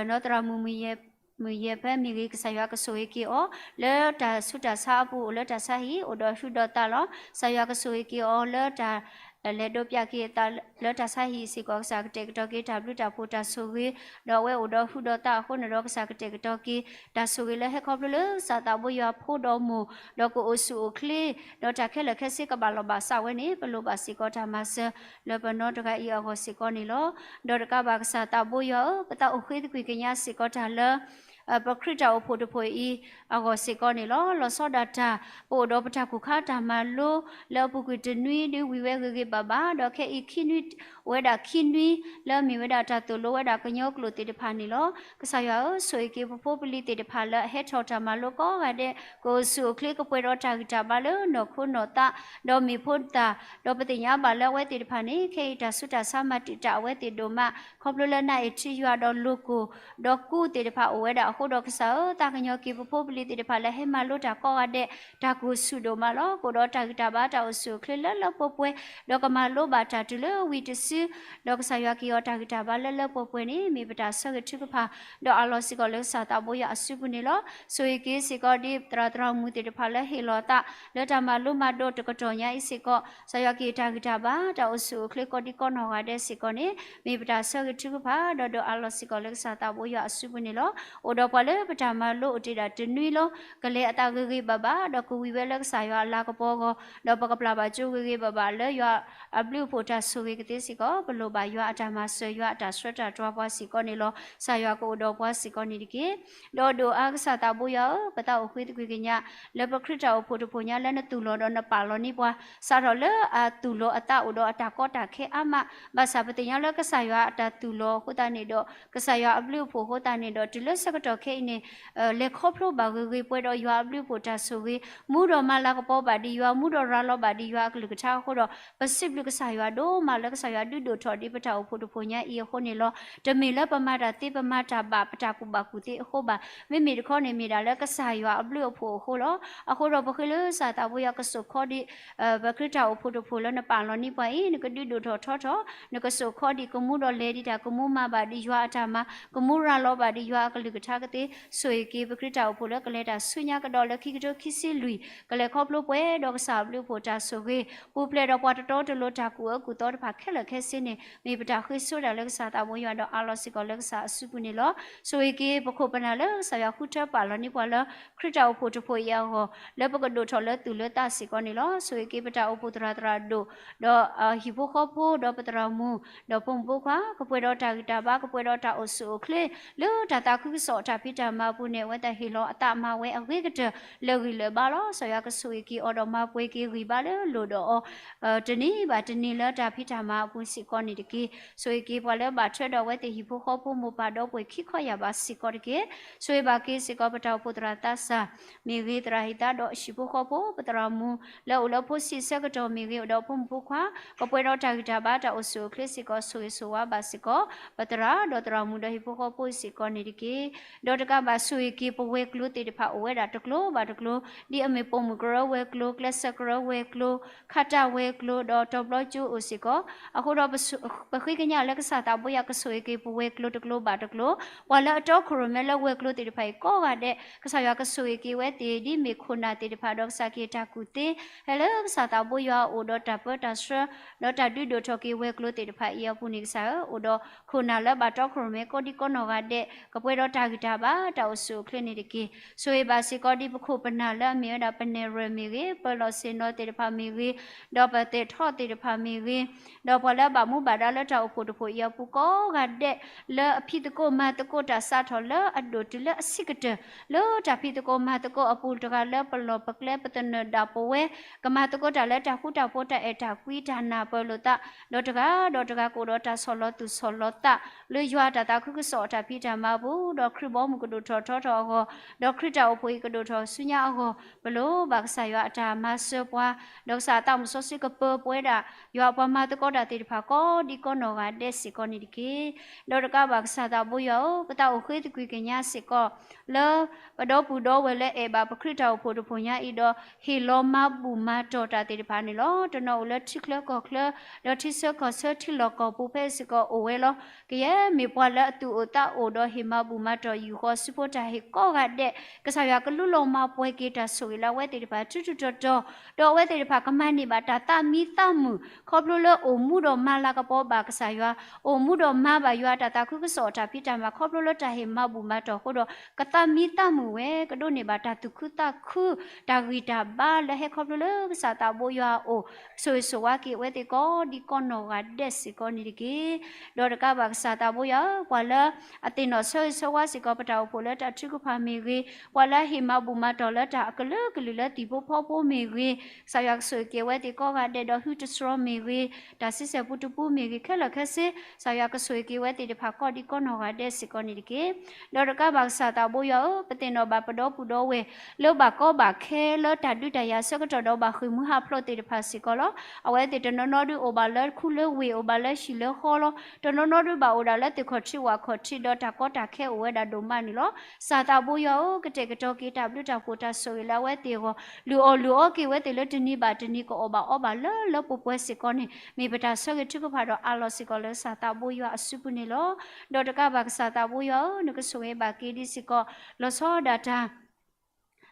နီၢ်သရၣ်မုၣ် မုၢ်ယဲၢ်ဖဲမ့ၢ်ဂ့ၤ ကစၢ်ယွၤကဆိၣ်ဂ့ၤက့ၤအီၤ လၢတၢ်ဆူးတၢ်ဆါအပူၤ အိၣ်လၢတၢ်ဆါဟံၣ် အိၣ်ဒီးဟုဒီးသးလီၤ. ကစၢ်ယွၤကဆိၣ်ဂ့ၤက့ၤအီၤလၢတၢ် လဲၤဒိးပျးက့ၤအသးလၢတၢ်ဆါဟံၣ်စ့ၢ်ကီး ကစၢ်ကတဲာ်ကတီၤက့ၤတၢ်ဘျုးတၢ်ဖှိၣ်တၢ်ဆိၣ်ဂ့ၤ ဒီးအဝဲအိၣ်ဒီးဟုဒီးသးအဃိန့ၣ်ဒီး ကစၢ်ကတဲာ်ကတီၤက့ၤ တၢ်ဆိၣ်ဂ့ၤလၢဟဲခီဖျိလၢကစၢ်သးဘိယွၤဖိဒီးမိၢ် ဒီးကအိၣ်ဆူၣ်အိၣ်ချ့ ဒီးတၢ်ခဲလၢာ်ခဲဆ့ကဘၣ်လီၤဘၣ်စးဝဲန့ၣ် ပလိၣ်ဘၣ်စ့ၢ်ကီးတၢ်မၤစၢၤလၢပနီတဂၤအံၤအဂီၢ်စ့ၢ်ကီးန့ၣ်လီၤ. ဒီးတကးဘၣ်ကစၢ်သးဘိယွၤဧၢ, ပသးအိၣ်ဃ့သကွံၢ်ကညးစ့ၢ်ကီးတၢ်လၢ ပခရံာ်တၢ်အိၣ်ဖှိၣ်တဖှိၣ်အံၤအဂီၢ်စ့ၢ်ကီးန့ၣ်လီၤ. လီၤဆီဒၣ်တၢ် ပအိၣ်ဒီးပတၢ်ကူၣ်ခါတၢ်မၤလိ လၢအပူၤကွံာ်တနွံဒ်ဝံၤဝဲဂ့ၤဂ့ၤဘၣ်ဘၣ် ဒီးခဲအံၤခံနွံ အိၣ်ဝဲဒၣ်ခံနွံ လၢအမ့ၢ်ဝဲဒၣ်တၢ်သိၣ်လိဝဲဒၣ်ကညီကျိာ်သ့ၣ်တဖၣ်န့ၣ်လီၤ. ကစၢ်ယွၤဧၢ, ဆိၣ်ဂ့ၤက့ၤပဖိပလံၤသ့ၣ်တဖၣ်လၢအဟဲထီၣ်တၢ်မၤလိကိးဂၤဒဲး ကအိၣ်ဆူၣ်အိၣ်ချ့ ကပှဲၤဒီးတၢ်ဂံၢ်တၢ်ဘါလၢနီၢ်ခိနီၢ်သး ဒီးမ့ၢ်ဖိသၣ် ဒီးပသ့ၣ်ညါဘၣ်လၢအဝဲသ့ၣ်တဖၣ်န့ၣ် ခဲအံၤတၢ်ဆူးတၢ်ဆါမၤတံာ်တာ်အဝဲသ့ၣ်ဒိၣ်မး ခီဖျိလၢနအ့ၣ်ထံယွၤဒီးလိၤကိၢ် ဒီးကူသ့ၣ်တဖၣ်အိၣ်ဝဲဒၣ်အဃိဒီး ကစၢ်ဧၢ, သးကညီၤက့ၤပဖိပလံၤသ့ၣ်တဖၣ်လၢဟဲမၤလိတၢ်ကိးဂၤဒဲး တၢ်ကူၣ်ဆူၣ်ဒိၣ်မးလီၤ. ကအိၣ်ဒီးတၢ်ဂံၢ်တၢ်ဘါတၢ်အိၣ်ဆူၣ်အိၣ်ချ့လၢလၢပှဲၤပှဲၤ ဒီးကမၤလိဘၣ်တၢ်တုၤလၢဝံၤတစု ဒီးကစၢ်ယွၤကဟ့ၣ်အီၤတၢ်ဂံၢ်တၢ်ဘါလၢလၢပှဲၤပှဲၤန့ၣ် မ့ၢ်ပတၢ်ဆၢဂ့ၤထုကဖၣ် ဒီးအးလီၤစ့ၢ်ကီးလၢကစၢ်သးဘိယွၤအစုပူၤန့ၣ်လီၤ. ဆိၣ်ဂ့ၤက့ၤစ့ၢ်ကီးဒ်သရၣ်မုၣ်သ့ၣ်တဖၣ်လၢဟ့ၣ်လီၤအသး လၢတၢ်မၤလိမၤဒိးတကတီၢ်ညါအံၤစ့ၢ်ကီး ကစၢ်ယွၤကဟ့ၣ်တၢ်ဂံၢ်တၢ်ဘါ တၢ်အိၣ်ဆူၣ်အိၣ်ချ့ကိးဒံကိးနီၢ်ဂၤဒဲးစ့ၢ်ကီးန့ၣ် မ့ၢ်ပတၢ်ဆၢဂ့ၤထုကဖၣ် ဒီးဒိးအးလီၤစ့ၢ်ကီးလၢကစၢ်သးဘိယွၤအစုပူၤန့ၣ်လီၤ. အိၣ်ဒီးပှၤလၢပတၢ်မၤလိအိၣ်တ့ၢ်ဒၣ်တနွံလီၤ. ကလဲၤအသးဂ့ၤဂ့ၤဘၣ်ဘၣ် ဒီးကဝံၤဝဲလၢကစၢ်ယွၤအလၤကပီၤအဂီၢ် ဒီးပကပျၢ်ဘၣ်ကၠိဂ့ၤဂ့ၤဘၣ်ဘၣ်လၢယွၤအဘျုးအဖှိၣ်တၢ်ဆိၣ်ဂ့ၤကသ့စ့ၢ်ကီး ပလိၣ်ဘၣ်ယွၤအတၢ်မၤစၢၤ ယွၤအတၢ်ဆှၢတၢ်တွၤပှၤစ့ၢ်ကီးန့ၣ်လီၤ. ကစၢ်ယွၤကအိၣ်ဒီးပှၤစ့ၢ်ကီးန့ၣ်တက့ၢ်. ဒီးဒိၣ်အါကစၢ်သးဘိယွၤဧၢ, ပသးအိၣ်ဃ့သကွံာ်ကညး လၢပခရံာ်တၢ်အိၣ်ဖှိၣ်တဖှိၣ်ညါလၢနသူၣ်လီၤဒီးနပာ်လီၤန့ၢ်ပှၤ စးထီၣ်လၢအသူၣ်လီၤအသးအိၣ်ဒီးအတၢ်ကီတၢ်ခဲအါမး, ဘၣ်ဆၣ်ပသ့ၣ်ညါလၢကစၢ်ယွၤအတၢ်သူၣ်လီၤအဃိသတးန့ၣ်ဒီး ကစၢ်ယွၤအဘျုးအဖှိၣ်အဃိသတးန့ၣ်ဒီး တုၤလၢဆၢကတီၢ်ခဲအံၤန့ၣ် လဲၤခီဖျိဘၣ်ဂ့ၤဂ့ၤပှဲၤဒီးယွၤအဘျုးအဖှိၣ်တၢ်ဆိၣ်ဂ့ၤ, မူဒီးမၤလၤကပီၤဘၣ်ဒံးယွၤ, မူဒီးရၤလီၤဘၣ်ဒံးယွၤအကလုၢ်ကထါအဃိဒီး ပစံးဘျုးကစၢ်ယွၤဒိၣ်မးလၢကစၢ်ယွၤဒုးဒိၣ်ထီၣ်ဒံးပတၢ်အိၣ်ဖှိၣ်တဖှိၣ်ညါအံၤအဃိန့ၣ်လီၤ. တမ့ၢ်လၢပမၤတၢ်သ့ ပမၤတၢ်ဘၣ် ပတၢ်ကူၣ်ဘၣ်ကူၣ်သ့အဃိဘၣ်. မ့မ့ၢ်တခီန့ၣ် မ့ၢ်ဒၣ်လၢကစၢ်ယွၤအဘျုးအဖှိၣ်အဃိလီၤ. အဃိဒီးပဃ့လၢကစၢ်သးဘိယွၤကစိာ်ခီဒံး ပခရံာ်တၢ်အိၣ်ဖှိၣ်တဖှိၣ်လၢနပာ်လီၤန့ၢ်ပှၤအံၤ နကဒုးဒိၣ်ထီၣ်ထီထီၣ်, နကစိာ်ခီဒံးကမူဒီးလဲၤဒံးတၢ် ကမူမၤဘၣ်ဒံးယွၤအတၢ်မၤ, ကမူရၤလီၤဘၣ်ဒံးယွၤအကလုၢ်ကထါကသ့, ဆိၣ်ဂ့ၤက့ၤပခရံ်တၢ်အိၣ်ဖှိၣ်လၢကလဲၤတၢ်ဆူညါကဒီးလၢခံကထိခံဆံလွံၢ် ကလဲၤခီဖျိပှဲၤဒီးကစၢ်အဘျုးအဖှိၣ်တၢ်ဆိၣ်ဂ့ၤ, ပူၤဖျဲးဒီးပှၤတတီတလိၤတၢ်ကူၣ်အၢကူၣ်သီတဖၣ်ခဲလၢာ်ခဲဆ့န့ၣ် မ့ၢ်ပတၢ်ဃ့ဆိဒၣ်လၢကစၢ်သးဘိယွၤဒီးအးလီၤစ့ၢ်ကီးလၢကစၢ်အစုပူၤန့ၣ်လီၤ. ဆိၣ်ဂ့ၤက့ၤပခိၣ်ပနၢ်လၢကစၢ်ယွၤဃုထၢပာ်လီၤန့ၢ်ပှၤလၢ ခရံာ်တၢ်အိၣ်ဖှိၣ်တဖှိၣ်အံၤအဂီၢ် လၢပကဒိၣ်ထီၣ်လၢသူၣ်လၢသးစ့ၢ်ကီးန့ၣ်လီၤ. ဆိၣ်ဂ့ၤက့ၤပတၢ်အိၣ်ဖှိၣ်သရၣ်သရၣ်ဒိၣ် ဒီးဟံၣ်ဖိဃီဖိ ဒီးပသရၣ်မုၣ် ဒီးဖိမုၣ်ဖိခွါ ကပှဲၤဒီးတၢ်ဂံၢ်တၢ်ဘါ ကပှဲၤဒီးတၢ်အိၣ်ဆူၣ်အိၣ်ချ့ လၢတၢ်သးခုကစီၣ်တၢ်ဖံးတၢ်မၤအပူၤန့ၣ် အဝဲသ့ၣ်ဟ့ၣ်လီၤအသးမၤဝဲအဂ့ၤကတၢၢ် လၢာ်ဂံၢ်လၢာ်ဘါလီၤ. ကစၢ်ယွၤကဆိၣ်ဂ့ၤက့ၤအီၤဒီးမၤပှဲၤက့ၤဂံၢ်ဘါလၢလိၣ်ဒီးအီၤ တနံၤဘၣ်တနံၤလၢတၢ်ဖံးတၢ်မၤအပူၤစ့ၢ်ကီးန့ၣ်တက့ၢ်. ဆိၣ်ဂ့ၤက့ၤပှၤလၢဘၣ်ထွဲဒီးအဝဲသ့ၣ်ဟံၣ်ဖိဃီဖိမိၢ်ပၢ်ဒီပုၢ်ဝဲၢ်ခံခီယၢ်ဘးစ့ၢ်ကီးတက့ၢ်. ဆိၣ်ဂ့ၤဘၣ်က့ၤစ့ၢ်ကီးပတၢ်အိၣ်ဖှိၣ်သရၣ်သးစၢ် မ့ၢ်ဂ့ၤ သရၣ်ဟံၣ်သါဒီးဟံၣ်ဖိဃီဖိ ပသရၣ်မုၣ် လၢအိၣ်လၢဖိဆံးဆၢကတီၢ်မ့ၢ်ဂ့ၤ အိၣ်ဒီးဖိမုၣ်ဖိခွါ ကပှဲၤဒီးတၢ်ဂံၢ်တၢ်ဘါတၢ်အိၣ်ဆူၣ်အိၣ်ချ့စ့ၢ်ကီး ဆိၣ်ဂ့ၤဆိၣ်ဝါဘၣ်စ့ၢ်ကီး ပသရၣ်ဒီးသရၣ်မုၣ်ဒီးဟံၣ်ဖိဃီဖိစ့ၢ်ကီးန့ၣ်တက့ၢ်. ဒီးတကးဘၣ်ဆိၣ်ဂ့ၤက့ၤပဝဲၤကျိၤသ့ၣ် သ့ၣ်တဖၣ်အိၣ်ဝဲဒၣ်တကျိၤဘၣ်တကျိၤ, ဒ်အမ့ၢ်ပိာ်မုၣ်ကရၢဝဲၤကျိၤ, ကျဲးစၢးကရၢဝဲၤကျိၤ, ခးတၢ်ဝဲၤကျိၤ, ဒီးတီၤဘျီကၠိအိၣ်စ့ၢ်ကီး. အဃိဒီး ပဃ့ကညးလၢကစၢ်သးဘိယွၤကဆိၣ်ဂ့ၤက့ၤပဝဲၤကျိၤတကျိၤဘၣ်တကျိၤ, ပှၤလၢအတီခိၣ်ရိၣ်မဲလၢဝဲၤကျိၤသ့ၣ်တဖၣ်အံၤကိးဂၤဒဲး ကစၢ်ယွၤကဆိၣ်ဂ့ၤက့ၤဝဲသ့ၣ် ဒ်မ့ၢ်ခိၣ်နၢ်သ့ၣ်တဖၣ် ဒီးကစၢ်က့ၤတၢ်ကူၣ်သ့ ဟဲလၢကစၢ်သးဘိယွၤအအိၣ်ဒီးတၢ်ပၢတၢ်ဆှၢ, ဒီးတၢ်ဒုးဒိၣ်ထီၣ်က့ၤဝဲၤကျိၤသ့ၣ်တဖၣ်အံၤအပူၤန့ၣ်ကစၢ်ဧၢ, အိၣ်ဒီးခိၣ်နၢ်လၢဘၣ်တီခိၣ်ရိၣ်မဲကိးဒံကိးနီၢ်ဂၤဒဲး ကပှဲၤဒီးတၢ်ဂံၢ်တၢ်ဘါ တၢ်အိၣ်ဆူၣ်အိၣ်ချ့န့ၣ်တက့ၢ်. ဆိၣ်ဂ့ၤဘၣ်စ့ၢ်ကီးဒ်ပခိၣ်ပနၢ်လၢအမ့ၢ်ဝဲဒၣ်ပနဲၣ်ရွဲၣ်မ့ၢ်ဂ့ၤ, ပၢၤလီၢ်ဆ့ၣ်နီၤသ့ၣ်တဖၣ်မ့ၢ်ဂ့ၤ, ဒီးပသဲးထီၣ်သ့ၣ်တဖၣ်မ့ၢ်ဂ့ၤ, ဒီးပှၤလၢအဘၣ်မူဘၣ်ဒါလၢတၢ်အိၣ်ဖှိၣ်တဖှိၣ်အံၤအပူၤကိးဂၤဒဲး လၢအဖံးသကိးမၤသကိးတၢ်စးထီၣ်လၢအဒိၣ်တုၤလၢအဆံးကတၢၢ် လၢတၢ်ဖံးသကိးမၤသကိးအပူၤတဂၤလၢပလီၢ်ပကျဲပသနၢၣ်ဒၣ်ပဝဲ ကမၤသကိးတၢ်လၢတၢ်ဃူတၢ်ဖိးတၢ်အဲၣ်တၢ်ကွံတၢ်နၢ်ပၢၢ်လိာ်သး, ဒီးတဂၤဒီးတဂၤကအိၣ်ဒီးတၢ်ဆီၣ်လီၤသူၣ်ဆီၣ်လီၤသး လၢယွၤအတၢ်သးခုကစီၣ်အတၢ်ဖံးတၢ်မၤအပူၤ, ဒီးခရံာ်ဘီမုၢ်ကဒိၣ်ထီၣ်ထီထီၣ်အဂီၢ်, ဒီးခရံာ်တၢ်အိၣ်ဖှိၣ်အံၤကဒိၣ်ထီၣ်ဆူညါအဂီၢ်, ပလိၣ်ဘၣ်ကစၢ်ယွၤအတၢ်မၤစၢၤပှၤ, ဒီးကစၢ်အသးမုၣ်စီဆှံကပၢၤပဝဲဒၣ် ယွၤအပှၤမၤသကိးတၢ်သ့ၣ်တဖၣ်ကိးဒံကိးနီၢ်ဂၤဒဲးစ့ၢ်ကီးန့ၣ်တက့ၢ်. ဒီးတကးဘၣ်ကစၢ်သးဘိယွၤဧၢ, ပသးအိၣ်ဃ့သကွံာ်ကညးစ့ၢ်ကီး လၢပဒီပုၢ်ဒီဝဲၢ်လၢအဲၣ်ဘၣ်ပခရံာ်တၢ်အိၣ်ဖှိၣ်တဖှိၣ်ညါအံၤဒီး ဟ့ၣ်လီၤမၤဘူၣ်မၤတီၢ်တၢ်သ့ၣ်တဖၣ်န့ၣ်လီၤ. တနီၤအိၣ်လၢထံချၢကီၢ်ချၢ, ဒီးထံဆၢကီၢ်ဆၢထံလီၢ်ကီၢ်ပူၤဖဲစ့ၢ်ကီးအိၣ်ဝဲလီၤ. ကယဲၢ်မ့ၢ်ပှၤလၢအသူၣ်အိၣ်သးအိၣ်ဒီးဟ့ၣ်မၤဘူၣ်မၤတီၢ်ယူၢ်ဃီဆူဖိတၢ်ဟ့ၣ်ကိးဂၤဒဲး, ကစၢ်ယွၤကလူလီၤမၤပှဲၤက့ၤတၢ်ဆိၣ်ဂ့ၤလၢအဝဲသ့ၣ်တဖၣ်ထူထူတီၤတီၤ, ဒီးအဝဲသ့ၣ်တဖၣ်ကမၤန့ၢ်ဘၣ်တၢ်သးမံသးမုာ် ခီဖျိလၢအိၣ်မူဒီးမၤလၤကပီၤဘၣ်ကစၢ်ယွၤ, အိၣ်မူဒီးမၤဘၣ်ယွၤအတၢ်သးခုကစီၣ်အတၢ်ဖံးတၢ်မၤ ခီဖျိလၢတၢ်ဟ့ၣ်မၤဘူၣ်မၤတီၢ်အဃိဒီး ကသးမံသးမုာ်ဝဲ, ကဒိးန့ၢ်ဘၣ်တၢ်သူၣ်ခုသးခု, တၢ်ဂံၢ်တၢ်ဘါလၢဟဲခီဖျိလၢကစၢ်သးဘိယွၤအအိၣ်, ဆိၣ်ဂ့ၤဆိၣ်ဝါက့ၤအဝဲသ့ၣ်ကိးဒံကိးနီၢ်ဂၤဒဲးစ့ၢ်ကီးန့ၣ်တက့ၢ်. ဒီးတကးဘၣ်ကစၢ်သးဘိယွၤဧၢ, ပှၤလၢအသ့ၣ်နီၣ်ဆၢဂ့ၤဆၢဝါစ့ၢ်ကီးပတၢ်အိၣ်ဖှိၣ်လၢတၢ်ထုကဖၣ်မ့ၢ်ဂ့ၤ, ပှၤလၢအဟ့ၣ်မၤဘူၣ်မၤတီၢ်လၢတၢ်အကလုာ်ကလုာ်လၢသံၣ်ဖိဖီဖိမ့ၢ်ဂ့ၤ, ကစၢ်ယွၤကဆိၣ်ဂ့ၤက့ၤအဝဲသ့ၣ်ကိးဂၤဒဲးဒီးဟုတစြီမ့ၢ်ဂ့ၤ, တၢ်ဆံဆဲၣ်ပူတပူမ့ၢ်ဂ့ၤ, ခဲလၢာ်ခဲဆ့ ကစၢ်ယွၤကဆိၣ်ဂ့ၤက့ၤအဝဲသ့ၣ်တဖၣ်ကိးဒံကိးနီၢ်ဂၤဒဲးစ့ၢ်ကီးန့ၣ်တက့ၢ်. ဒီးတကးဘၣ်ကစၢ်သးဘိယွၤဧၢ, ပသ့ၣ်နီၣ်ဘၣ်ပဒီပုၢ်ဒီဝဲၢ် လၢဘၣ်ကီဘၣ်ခဲလၢတၢ်ဒုးတၢ်ယၤဆၢကတီၢ်ဒီးဘၣ်ဃ့ၢ်မှံဟးဖျိးသ့ၣ်တဖၣ်စ့ၢ်ကီးလီၤ. အဝဲသ့ၣ်တနီၤနီၤဒုးအိၣ်ဘၣ်လၢခူလၢဝ့ၢ် အိၣ်ဘၣ်လၢဟံၣ်လၢဃီလီၤ. တနီၤနီၤဒုးဘၣ်အိၣ်ဒၣ်လၢသ့ၣ်ခီၣ်ထံးဝၣ်ခီၣ်ထံး ဒီးတၢ်ကီတၢ်ခဲအိၣ်ဝဲဒၣ်ဒိၣ်မးန့ၣ်လီၤ. ကစၢ်သးဘိယွၤဧၢ, ကတဲာ်ကတီၤက့ၤတၢ်ဘျုးတၢ်ဖှိၣ်တၢ်ဆိၣ်ဂ့ၤလၢအဝဲသ့ၣ်အဂီၢ်, လုၢ်အီၣ်လုၢ်အီက့ၤဝဲသ့ၣ်လၢတနံၤဘၣ်တနံၤ ကအီၣ်ဘၣ်အီဘၣ်လၢလၢပှဲၤပှဲၤစ့ၢ်ကီးန့ၣ် မ့ၢ်ပတၢ်ဆၢဂ့ၤထုကဖၣ်ဒီးအးလီၤစ့ၢ်ကီးလၢကစၢ်သးဘိယွၤအစုပူၤန့ၣ်လီၤ. ဒီးတကးဘၣ်ကစၢ်သးဘိယွၤဧၢ, နကဆိၣ်ဂ့ၤဘၣ်က့ၤဒံးစ့ၢ်ကီး လီၤဆီဒၣ်တၢ်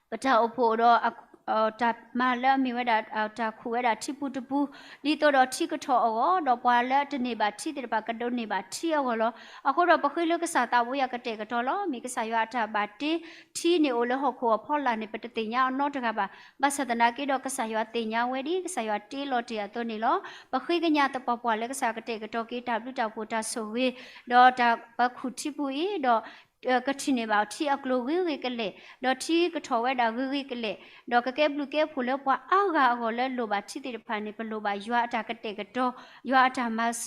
ပတၢ်အိၣ်ဖှိၣ်ဒီး တၢ်မၤလၢအမ့ၢ်ဝဲဒၣ် တၢ်ခူၣ်ဝဲဒၣ်ထံပူတပူ, ဒ်သိးဒီးထံကထီၣ်အဂီၢ်, ဒီးပှၤလၢအတန့ၢ်ဘၣ်ထံသ့ၣ်တဖၣ်ကဒိးန့ၢ်ဘၣ်ထံအဂီၢ်လီၤ. အဃိဒီးပဃ့လၢကစၢ်သးဘိယွၤကတဲာ်ကတီၤလီၤ. မ့ၢ်ကစၢ်ယွၤအတၢ်ဘၣ်တ့ ထံန့ၣ်အိၣ်လၢဟီၣ်ခိၣ်အဖီလာ်န့ၣ် ပတသ့ၣ်ညါအနီတဂၤဘၣ်. ဘၣ်ဆၣ်သနာ်က့ဒီး ကစၢ်ယွၤသ့ၣ်ညါဝဲဒ်ကစၢ်ယွၤတ့လီၤတ့ၢ်အသိးန့ၣ်လီၤ. ပဃ့ကညးသပှၢ်ပှၢ်လၢကစၢ်ယွၤကတဲာ်ကတီၤက့ၤ တၢ်ဘျုးတၢ်ဖှိၣ်တၢ်ဆိၣ်ဂ့ၤ, ဒီးတၢ်ပၢၤခူၣ်ထံပူၤအံၤ, ဒီး ကထံၣ်န့ၢ်ဘၣ်ထံအကျိၤဂ့ၤဂ့ၤကလဲာ်, ဒီးထံကထီၣ်ဝဲဒၣ်ဂ့ၤဂ့ၤကလဲာ်, ဒီးကကဲဘျုးကဲဖှိၣ်လၢပှၤအါဂၤအဂီၢ်လၢလိၣ်ဘၣ်ထံသ့ၣ်တဖၣ်န့ၣ် ပလိၣ်ဘၣ်ယွၤအတၢ်ကတဲာ်ကတီၤ, ယွၤအတၢ်မၤစ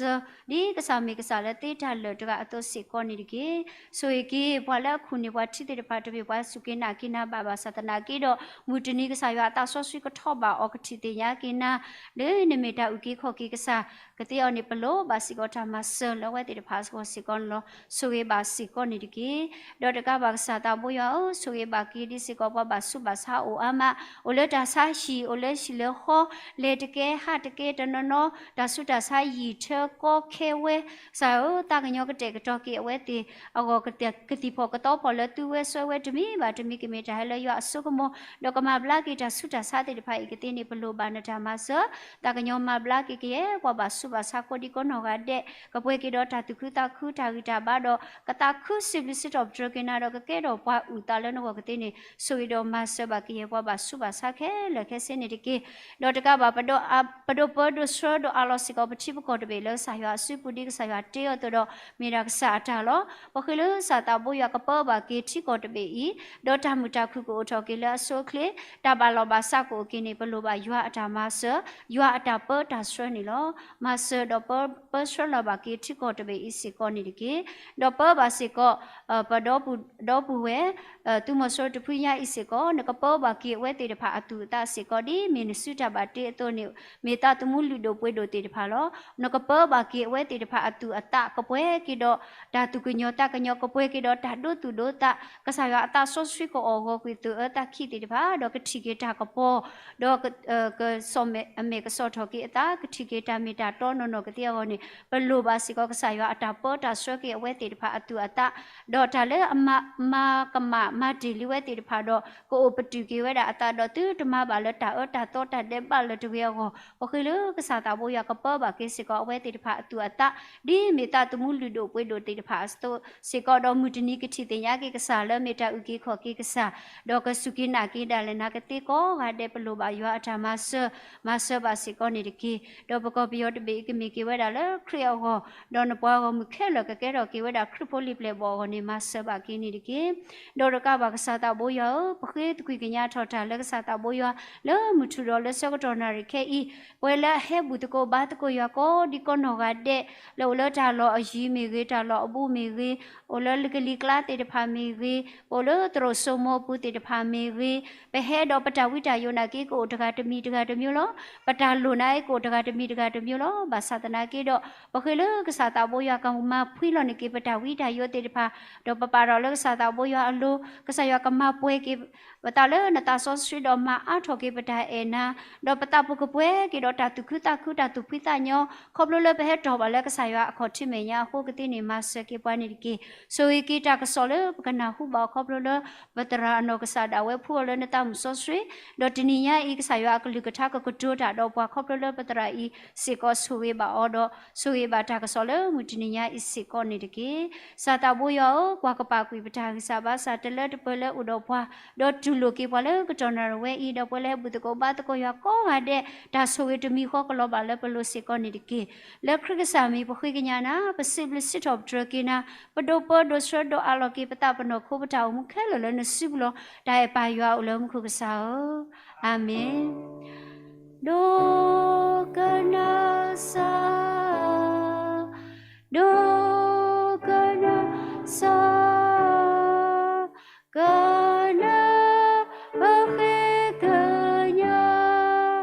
ၢၤ, ဒ်ကစၢ်မ့ၢ်ကစၢ်လၢသ့တၢ်လၢာ်တဂၤအသိးစ့ၢ်ကီးန့ၣ်တက့ၢ်. ဆိၣ်ဂ့ၤက့ၤ ပှၤလၢအခူၣ်န့ၢ်ပှၤထံသ့ၣ်တဖၣ်တမ့ၢ် ပှၤစူၢ်က့ၤနာ်က့ၤနၤဘၣ်. ဘၣ်ဆၣ်သနာ်က့ဒီး မုၢ်တနံၤကစၢ်ယွၤအသးစီဆှံကထီၣ်ဘၣ်အီၤ ကထံၣ်သ့ၣ်ညါက့ၤနၤ, လၢနမ့ၢ်တၢ်အုၣ်က့ၤခီၣ်က့ၤကစၢ် ကသ့အီၤန့ၣ် ပလိၣ်ဘၣ်စ့ၢ်ကီးတၢ်မၤစၢၤလၢအဝဲသ့ၣ်တဖၣ်အဂီၢ်စ့ၢ်ကီးန့ၣ်လီၤ. ဆိၣ်ဂ့ၤဘၣ်စ့ၢ်ကီးန့ၣ်တက့ၢ်. ဒီးတကးဘၣ်ကစၢ်သးဘိယွၤဧၢ, ဆိၣ်ဂ့ၤဘၣ်က့ၤဒ်စ့ၢ်ကီး ပှၤဘၣ်ဆူးဘၣ်ဆါအိၣ်အါမး, အိၣ်လၢတၢ်ဆါဟံၣ်, အိၣ်လၢဟံၣ်လၢဃီ, လဲၤတကဲဟးတကဲ, တနီၤနီၤ တၢ်ဆူးတၢ်ဆါယံာ်ထၢကီခဲဝဲ, ကစၢ်ဧၢ, သးကညီၤကတဲာ်ကတီၤက့ၤအဝဲသ့ၣ်အဂီၢ်, ကသံၣ်ဖီၣ်ကသီဖီၣ်လၢသုဝဲစွဲဝဲ တမံၤဘၣ်တမံၤ ကမ့ၢ်တၢ်ဟဲလၢယွၤအစိကမီၤ, ဒီးကမၤဘျါက့ၤတၢ်ဆူးတၢ်ဆါသ့ၣ်တဖၣ်အံၤကသ့န့ၣ် ပလိၣ်ဘၣ်နတၢ်မၤစၢၤ, သးကညီၤမၤဘျါက့ၤကယဲၢ် ပှၤဘၣ်ဆူးဘၣ်ဆါကိးဒံကိးနီၢ်ဂၤဒဲး, ကပှဲၤက့ၤဒီးတၢ်သူၣ်ခုသးခု တၢ်ဂံၢ်တၢ်ဘါဒီး ကသးခုစံးဘျုးစံးထီၣ်ပတြၢၤက့ၤနၤဒီး ကကဲထီၣ်ပှၤအုၣ်သးလၢနဂီၢ်ကသ့န့ၣ် ဆိၣ်ဂ့ၤဒီးမၤစၢၤဘၣ်ကယဲၢ် ပှၤဘၣ်ဆူးဘၣ်ဆါခဲလၢာ်ခဲဆ့န့ၣ်တက့ၢ်. ဒီးတကးဘၣ် ပဒိၣ်ပၢဒိၣ်ဆှၢဒီးအးလီၤစ့ၢ်ကီး ပထံပကီၢ်တဘ့ၣ်လၢကစၢ်ယွၤအစုပူၤ ဒ်ကစၢ်ယွၤတ့အီၤအသိးဒီး မ့ၢ်ဒၣ်ကစၢ်အတၢ်လီၤ. ပဃ့လၢကစၢ်သးဘိယွၤကပၢဘၣ်က့ၤထံကီၢ်တဘ့ၣ်အံၤ, ဒီးတၢ်မုာ်တၢ်ခုၣ်ကအိၣ်ထီၣ်က့ၤလၢအဆိအချ့, တၢ်ဘၣ်လီၤဘၣ်စးကအိၣ်က့ၤန့ၣ် ပလိၣ်ဘၣ်ယွၤအတၢ်မၤစၢၤ, ယွၤအတၢ်ပၢတၢ်ဆှၢန့ၣ်လီၤ. မၤစၢၤဒီးပၢဆှၢလီၤဘၣ်က့ၤထံကီၢ်တဘ့ၣ်အံၤစ့ၢ်ကီးန့ၣ်တက့ၢ်. ဒီးပၢဘၣ်စ့ၢ်ကီး ပဒီပုၢ်ဝဲၢ် သုးမီၤစိရိၤတဖုညါအံၤစ့ၢ်ကီး နကပၢဘၣ်က့ၤအဝဲသ့ၣ်တဖၣ်အသူၣ်အသးစ့ၢ်ကီး ဒ်မ့ၢ်နစုတၢ်ဘၣ်တ့အသိးန့ၣ် မ့ၢ်သးသမူလုၢ်ဒိၣ်ပှ့ၤဒိၣ်သ့ၣ်တဖၣ်လီၤ. နကပၢဘၣ်က့ၤအဝဲသ့ၣ်တဖၣ်အသူၣ်အသး ကပှဲၤက့ၤဒီးတၢ်သူၣ်ကညီၤသးကညီၤ ကပှဲၤက့ၤဒီးတၢ်ဒိသူၣ်ဒိသး ကစၢ်ယွၤအသးစီဆှံကအီၣ်ဂီၤကွံာ်သုးအၢသးခံသ့ၣ်တဖၣ် ဒီးကထံၣ်က့ၤတၢ်ကပီၤ ဒီး ကစီၣ်မဲာ်ကစီၣ်ထီၣ်က့ၤအသး ကထံၣ်က့ၤတၢ်မ့ၢ်တၢ်တီနီၢ်နီၢ်ကသ့အဂီၢ်န့ၣ် ပလိၣ်ဘၣ်စ့ၢ်ကီး ကစၢ်ယွၤအတၢ်ပၢတၢ်ဆှၢက့ၤအဝဲသ့ၣ်တဖၣ်အသူၣ်အသး ဒီးတၢ်လၢအမၤကမၣ်မၤတ့ၢ်လံဝဲသ့ၣ်တဖၣ်ဒီး ကအိၣ်ပတုာ်က့ၤဝဲဒၣ်အသးဒီး သုတမၤဘၣ်လၢတၢ်အၢတၢ်သီတၢ်ဒဲးဘးလၢတဂ့ၤအဂီၢ် ပဃ့လၢကစၢ်သးဘိယွၤကပၢဘၣ်က့ၤစ့ၢ်ကီးအဝဲသ့ၣ်တဖၣ်အသူၣ်အသး ဒ်မ့ၢ်သးသမူလုၢ်ဒိၣ်ပှ့ၤဒိၣ်သ့ၣ်တဖၣ်အသိးစ့ၢ်ကီး ဒီးမုၢ်တနံၤကထံၣ်သ့ၣ်ညါက့ၤကစၢ်လၢမ့ၢ်တၢ်အုၣ်က့ၤခီၣ်က့ၤကစၢ် ဒီးကစူၢ်က့ၤနာ်က့ၤဒၣ်လဲာ်နာ်ကသ့ကိးဂၤဒဲး ပလိၣ်ဘၣ်ယွၤအတၢ်မၤစၢၤ မၤစၢၤဘၣ်စ့ၢ်ကီးန့ၣ်တက့ၢ်. ဒီးပကီၢ်ပယီၤတဘ့ၣ်အံၤကမ့ၢ်က့ၤဝဲဒၣ်လၢခရံာ်အဂီၢ် ဒီးနပှၤဂီၢ်မုၢ်ခဲလၢာ်ကကဲထီၣ်က့ၤဝဲဒၣ်ခရံာ်ဖိလံၤပျဲၢ်ဘီၣ်အဂီၢ်န့ၣ် မၤစၢၤဘၣ်က့ၤန့ၣ်တက့ၢ်. ဒီးတကးဘၣ်ကစၢ်သးဘိယွၤဧၢ, ပဃ့သကွံာ်ကညးထီၣ်တၢ်လၢကစၢ်သးဘိယွၤ လၢမုၢ်ထူၣ်ဒီးလၢဆၢကတီၢ်နၣ်ရံၣ်ခဲအံၤ, ပဝဲလၢအဟဲဘူၣ်သကိးဘါသကိးယွၤကိးဒံကိးနီၢ်ဂၤဒဲး, လၢအိၣ်လၢတၢ်လီၢ်အယံၤမ့ၢ်ဂ့ၤ, တၢ်လီၢ်အဘူးမ့ၢ်ဂ့ၤ, အိၣ်လၢကလံၤကျါသ့ၣ်တဖၣ်မ့ၢ်ဂ့ၤ, ပအိၣ်လၢသရိာ်စိမိၤပူၤသ့ၣ်တဖၣ်မ့ၢ်ဂ့ၤ, ပဟဲဒီးပတၢ်ဝံတၢ်ယိးနာ်က့ ကအိၣ်တဂၤတမံၤတဂၤတမံၤလီၤ. ပတၢ်လိၣ်နာ်က့ ကအိၣ်တဂၤတမံၤတဂၤတမံၤလီၤ. ဘၣ်ဆၣ်သနာ်က့ဒီး ပဃ့လၢကစၢ်သးဘိယွၤကမၤဖှံလီၤန့ၢ်က့ၤပတၢ်ဝံတၢ်ယိးသ့ၣ်တဖၣ်, ဒီးပပာ်ထီၣ်လၢကစၢ်သးဘိယွၤအလိၤ, ကစၢ်ယွၤကမၤပှဲၤက့ၤ ပသးလၢနသးစီဆှံဒီးမၤအါထီၣ်က့ၤပတၢ်အဲၣ်နၤ, ဒီးပသးပူၤကပှဲၤက့ၤဒီးတၢ်သူၣ်ခုသးခု တၢ်သူၣ်ဖှံသးညီ, ခီဖျိလၢပဟဲတီၢ်ဘၣ်လၢကစၢ်ယွၤအခီၣ်ထံးမဲာ်ညါအဃိကသ့န့ၣ် မၤစၢၤက့ၤပှၤန့ၣ်တက့ၢ်. ဆိၣ်ဂ့ၤက့ၤတၢ်ကစီၣ်လၢပကနၢ်ဟူဘၣ်အီၤခီဖျိလၢ ပသရၣ်အနီၢ်ကစၢ်ဒၣ်ဝဲဖှူအီၤလၢနသးမုၢ်စီဆှံ, ဒီးတနံၤညါအံၤ ကစၢ်ယွၤအကလုၢ်ကထါကကတိၤတၢ်ဒီးပှၤခီဖျိလၢပသရၣ်အံၤစ့ၢ်ကီးဆိၣ်ဂ့ၤဘၣ်အီၤဒီး ဆိၣ်ဂ့ၤဘၣ်တၢ်ကစီၣ်လၢမုၢ်တနံၤညါအံၤစ့ၢ်ကီးန့ၣ်တက့ၢ်. ကစၢ်သးဘိယွၤဧၢ, ပှၤကပာ်ကွံာ်ပတၢ်ဂံၢ်စၢ်ဘါစၢ်တလၢတပှဲၤလၢအိၣ်ဒီးပှၤ, ဒီးတူၢ်လိာ်က့ၤပှၤလၢကတီၢ်နၣ်ရံၣ်ဝဲအံၤ, ဒီးပဝဲလၢဟဲဘူၣ်သကိးဘါသကိးယွၤကိးဂၤဒဲး, တၢ်ဆိၣ်ဂ့ၤတမံၤဃီကလီၤဘၣ်လၢပလိၤစ့ၢ်ကီးန့ၣ်တက့ၢ်. လၢခရံာ်ကစၢ်မံၤ ပဃ့ကညးနၤ, ပစံးဘျုးစံးထီၣ်ပတြၢၤက့ၤနၤ, ပဒိးပၢဒိးဆှၢဒိးအးလီၤက့ၤပသးပနီၢ်ခိပတၢ်အိၣ်မူခဲလၢာ်လၢနစုပူၤလီၤ. တၢ်အဲၣ်ပၢ်ယွၤအိၣ်လၢမူခိၣ်ကစၢ်ဧၢ, အၤမ့ၣ်. ဒိကနၣ်စၢ်, ဒိကနၣ်စၢ်, ကနၣ်ပဃ့ကညး,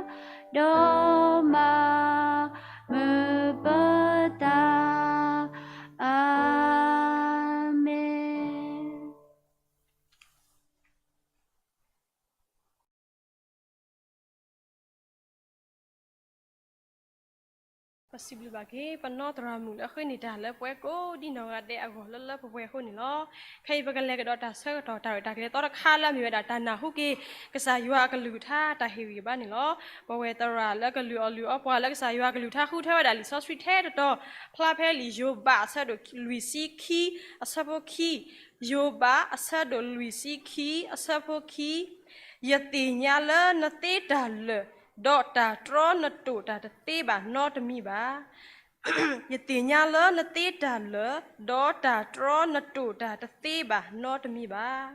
ဒီးမၤမုာ်ပသး, အၤမ့ၣ်. ပစံးဘျုးဘၣ်က့ၤ ပနီၢ်သရၣ်မုၣ်လၢအဃ့န့ၢ်တၢ်လၢပဝဲကိးဒံနီၢ်ဂၤဒဲးအဂီၢ် လၢလၢပှဲၤပှဲၤအဃိန့ၣ်လီၤ. ခဲအံၤပကလဲၤကဒီးတၢ်ဆၢကတီၢ် တၢ်ရဲၣ်တၢ်ကျဲၤသီတခါလၢအမ့ၢ်ဝဲဒၣ်တၢ်နၢ်ဟူက့ၤ ကစၢ်ယွၤအကလုၢ်ကထါတၢ်ဟ့ၣ်ဂံၢ်ဘါန့ၣ်လီၤ. ပဝဲသရၣ်လၢကလုၢ်အီၣ်လုၢ်အီပှၤလၢကစၢ်ယွၤအကလုၢ်ကထါ ဃုထၢဝဲဒၣ်လံာ်စီဆှံထဲတတီၤ ဖျါဖဲလံာ်ယိၤဘးအဆၢဒိၣ်လွံၢ်ဆံခံ အဆၢဖိခံ, ယိၤဘးအဆၢဒိၣ်လွံၢ်ဆံခံ အဆၢဖိခံ, ယသ့ၣ်ညါလၢနသ့တၢ်လၢာ်, ဒီးတၢ်တြီနတိာ်တၢ်တသ့ဘၣ်နီတမံၤဘၣ်. ယသ့ၣ်ညါလၢနသ့တၢ်လၢာ်, ဒီးတၢ်တြီနတိာ်တၢ်တသ့ဘၣ်နီတမံၤဘၣ်.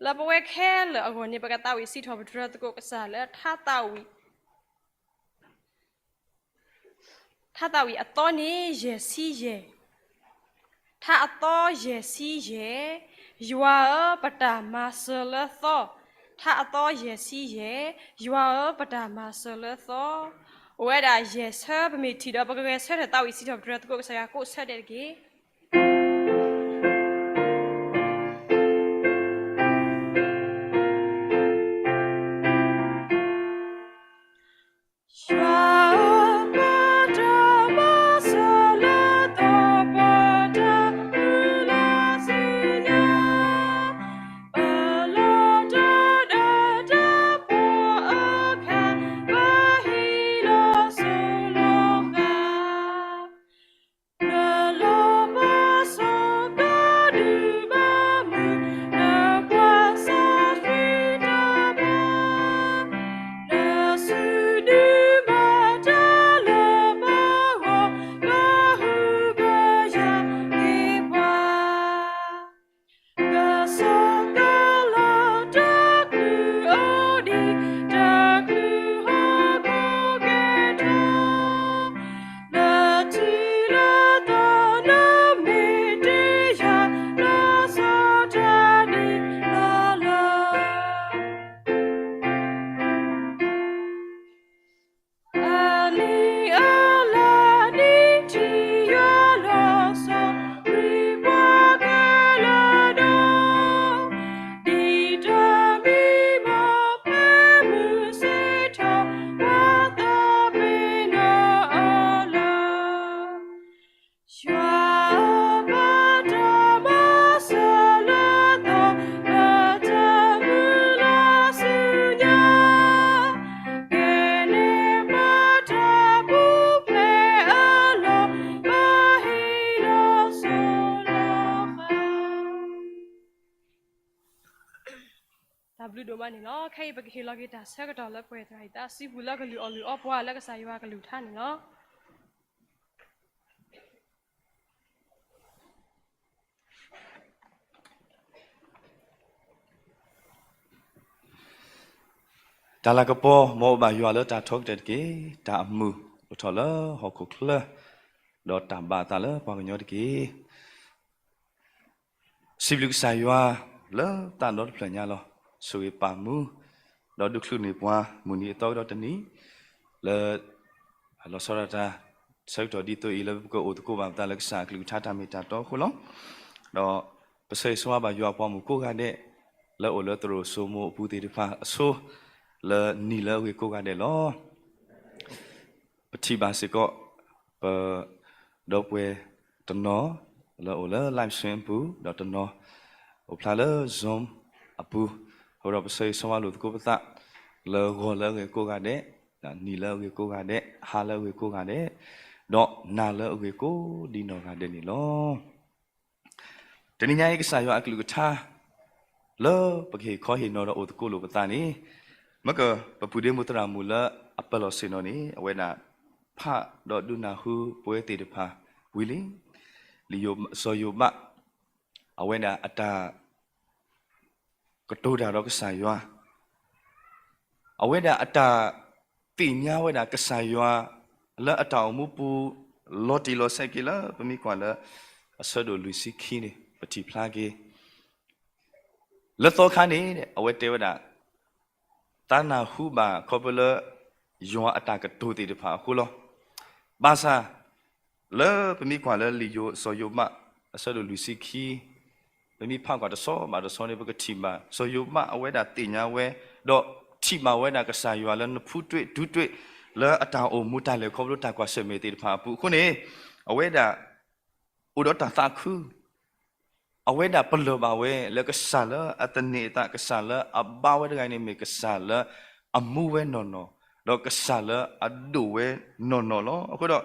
လၢပဝဲခဲလၢာ်အဂီၢ်န့ၣ် ပကသးဝံၣ်စံးထီၣ်ပတြၢၤသကိးကစၢ်လၢထါသးဝံၣ် ထါသးဝံၣ်အသီန့ၣ် ယဲၢ်ဆံယဲၢ်, ထါအသီယဲၢ်ဆံယဲၢ်, ယွၤဧၢ ပတၢ်မၤစၢၤလၢသီ, ထါအသီယဲၢ်ဆံယဲၢ်, ယွၤဧၢ ပတၢ်မၤစၢၤလၢသီ. အိၣ်ဝဲဒၣ်ယဲၢ်ဆၢ ပမ့ၢ်ထံၣ်ဒီး ပကဂဲၤဆၢထၢၣ်သးဝံၣ်စံးထီၣ်ပတြၢၤသကိးကစၢ်ယွၤကိးဆၢဒဲးတက့ၢ်. ယွၤဧၢ ပတၢ်မၤစၢၤလၢသီ ပတၢ်အုၣ်လၢစံၣ်ညီၣ်, ပလီၢ်တၢ်ဒီးတၢ်ပှၤအခါ, ပဟံးလီၤစိၤလီၤဃာ်, နလီၤ ဒိၣ်မးန့ၣ်လီၤ. ခဲအံၤပကဟ့ၣ်လီၤက့ၤတၢ်ဆၢကတီၢ်လၢပှၤသရၣ်အံၤသးစံပူၤလၢကလုၢ်အီၣ်လုၢ်အီပှၤလၢကစၢ်ယွၤကလုၢ်ကထါန့ၣ်လီၤ. တၢ်လၤကပီၤ မ်အအိၣ်ဘၣ်ယွၤလၢတၢ်ထီကတၢၢ်တက့ၢ်. တၢ်အမုာ်အိၣ်ထီၣ်လၢဟီၣ်ခိၣ်ချၢ, ဒီးတၢ်ဘၣ်အသးလၢပှၤကညီတက့ၢ်. စံးဘျုးကစၢ်ယွၤလၢသးဒီတဖျၢၣ်ညါလီၤ. ဆိၣ်ဂ့ၤပာ်မူ, ဒီးဒုးချုးန့ၢ်ပှၤ မုၢ်နံၤအသီကဒီးတနံၤ, လၢ လီၤဆီဒၣ်တၢ် ဆၢကတီၢ်ဒ်သိးအံၤ လၢပကအိၣ်သကိးဘၣ်ပသးလၢကစၢ်အကလုၢ်ကထါတၢ်မ့ၢ်တၢ်တီအဃိလီၤ. ဒီးပဆၢဂ့ၤဆၢဝါဘၣ်ယွၤအပှၤမုၣ်ကိးဂၤဒဲး လၢအိၣ်လၢသရိာ်စိမိၤအပူၤသ့ၣ်တဖၣ်အဆိ, လၢနံၤလၢအဂ့ၤကိးဂၤဒဲးလီၤ. ပထံၣ်ဘၣ်စ့ၢ်ကီး ပ ဒီပုၢ်ဝဲၢ်တနီၤ လၢအိၣ်လၢ live stream အပူၤ, ဒီးတနီၤ အိၣ်ဖျါလၢ Zoom အပူၤ, အဃိဒီးပဆၢဂ့ၤဆၢဝါလိာ်သကိးပသး လၢဂီၤလၢအဂ့ၤကိးဂၤဒဲး, နံၤလၢအဂ့ၤကိးဂၤဒဲး, ဟါလၢအဂ့ၤကိးဂၤဒဲး, ဒီးနၤလၢအဂ့ၤကိးဒ်နီၢ်ဂၤဒဲးန့ၣ်လီၤ. တနံၤညါအံၤ ကစၢ်ယွၤအကလုၢ်ကထါ လၢပကဟ့ၣ်ခီဟ့ၣ်နီၤဒီးအိၣ်သကိးလိာ်ပသးန့ၣ်, မ့ၢ်က ပပုၢ်ဒ့မုၣ်သရၣ်မုၣ်လၢအပၢၢ်လီၤဆ့ၣ်နီၤန့ၣ် အဝဲဒၣ် ဖးဒီးဒုးနၢ်ဟူပဝဲသ့ၣ်တဖၣ်ဝံၤလံ. လံာ်စီၤယိၤဘး အဝဲဒၣ်အတၢ် ကတိၤတၢ်ဒီးကစၢ်ယွၤ, အဝဲဒၣ်အတၢ်သ့ၣ်ညါဝဲဒၣ်ကစၢ်ယွၤ လၢအတၢ်အိၣ်မူပူၤ လီၤတံၢ်လီၤဆဲးက့ၤလၢ ပမ့ၢ်ကွၢ်လၢ အဆၢဒိၣ်လွံၢ်ဆံခံန့ၣ် ပထံၣ်ဖျါက့ၤ လၢသီခါန့ၣ် အဝဲတဲဝဲဒၣ် သးနၢ်ဟူဘၣ်ခီဖျိလၢ ယွၤအတၢ်ကတိၤသ့ၣ်တဖၣ်အဃိလီၤ. ဘၣ်ဆၣ် လၢပမ့ၢ်ကွၢ်လၢလံာ်စီၤယိၤဘး အဆၢဒိၣ်လွံၢ်ဆံခံ, ပမ့ၢ်ဖးကွၢ်တဆီဘၣ်တဆီန့ၣ် ပကထံၣ်ဘၣ် စီၤယိၤဘးအဝဲဒၣ်သ့ၣ်ညါဝဲ, ဒီးထံၣ်ဘၣ်ဝဲဒၣ်ကစၢ်ယွၤလၢနဖူးတွ့ဒူတွ့ လၢအတၢ်အိၣ်မူတၢ်လဲၤခီဖျိတၢ်ကွၢ်ဆၢၣ်မဲာ်သ့ၣ်တဖၣ်အပူၤအဃိန့ၣ်, အဝဲဒၣ် အိၣ်ဒီးတၢ်သးခု အဝဲဒၣ်ပလၢၢ်ဘၣ်ဝဲလၢကစၢ်လၢအသန့ၤအသး, ကစၢ်လၢအဘါဝဲတဂၤန့ၣ်မ့ၢ်ကစၢ်လၢအမူဝဲနီၢ်နီၢ်, ဒီးကစၢ်လၢအဒိၣ်ဝဲနီၢ်နီၢ်လီၤ. အဃိဒီး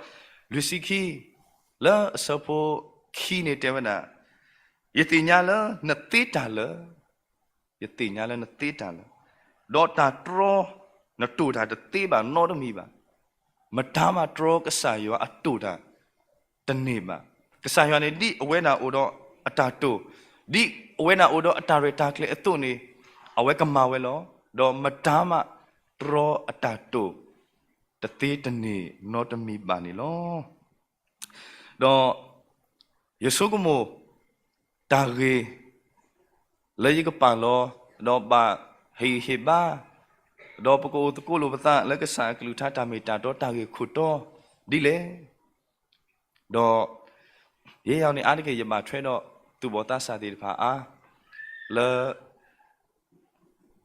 လွံၢ်ဆံခံ လၢအဆၢဖိခံန့ၣ်တဲဝဲဒၣ်, ယသ့ၣ်ညါလၢနသ့တၢ်လၢာ်, ယသ့ၣ်ညါလၢနသ့တၢ်လၢာ်, ဒီးတၢ်တြီနတိၢ်တၢ်တသ့ဘၣ်နီတမံၤဘၣ်. မတၤမးတြီကစၢ်ယွၤအတိၢ်တၢ်တန့ၢ်ဘၣ်. ကစၢ်ယွၤန့ၣ် ဒ်အဝဲဒၣ်အိၣ်ဒီးအတၢ်တိၢ်, ဒ်အဝဲဒၣ်အိၣ်ဒီးအတၢ်ရဲၣ်တၢ်ကျဲၤအသိးန့ၣ် အဝဲကမၤဝဲလီၤ. ဒီးမတၤမးတြီအတၢ်တိၢ် တသ့တန့ၢ်နီတမံၤဘၣ်န့ၣ်လီၤ. ဒီးယဆိကမိၣ် တၢ်ဂ့ၢ်လၢယကပာ်လီၤ, ဒီးဘၣ်ဟ့ၣ်ဂံၢ်ဟ့ၣ်ဘါ, ဒီးပကအိၣ်သကိးလိာ်ပသးလၢကစၢ်အကလုၢ်ကထါတၢ်မ့ၢ်တၢ်တီတၢ်ဂ့ၢ်ခိၣ်တီဒ်လဲၣ်. ဒီး ယဲယၤန့ၣ်အါတက့ၢ် ယဘၣ်ထွဲဒီးသူၣ်ဘီၣ်သးစၢ်သ့ၣ်တဖၣ်အါ, လၢ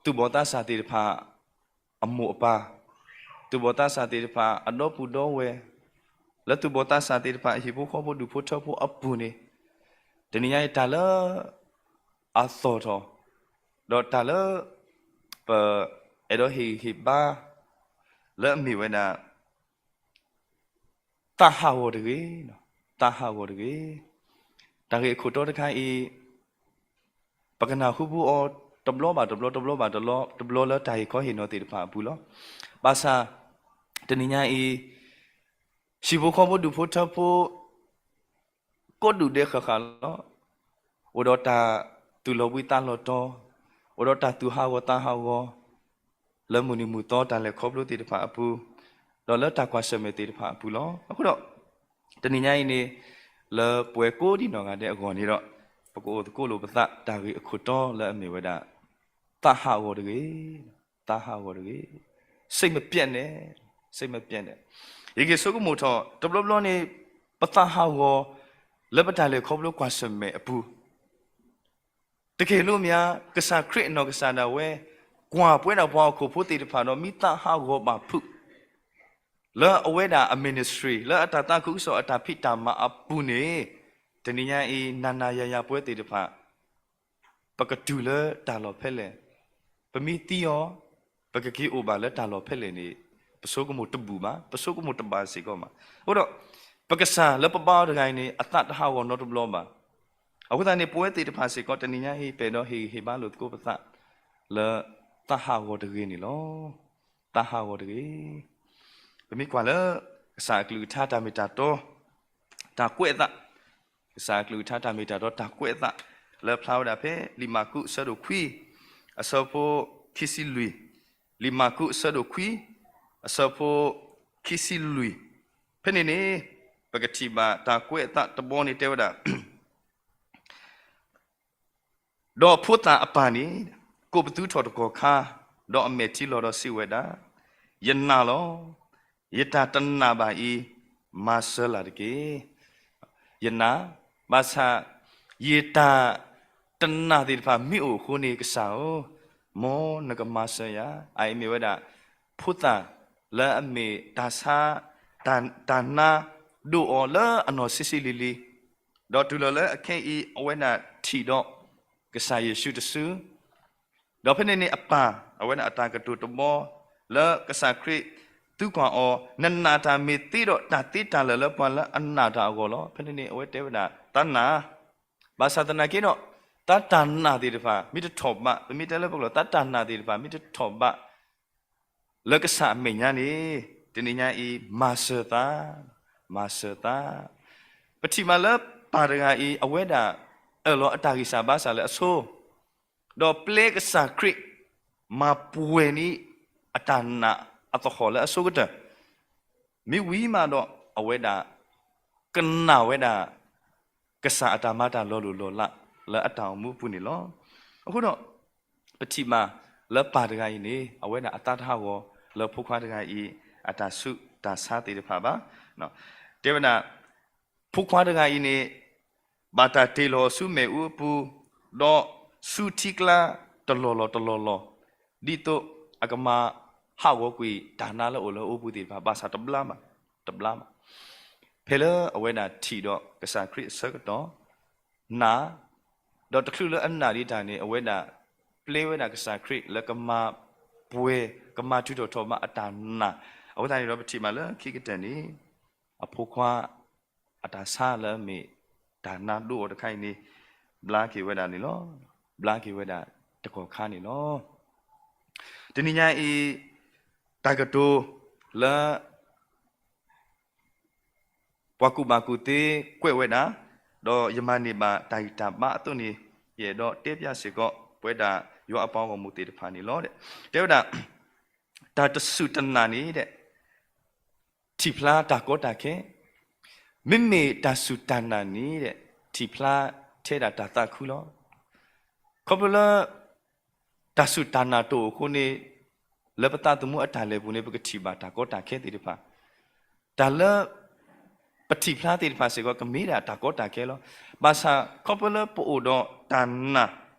သူၣ်ဘီၣ်သးစၢ်သ့ၣ်တဖၣ် အမိၢ်အပၢ်, သူၣ်ဘီၣ်သးစၢ်သ့ၣ်တဖၣ်အဒီပုၢ်ဒီဝဲၢ်, လၢသူၣ်ဘီၣ်သးစၢ်သ့ၣ်တဖၣ်အဟံၣ်ဖိဃီဖိဒူၣ်ဖိထၢဖိအပူၤန့ၣ်, တနံၤညါအံၤတၢ်လၢ အသီၣ်ထီၣ်, ဒီးတၢ်လၢ ပအဲၣ်ဒိးဟ့ၣ်ဂံၢ်ဟ့ၣ်ဘါ လၢအမ့ၢ်ဝဲဒၣ် သးဟးဂီၤတဂ့ၤ, သးဟးဂီၤတဂ့ၤ. တၢ်ဂ့ၢ်အခိၣ်တီတခါအံၤ ပကနၢ်ဟူဘူးအီၤတဘျီဘၣ်တဘျီ, တဘျီဘၣ်တဘျီ, တဘျီလၢတၢ်ဟ့ၣ်ခီဟ့ၣ်နီၤသ့ၣ်တဖၣ်အပူၤလီၤ. ဘၣ်ဆၣ် တနံၤညါအံၤ ဟံၣ်ဖိဃီဖိဒူၣ်ဖိထၢဖိ ကိးဒူၣ်ဒဲးဃၣ်ဃၣ်လီၤ. အိၣ်ဒီးတၢ်သူၣ်လီၤဘှံးသးလီၤတီၤ, အိၣ်ဒီးတၢ်သူၣ်ဟးဂီၤသးဟးဂီၤ လၢမုၢ်နံၤမုၢ်သီတၢ်လဲၤခီဖျိသ့ၣ်တဖၣ်အပူၤ, ဒီးလၢတၢ်ကွၢ်ဆၢၣ်မဲာ်သ့ၣ်တဖၣ်အပူၤလီၤ. အဃိဒီး တနံၤညါအံၤန့ၣ် လၢပှၤကိးဒံနီၢ်ဂၤဒဲးအဂီၢ်န့ၣ်ဒီး ပကအိၣ်သကိးလိာ်ပသးတၢ်ဂ့ၢ်အခိၣ်တီလၢအမ့ၢ်ဝဲဒၣ် သးဟးဂီၤတဂ့ၤ, သးဟးဂီၤတဂ့ၤ, စိတ်မပျက်နဲ့, စိတ်မပျက်နဲ့. ယက့ၤဆိကမိၣ်ထီၣ် တဘျီဘျီန့ၣ် ပသးဟးဂီၤ လၢပတၢ်လဲၤခီဖျိကွၢ်ဆၢၣ်မဲာ်အပူၤ တက့ၢ်လိမ့ၢ်ဧါ, ကစၢ်ခရံာ်အနီၢ်ကစၢ်ဒၣ်ဝဲ ကွၢ်ပဝဲဒၣ်ပှၤဟီၣ်ခိၣ်ဖိသ့ၣ်တဖၣ်ဒီး မ့ၢ်သးဟးဂီၤဘၣ်ဖုး လၢအဝဲဒၣ်အ ministry လၢအတၢ်သးခုကစီၣ်အတၢ်ဖံးတၢ်မၤအပူၤန့ၣ်, တနံၤညါအံၤ နၤနၤယၤယၤပဝဲသ့ၣ်တဖၣ် ပကတုၤလၢတၢ်လီၢ်ဖဲလဲၣ်, ပမ့ၢ်သံအီၤ ပကက့ၤအိၣ်ဘၣ်လၢတၢ်လီၢ်ဖဲလဲၣ်န့ၣ် ပဆိကမိၣ်တဘူၣ်ဘၣ်, ပဆိကမိၣ်တဘၣ်စ့ၢ်ကီးဘၣ်. အဃိဒီး ပကစၢ်လၢပဘါအီၤတဂၤအံၤန့ၣ် အသးတဟးဂီၤနီတဘျီဘၣ်. အဃိသတးန့ၣ် ပဝဲသ့ၣ်တဖၣ်စ့ၢ်ကီး တနံၤညါအံၤ ပအဲၣ်ဒိးဟ့ၣ်ဂံၢ်ဟ့ၣ်ဘါလိာ်သကိးပသး လၢ သးဟးဂီၤတဂ့ၤန့ၣ်လီၤ. သးဟးဂီၤတဂ့ၤ. ပမ့ၢ်ကွၢ်လၢ ကစၢ်အကလုၢ်ကထါတၢ်မ့ၢ်တၢ်တီ တၢ်ကွဲးအသး, ကစၢ်အကလုၢ်ကထါတၢ်မ့ၢ်တၢ်တီ တၢ်ကွဲးအသး လၢဖျါဝဲဒၣ်ဖဲ လံာ်မၢ်ကူးအဆၢဒိၣ်ခွံ အဆၢဖိခံဆံလွံၢ်, လံာ်မၢ်ကူးအဆၢဒိၣ်ခွံ အဆၢဖိခံဆံလွံၢ်, ဖဲန့ၣ်န့ၣ် ပကထံၣ်ဘၣ်တၢ်ကွဲးအသးတဘီန့ၣ်တဲဝဲဒၣ် ဒီးဖိသၣ်အပၢ်န့ၣ် ကိးပသူထီၣ်တကီၢ်ခါ, ဒီးအမဲာ်ထံလီၤဒီးစံးဝဲဒၣ်, ယနာ်လီၤ. ယတၢ်တနာ်ဘၣ်အံၤ မၤစၢၤလၢ်တက့ၢ်. ယနာ်, ဘၣ်ဆၣ် ယတၢ်တနာ်သ့ၣ်တဖၣ်မ့ၢ်အိၣ်အဃိန့ၣ် ကစၢ်ဧၢ, မ်နကမၤစၢၤယၤ. အအံၤမ့ၢ်ဝဲဒၣ် ဖိသၣ်လၢအမ့ၢ်တၢ်ဆါ တၢ် တၢ်နါဒိၣ်အီၤလၢအနီၢ်ဆံးဆံးလံၤလံၤ, ဒီးတုၤလီၤလၢအခဲအံၤ အဝဲဒၣ်ထံၣ်ဒီးကစၢ်ယ့ၣ်ၡူးတစု, ဒီးဖဲန့ၣ်န့ၣ်အပၢ် အဝဲဒၣ်အတၢ်ကတိၤတဘီ လၢကစၢ်ခရံာ်သံကွၢ်အီၤ, နနာ်တၢ်မ့ၢ်သ့ဒီးတၢ်သ့တၢ်လၢာ်လၢပှၤလၢအနာ်တၢ်အဂီၢ်လီၤ. ဖဲန့ၣ်န့ၣ် အဝဲတဲဝဲဒၣ် သးနာ်, ဘၣ်ဆၣ်သနာ်က့ဒီး သးတၢ်နာ်သ့ၣ်တဖၣ် မ့ၢ်တထီၣ်ဘး, ပမ့ၢ်တဲလၢပကျိာ် သးတၢ်နာ်သ့ၣ်တဖၣ် မ့ၢ်တထီၣ်ဘး လၢကစၢ်အမဲာ်ညါန့ၣ် တနံၤညါအံၤ မၤစၢၤသး, မၤစၢၤသး. ပထံၣ်မးလၢပၢ်တဂၤအံၤ အဝဲဒၣ်အၢၣ်လီၤအတၢ်ဂံၢ်စၢ်ဘါစၢ်လၢအဆိ, ဒီးပျဲကစၢ်ခရံာ် မၤပှဲၤန့ၢ်အတၢ်နာ်အသဟီၣ်လၢအဆိကတၢၢ်, မ့ၢ်ဝံၤမးဒီး အဝဲဒၣ် ကနၣ်ဝဲဒၣ် ကစၢ်အတၢ်မၤတၢ်လီၤလိၢ်လီၤလးလၢအတၢ်အိၣ်မူအပူၤန့ၣ်လီၤ. အဃိဒီး ပထံၣ်မးလၢပၢ်တဂၤအံၤန့ၣ် အဝဲဒၣ်အသးတဟးဂီၤလၢဖိခွါတဂၤအံၤ အတၢ်ဆူးတၢ်ဆါသ့ၣ်တဖၣ်ဘၣ်. တဲဝဲဒၣ် ဖိခွါတဂၤအံၤန့ၣ် ဘၣ်တၢ်တ့ၢ်လီၤဆူမ့ၣ်အူအပူၤ, ဒီးဆူထံကျါတလီၢ်လီၢ်တလီၢ်လီၢ်, ဒ်သိးအကမၤဟးဂီၤကွံာ်တၢ်နါလၢအိၣ်လၢအအိပူၤသ့ၣ်တဖၣ် ဘၣ်ဆၣ်တဘျါဘၣ်, တဘျါဘၣ်. ဖဲလၢအဝဲဒၣ်ထံၣ်ဒီးကစၢ်ခရံာ်အဆၢကတီၢ် နာ်, ဒီးတချုးလၢအနာ်ဒံးတၢ်န့ၣ် အဝဲဒၣ်ပျဲဝဲဒၣ်ကစၢ်ခရံာ်လၢကမၤပှဲၤ ကမၤထုးထီၣ်ထီၣ်ဘးအတၢ်နာ်. အဝဲသတးန့ၣ်ဒီးပထံၣ်မးလၢခံကတၢၢ်န့ၣ် အဖိခွါ အတၢ်ဆါလၢအမ့ၢ်တၢ်နါဒိၣ်အီၤတခါအံၤန့ၣ် ဘျါက့ၤဝဲဒၣ်န့ၣ်လီၤ. ဘျါက့ၤဝဲဒၣ်တကီၢ်ခါန့ၣ်လီၤ. တနံၤညါအံၤ တၢ်ကတိၤလၢ ပှၤကူၣ်ဘၣ်ကူၣ်သ့ကွဲးဝဲဒၣ်, ဒီးယမၤန့ၢ်ဘၣ်တၢ်ဂံၢ်တၢ်ဘါအသိးန့ၣ် ယအဲၣ်ဒိးတဲပျးစ့ၢ်ကီး ပဝဲဒၣ်ယွၤအပှၤဂီၢ်မုၢ်သ့ၣ်တဖၣ်န့ၣ်လီၤ. တဲဝဲဒၣ် တၢ်တစူၢ်တနာ်န့ၣ် ထံၣ်ဖျါတၢ်ကီတၢ်ခဲ, မ့မ့ၢ်တၢ်စူၢ်တၢ်နာ်န့ၣ် ထံၣ်ဖျါထဲဒၣ်တၢ်သးခုလီၤ. ခီဖျိလၢ တၢ်စူၢ်တၢ်နာ်တအိၣ်အဃိန့ၣ် လၢပသးသမူအတၢ်လဲၤပူၤန့ၣ် ပကထံၣ်ဘၣ်တၢ်ကီတၢ်ခဲသ့ၣ်တဖၣ်, တၢ်လၢ ပထံၣ်ဖျါသ့ၣ်တဖၣ်စ့ၢ်ကီး ကမ့ၢ်ဒၣ်တၢ်ကီတၢ်ခဲလီၤ. ဘၣ်ဆၣ်ခီဖျိလၢပအိၣ်ဒီးတၢ်နာ်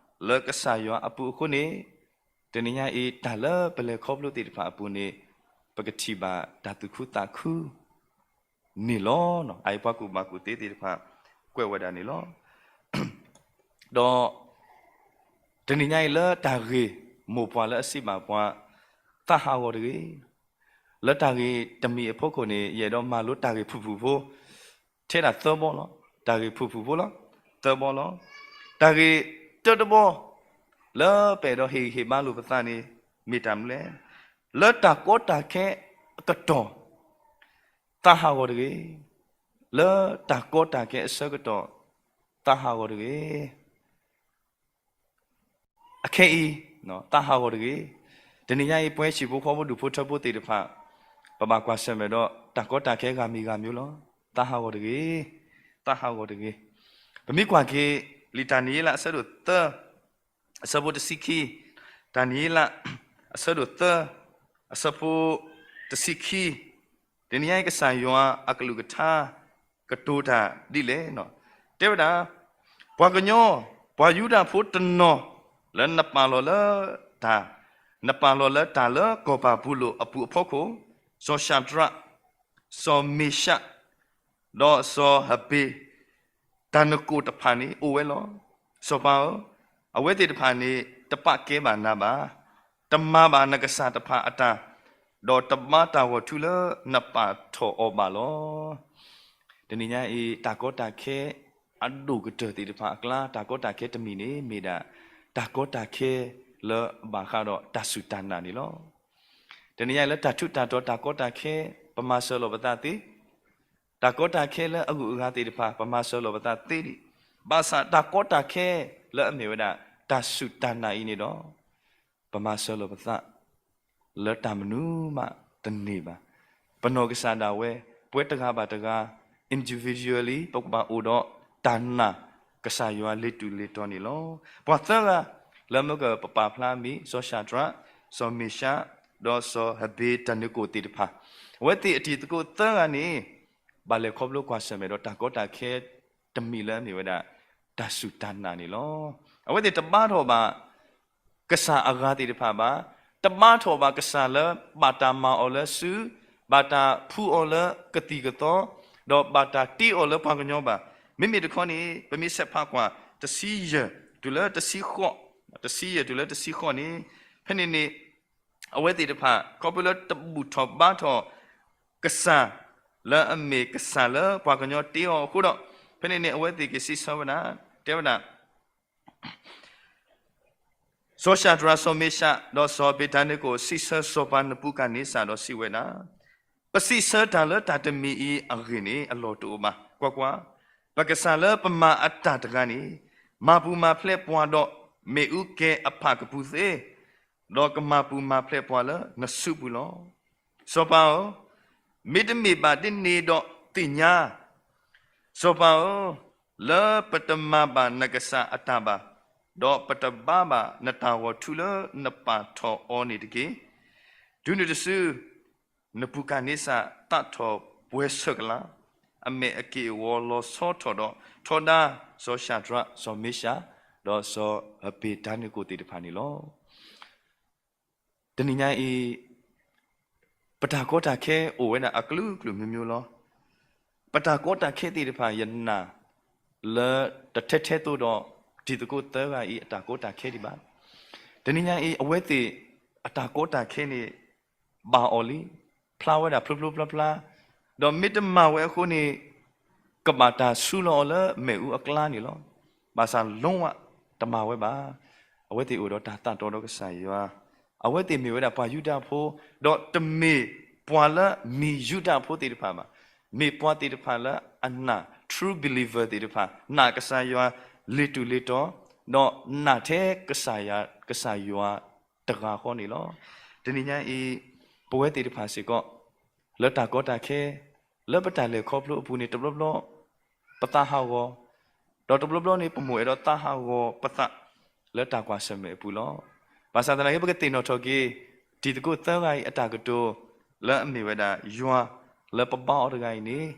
လၢကစၢ်ယွၤအပူၤအဃိန့ၣ် တနံၤညါအံၤ တၢ်လၢပလဲၤခီဖျိသ့ၣ်တဖၣ်အပူၤန့ၣ် ပကထံၣ်ဘၣ်တၢ်သူၣ်ခုသးခု န့ၣ်လီၤ. အအံၤပှၤကူၣ်ဘၣ်ကူၣ်သ့သ့ၣ်တဖၣ် ကွဲးဝဲဒၣ်န့ၣ်လီၤ. ဒီး တနံၤညါအံၤလၢတၢ်ဂ့ၢ်မိၢ်ပှၢ်လၢအစံးဘၣ်ပှၤ သးဟးဂီၤတဂ့ၤ. လၢတၢ်ဂ့ၢ်တမံၤအဖီခိၣ်န့ၣ် ယအဲၣ်ဒိးမၤလိတၢ်ဂ့ၢ်ဖုၣ်ဖုၣ်ဖိ ထဲဒၣ်သၢဘီလီၤ. တၢ်ဂ့ၢ်ဖုၣ်ဖုၣ်ဖိလီၤ. သၢဘီလီၤ. တၢ်ဂ့ၢ်တၢတဘီ လၢပအဲၣ်ဒိးဟ့ၣ်ဂံၢ်ဟ့ၣ်ဘါလိာ်ပသးန့ၣ် မ့ၢ်တၢ်မနုၤလဲၣ်. လၢတၢ်ကီတၢ်ခဲအကတီၢ် သးဟးဂီၤတဂ့ၤ. လၢတၢ်ကီတၢ်ခဲအဆၢကတီၢ် သးဟးဂီၤတဂ့ၤ. အခဲအံၤ သးဟးဂီၤတဂ့ၤ. တနံၤညါအံၤ ပဝဲဟံၣ်ဖိဃီဖိဒူၣ်ဖိထၢဖိသ့ၣ်တဖၣ် ပဘၣ်ကွၢ်ဆၢၣ်မဲာ်ဒီး တၢ်ကီတၢ်ခဲဂၤမံၤဂၤမံၤလီၤ. သးဟးဂီၤတဂ့ၤ. သးဟးဂီၤတဂ့ၤ. ပမ့ၢ်ကွၢ်က့ၤ လံာ်တၢ်နံၤအ့လးအဆၢဒိၣ်သၢ အဆၢဖိတဆံခံ, တၢ်နံၤအ့လး အဆၢဒိၣ်သၢ အဆၢဖိတဆံခံ, တနံၤညါအံၤ ကစၢ်ယွၤအကလုၢ်ကထါ ကတိၤတၢ်ဒ်လဲၣ်. တဲဝဲဒၣ်, ပှၤကညီ ပှၤယူဒၤဖိတနီၤ လၢနပာ်လီၤလၢတၢ်, နပာ်လီၤလၢတၢ်လၢကီၢ်ပၤဘူလိၣ်အပူၤအဖီခိၣ်, စီၤၡၤဒြး, စီၤမ့ၡး, ဒီးစီၤဟဘ့း တၢ်နကိးတဖၣ်န့ၣ်အိၣ်ဝဲလီၤ. စီၤပၤဧၢ, အဝဲသ့ၣ်တဖၣ်န့ၣ် တပာ်ကဲဘၣ်နၤဘၣ်, တမၤဘၣ်နကစၢ်တဖၣ်အတၢ်, ဒီးတဘါတၢ်ဂီၤထူလၢနပာ်ထီၣ်အီၤဘၣ်လီၤ. တနံၤညါအံၤ တၢ်ကီတၢ်ခဲအဒိၣ်ကတၢၢ်သ့ၣ်တဖၣ်အကျါ တၢ်ကီတၢ်ခဲတမံၤန့ၣ် မ့ၢ်ဒၣ်တၢ်ကီတၢ်ခဲ လၢအဘၣ်ဃးဒီးတၢ်စူၢ်တၢ်နာ်န့ၣ်လီၤ. တနံၤညါအံၤလၢတၢ်ထူးတၢ်တီၤ တၢ်ကီတၢ်ခဲ ပမၤစၢၤလီၤပသးသ့, တၢ်ကီတၢ်ခဲလၢအဂုၤအဂၤသ့ၣ်တဖၣ် ပမၤစၢၤလီၤပသးသ့ဒံး, ဘၣ်ဆၣ်တၢ်ကီတၢ်ခဲလၢအမ့ၢ်ဝဲဒၣ် တၢ်စူၢ်တၢ်နာ်အံၤန့ၣ်ဒီး ပမၤစၢၤလီၤပသး လၢတၢ်မနုၤမးတန့ၢ်ဘၣ်. ပနီၢ်ကစၢ်ဒၣ်ဝဲ ပဝဲတဂၤဘၣ်တဂၤ individually ပကဘၣ်အိၣ်ဒီးတၢ်နာ်ကစၢ်ယွၤလ့ၤတူၢ်လ့ၤတီၤန့ၣ်လီၤ. ပှၤသၢဂၤ လၢမ့ၢ်ကပပာ်ဖျါမ့ၢ် စီၤၡၤဒြး, စီၤမ့ၡး, ဒီးစီၤဟဘ့းတၢ်နကိၣ်သ့ၣ်တဖၣ်, အဝဲသ့ၣ်အတံၤသကိးသၢဂၤန့ၣ် ဘၣ်လဲၤခီဖျိကွၢ်ဆၢၣ်မဲာ်ဒီးတၢ်ကီတၢ်ခဲတမံၤလၢအမ့ၢ်ဝဲဒၣ် တၢ်စူၢ်တၢ်နာ်န့ၣ်လီၤ. အဝဲသ့ၣ်တဘါထီၣ်ဘၣ် ကစၢ်အဂၤသ့ၣ်တဖၣ်ဘၣ်, တဘါထီၣ်ဘၣ်ကစၢ်လၢဘၣ်တၢ်မၤအီၤလၢစု, ဘၣ်တၢ်ဖှူအီၤလၢကသံၣ်ကသီ, ဒီးဘၣ်တၢ်တ့အီၤလၢပှၤကညီဘၣ်. မ့မ့ၢ်တခီန့ၣ် ပမ့ၢ်ဆဲးဖးကွၢ် တဆံယဲၢ်တုၤလၢတဆံဃိး, တဆံယဲၢ်တုၤလၢတဆံဃိးန့ၣ်, ဖဲန့ၣ်န့ၣ် အဝဲသ့ၣ်တဖၣ် ခီဖျိလၢတဘူၣ်ထီၣ်ဘါထီၣ် ကစၢ်လၢအမ့ၢ်ကစၢ်လၢပှၤကညီတ့အီၤအဃိဒီး, ဖဲန့ၣ်န့ၣ် အဝဲသ့ၣ်ကစံးဆၢဝဲဒၣ်, တဲဝဲဒၣ် စီၤၡၤဒြး, စီၤမ့ၡး, ဒီးစီၤဟဘ့းနကိၣ် စံးဆၢစီၤပၤနဘူၤခၣ်န့စၢ်ဒီးစံးဝဲဒၣ်, ပစံးဆၢတၢ်လၢတၢ်တမံၤအံၤအဂ့ၢ်န့ၣ် အလီၢ်တအိၣ်ဘၣ်. ကွၢ်ကွၢ်, ပကစၢ်လၢပမၤအတၢ်တဂၤန့ၣ် မၤပူၤမၤဖျဲးပှၤဒီး မ့ၣ်အူကဲၤအဖၣ်ကပူၤသ့, ဒီးကမၤပူၤမၤဖျဲးပှၤလၢနစုပူၤလီၤ. စီၤပၤဧၢ, မ့တမ့ၢ်ဘၣ်ဒ်န့ၣ်ဒီးသ့ၣ်ညါ, စီၤပၤဧၢ, လၢပတမၤဘၣ်နကစၢ်အတၢ်ဘၣ်, ဒီးပတဘါဘၣ်နတၢ်ဂီၤထူလၢနပာ်ထီၣ်အီၤန့ၣ်တက့ၢ်. တုၤနုၤတစု နဘူၤခၣ်န့စၢ်သးထီၣ်ပှဲၤဆၢၣ်ကလာ်, အမဲာ်အက့ၢ်အဂီၤလီၤဆီထီၣ်ဒီး ထီဒါစီၤၡၤဒြး, စီၤမ့ၡး, ဒီးစီၤဟဘ့းနကိၣ်သ့ၣ်တဖၣ်န့ၣ်လီၤ. တနံၤညါအံၤ ပတၢ်ကီတၢ်ခဲအိၣ်ဝဲဒၣ်အကလုာ်ကလုာ်မျိုးမျိုးလီၤ. ပတၢ်ကီတၢ်ခဲသ့ၣ်တဖၣ် ယနာ်လၢတထဲထဲသိးဒီး တံၤသကိးသၢဂၤအံၤ အတၢ်ကီတၢ်ခဲဒံးဘၣ်. တနံၤညါအံၤ အဝဲသ့ၣ်အတၢ်ကီတၢ်ခဲန့ၣ် ဘၣ်အီၤလံ, ဖျါဝဲဒၣ်ဖျိဖျိဖျါဖျါ, ဒီးမ့ၢ်တမၤဝဲအဃိန့ၣ် ကဘၣ်တၢ်ဆူလီၤအီၤလၢမ့ၣ်အူအကျါန့ၣ်လီၤ. ဘၣ်ဆၣ် လုံးဝ တမၤဝဲဘၣ်. အဝဲသ့ၣ်အိၣ်ဒီးတၢ်သးတီဒီးကစၢ်ယွၤ, အဝဲသ့ၣ်မ့ၢ်ဝဲဒၣ်ပှၤယူဒၤဖိ, ဒီးတမ့ၢ်ပှၤလၢမ့ၢ်ယူဒၤဖိသ့ၣ်တဖၣ်ဘၣ်. မ့ၢ်ပှၤသ့ၣ်တဖၣ်လၢအနာ် true believer သ့ၣ်တဖၣ်, နာ်ကစၢ်ယွၤလ့ၤတူၢ်လ့ၤတီၤ, ဒီးနာ်ထဲကစၢ်ယွၤ, ကစၢ်ယွၤတဂၤဃီန့ၣ်လီၤ. တနံၤညါအံၤ ပဝဲသ့ၣ်တဖၣ်စ့ၢ်ကီး လၢတၢ်ကီတၢ်ခဲ, လၢပတၢ်လဲၤခီဖျိအပူၤန့ၣ် တဘျီဘျီ ပသးဟးဂီၤ, ဒီးတဘျီဘျီန့ၣ် ပမိၢ်အဲၣ်ဒိးသးဟးဂီၤပသး လၢတၢ်ကွၢ်ဆၢၣ်မဲာ်အပူၤလီၤ. ဘၣ်ဆၣ်သနာ်က့ ပကသ့ၣ်နီၣ်ထီၣ်က့ၤ တံၤသကိးသၢဂၤအံၤအတၢ်ကတိၤ လၢအမ့ၢ်ဝဲဒၣ်ယွၤလၢပဘါအီၤတဂၤအံၤန့ၣ်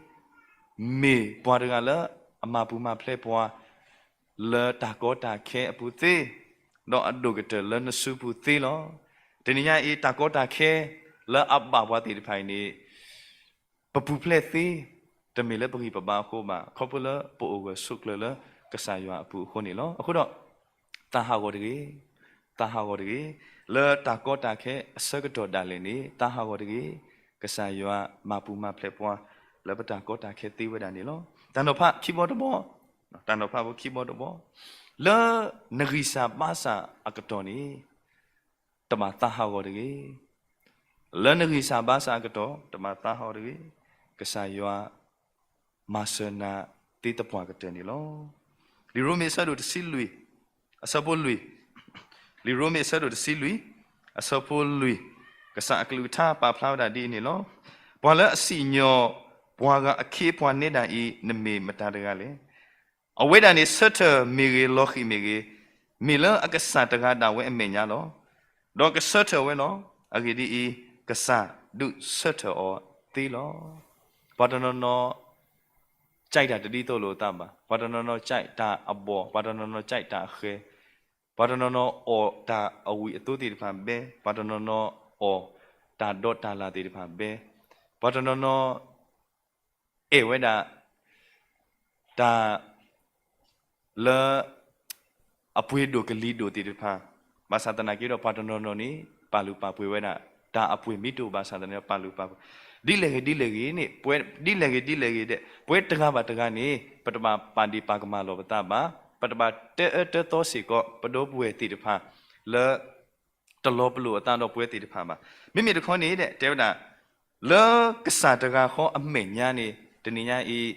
မ့ၢ်ပှၤတဂၤလၢအမၤပူၤမၤဖျဲးပှၤ လၢတၢ်ကီတၢ်ခဲအပူၤသ့, ဒီးအဒိၣ်ကတၢၢ်လၢနစုပူၤသ့လီၤ. တနံၤညါအံၤ တၢ်ကီတၢ်ခဲလၢအဘၣ်ပှၤသ့ၣ်တဖၣ်အံၤန့ၣ် ပပူၤဖျဲးသ့, တမ့ၢ်လၢပဂံၢ်ပဘါအဃိဘၣ်, ခီဖျိလၢပအိၣ်ဂၢၢ်ဆိးကျၢၤလၢကစၢ်ယွၤအပူၤအဃိန့ၣ်လီၤ. အဃိဒီး သးဟးဂီၤတဂ့ၤ, သးဟးဂီၤတဂ့ၤ, လၢတၢ်ကီတၢ်ခဲအဆၢကတီၢ်ဒၣ်လဲာ်န့ၣ် သးဟးဂီၤတဂ့ၤ, ကစၢ်ယွၤမၤပူၤမၤဖျဲးပှၤ လၢပတၢ်ကီတၢ်ခဲသ့ဝဲဒၣ်န့ၣ်လီၤ. တၢ်နီၤဖးခံဘီတဘီ, တၢ်နီၤဖးဖိခံဘီတဘီ, လၢနဂံၢ်စၢ်ဘါစၢ်အကတီၢ်န့ၣ် တဘၣ်သးဟးဂီၤတဂ့ၤ. လၢနဂံၢ်စၢ်ဘါစၢ်အကတီၢ် တဘၣ်သးဟးဂီၤတဂ့ၤ. ကစၢ်ယွၤမၤစၢၤနၤသ့သပှၢ်ကတၢၢ်န့ၣ်လီၤ. လံာ်ရိမ့ၤအဆၢဒိၣ်တဆံလွံၢ်, အဆၢဖိလွံၢ်, လံာ်ရိမ့ၤအဆၢဒိၣ်တဆံလွံၢ်, အဆၢဖိလွံၢ်, ကစၢ်အကလုၢ်ကထါပာ်ဖျါဝဲဒၣ်ဒ်အံၤန့ၣ်လီၤ. ပှၤလၢအစံၣ်ညီၣ်ပှၤဂၤအခ့အပှၤနဲဒၣ်အံၤ နမ့ၢ်မတၤတဂၤလဲၣ်. အဝဲဒၣ်န့ၣ် ဆၢထၢၣ်မ့ၢ်ဂ့ၤ လီၤဃံၣ်မ့ၢ်ဂ့ၤ, မ့ၢ်လၢအကစၢ်တဂၤဒၣ်ဝဲအမဲာ်ညါလီၤ. ဒီးကဆၢထၢၣ်ဝဲလီၤ. အဂ့ၢ်ဒ်အံၤ, ကစၢ်ဒုးဆၢထၢၣ်အီၤသ့လီၤ. ပှၤတနီၤနီၤ ကြိုက်တၢ်တဒ်သိးလိာ်အသးဘၣ်. ပှၤတနီၤနီၤ ကြိုက်တၢ်အဘီၣ်, ပှၤတနီၤနီၤ ကြိုက်တၢ်အဃဲၤ, ပှၤတနီၤနီၤအီၣ်တၢ်အဝံၣ်အသိသ့ၣ်တဖၣ်ဘဲ, ပှၤတနီၤနီၤအီၣ်တၢ်ဒီးတၢ်လၣ်သ့ၣ်တဖၣ်ဘဲ, ပှၤတနီၤနီၤ အဲၣ်ဝဲဒၣ် တၢ်လၢအပှ့ၤဒိၣ်ကလံၤဒိၣ်သ့ၣ်တဖၣ်, ဘၣ်ဆၣ်သနာ်က့ဒီး ပှၤတနီၤနီၤန့ၣ် ပာ်လုၢ်ပာ်ပှ့ၤဝဲဒၣ် တၢ်အပှ့ၤမ့ၢ်တအိၣ်ဘၣ်ဆၣ်သနာ်က့ ပာ်လုၢ်ပာ်ပှ့ၤ ဒ်လဲၣ်ဂ့ၤဒ်လဲၣ်ဂ့ၤန့ၣ်, ပဝဲဒ်လဲၣ်ဂ့ၤဒ်လဲၣ်ဂ့ၤဒဲး ပဝဲတဂၤဘၣ်တဂၤန့ၣ် ပတဘၣ်ပာ်ဒ့ၣ်ပာ်ကမၣ်လိာ်ပသးဘၣ်. ပတဘၣ်တၢအၢတၢသီစ့ၢ်ကီး ပဒီပုၢ်ဝဲၢ်သ့ၣ်တဖၣ် လၢ တလီၤပလိာ်အသးဒီးပဝဲသ့ၣ်တဖၣ်ဘၣ်. မ့မ့ၢ်တခီန့ၣ် တဲဝဲဒၣ် လၢကစၢ်တဂၤဃီအမဲာ်ညါန့ၣ် တနံၤညါအံၤ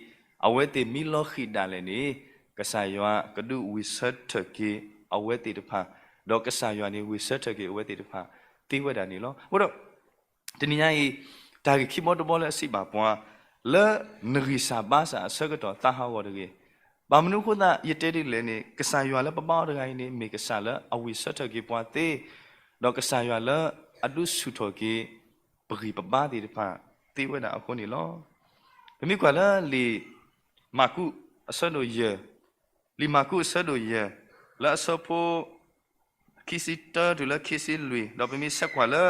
အဝဲသ့ၣ်မ့ၢ်လီၤဃံၤဒၣ်လဲာ်န့ၣ် ကစၢ်ယွၤကဒုးဝံၣ်ဆၢထၢၣ်က့ၤအဝဲသ့ၣ်တဖၣ်, ဒီးကစၢ်ယွၤန့ၣ် ဝံၣ်ဆၢထၢၣ်က့ၤအဝဲသ့ၣ်တဖၣ် သ့ဝဲဒၣ်န့ၣ်လီၤ. အဃိဒီး တနံၤညါအံၤ တၢ်ဂ့ၢ်ခံဘီတဘီလၢအစံးဘၣ်ပှၤ လၢနဂံၢ်စၢ်ဘါစၢ်အဆၢကတီၢ်သးဟးဂီၤတဂ့ၤ. ဘၣ်မနုၤအဃိသတး ယတဲဒ်လဲၣ်န့ၣ် ကစၢ်ယွၤလၢပဘါအီၤတဂၤအံၤန့ၣ် မ့ၢ်ကစၢ်လၢအဝံၣ်ဆၢထၢၣ်က့ၤပှၤသ့, ဒီးကစၢ်ယွၤလၢအဒုးဆူၣ်ထီၣ်က့ၤ ပဂံၢ်ပဘါသ့ၣ်တဖၣ်သ့ဝဲဒၣ်အဃိန့ၣ်လီၤ. ပမ့ၢ်ကွၢ်လၢလံာ်မၢ်ကူး အဆၢဒိၣ်ယဲၢ်, လံာ်မၢ်ကူးအဆၢဒိၣ်ယဲၢ် လၢအဆၢဖိ ခံဆံတၢတုၤလၢခံဆံလွံၢ်, ဒီးပမ့ၢ်ဆဲးကွၢ်လၢ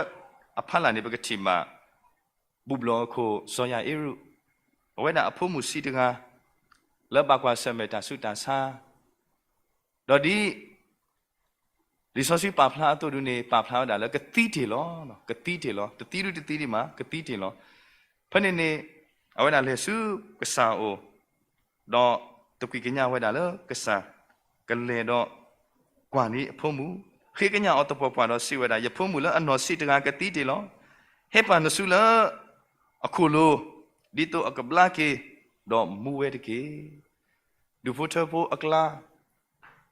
အဖီလာ်န့ၣ် ပကထံၣ်ဘၣ် ဘူၣ်ဘျီၣ်အခိၣ်စီၤယၤအ့ရူး, အဝဲဒၣ်အဖိမုၣ်ဆံးတဂၤ လၢဘၣ်ကွၢ်ဆၢၣ်မဲာ်တၢ်ဆူးတၢ်ဆါ, ဒီးဒ် လံာ်စီဆှံပာ်ဖျါအသိးဒုန့ၣ် ပာ်ဖျါဝဲဒၣ်လၢကသံတ့ၢ်လီၤ. ကသံတ့ၢ်လီၤ. တသံဒုတသံဒံးမး ကသံတ့ၢ်လီၤ. ဖဲန့ၣ်န့ၣ် အဝဲဒၣ်လဲၤဆူကစၢ်အအိၣ်, ဒီးသကွံာ်ကညးဝဲဒၣ်လၢကစၢ်, ကလဲၤဒီးကွၢ်န့ၢ်အဖိမုၣ်, ဃ့ကညးအီၤသပှၢ်ပှၢ်ဒီးစံးဝဲဒၣ်, ယဖိမုၣ်လၢအနီၢ်ဆံးတဂၤကသံတ့ၢ်လီၤ. ဟဲပာ်နစုလၢအခိၣ်လိၤ, ဒ်သိးအကဘျါက့ၤ, ဒီးမူဝဲတက့ၢ်. ဒူၣ်ဖိထၢဖိအကျါ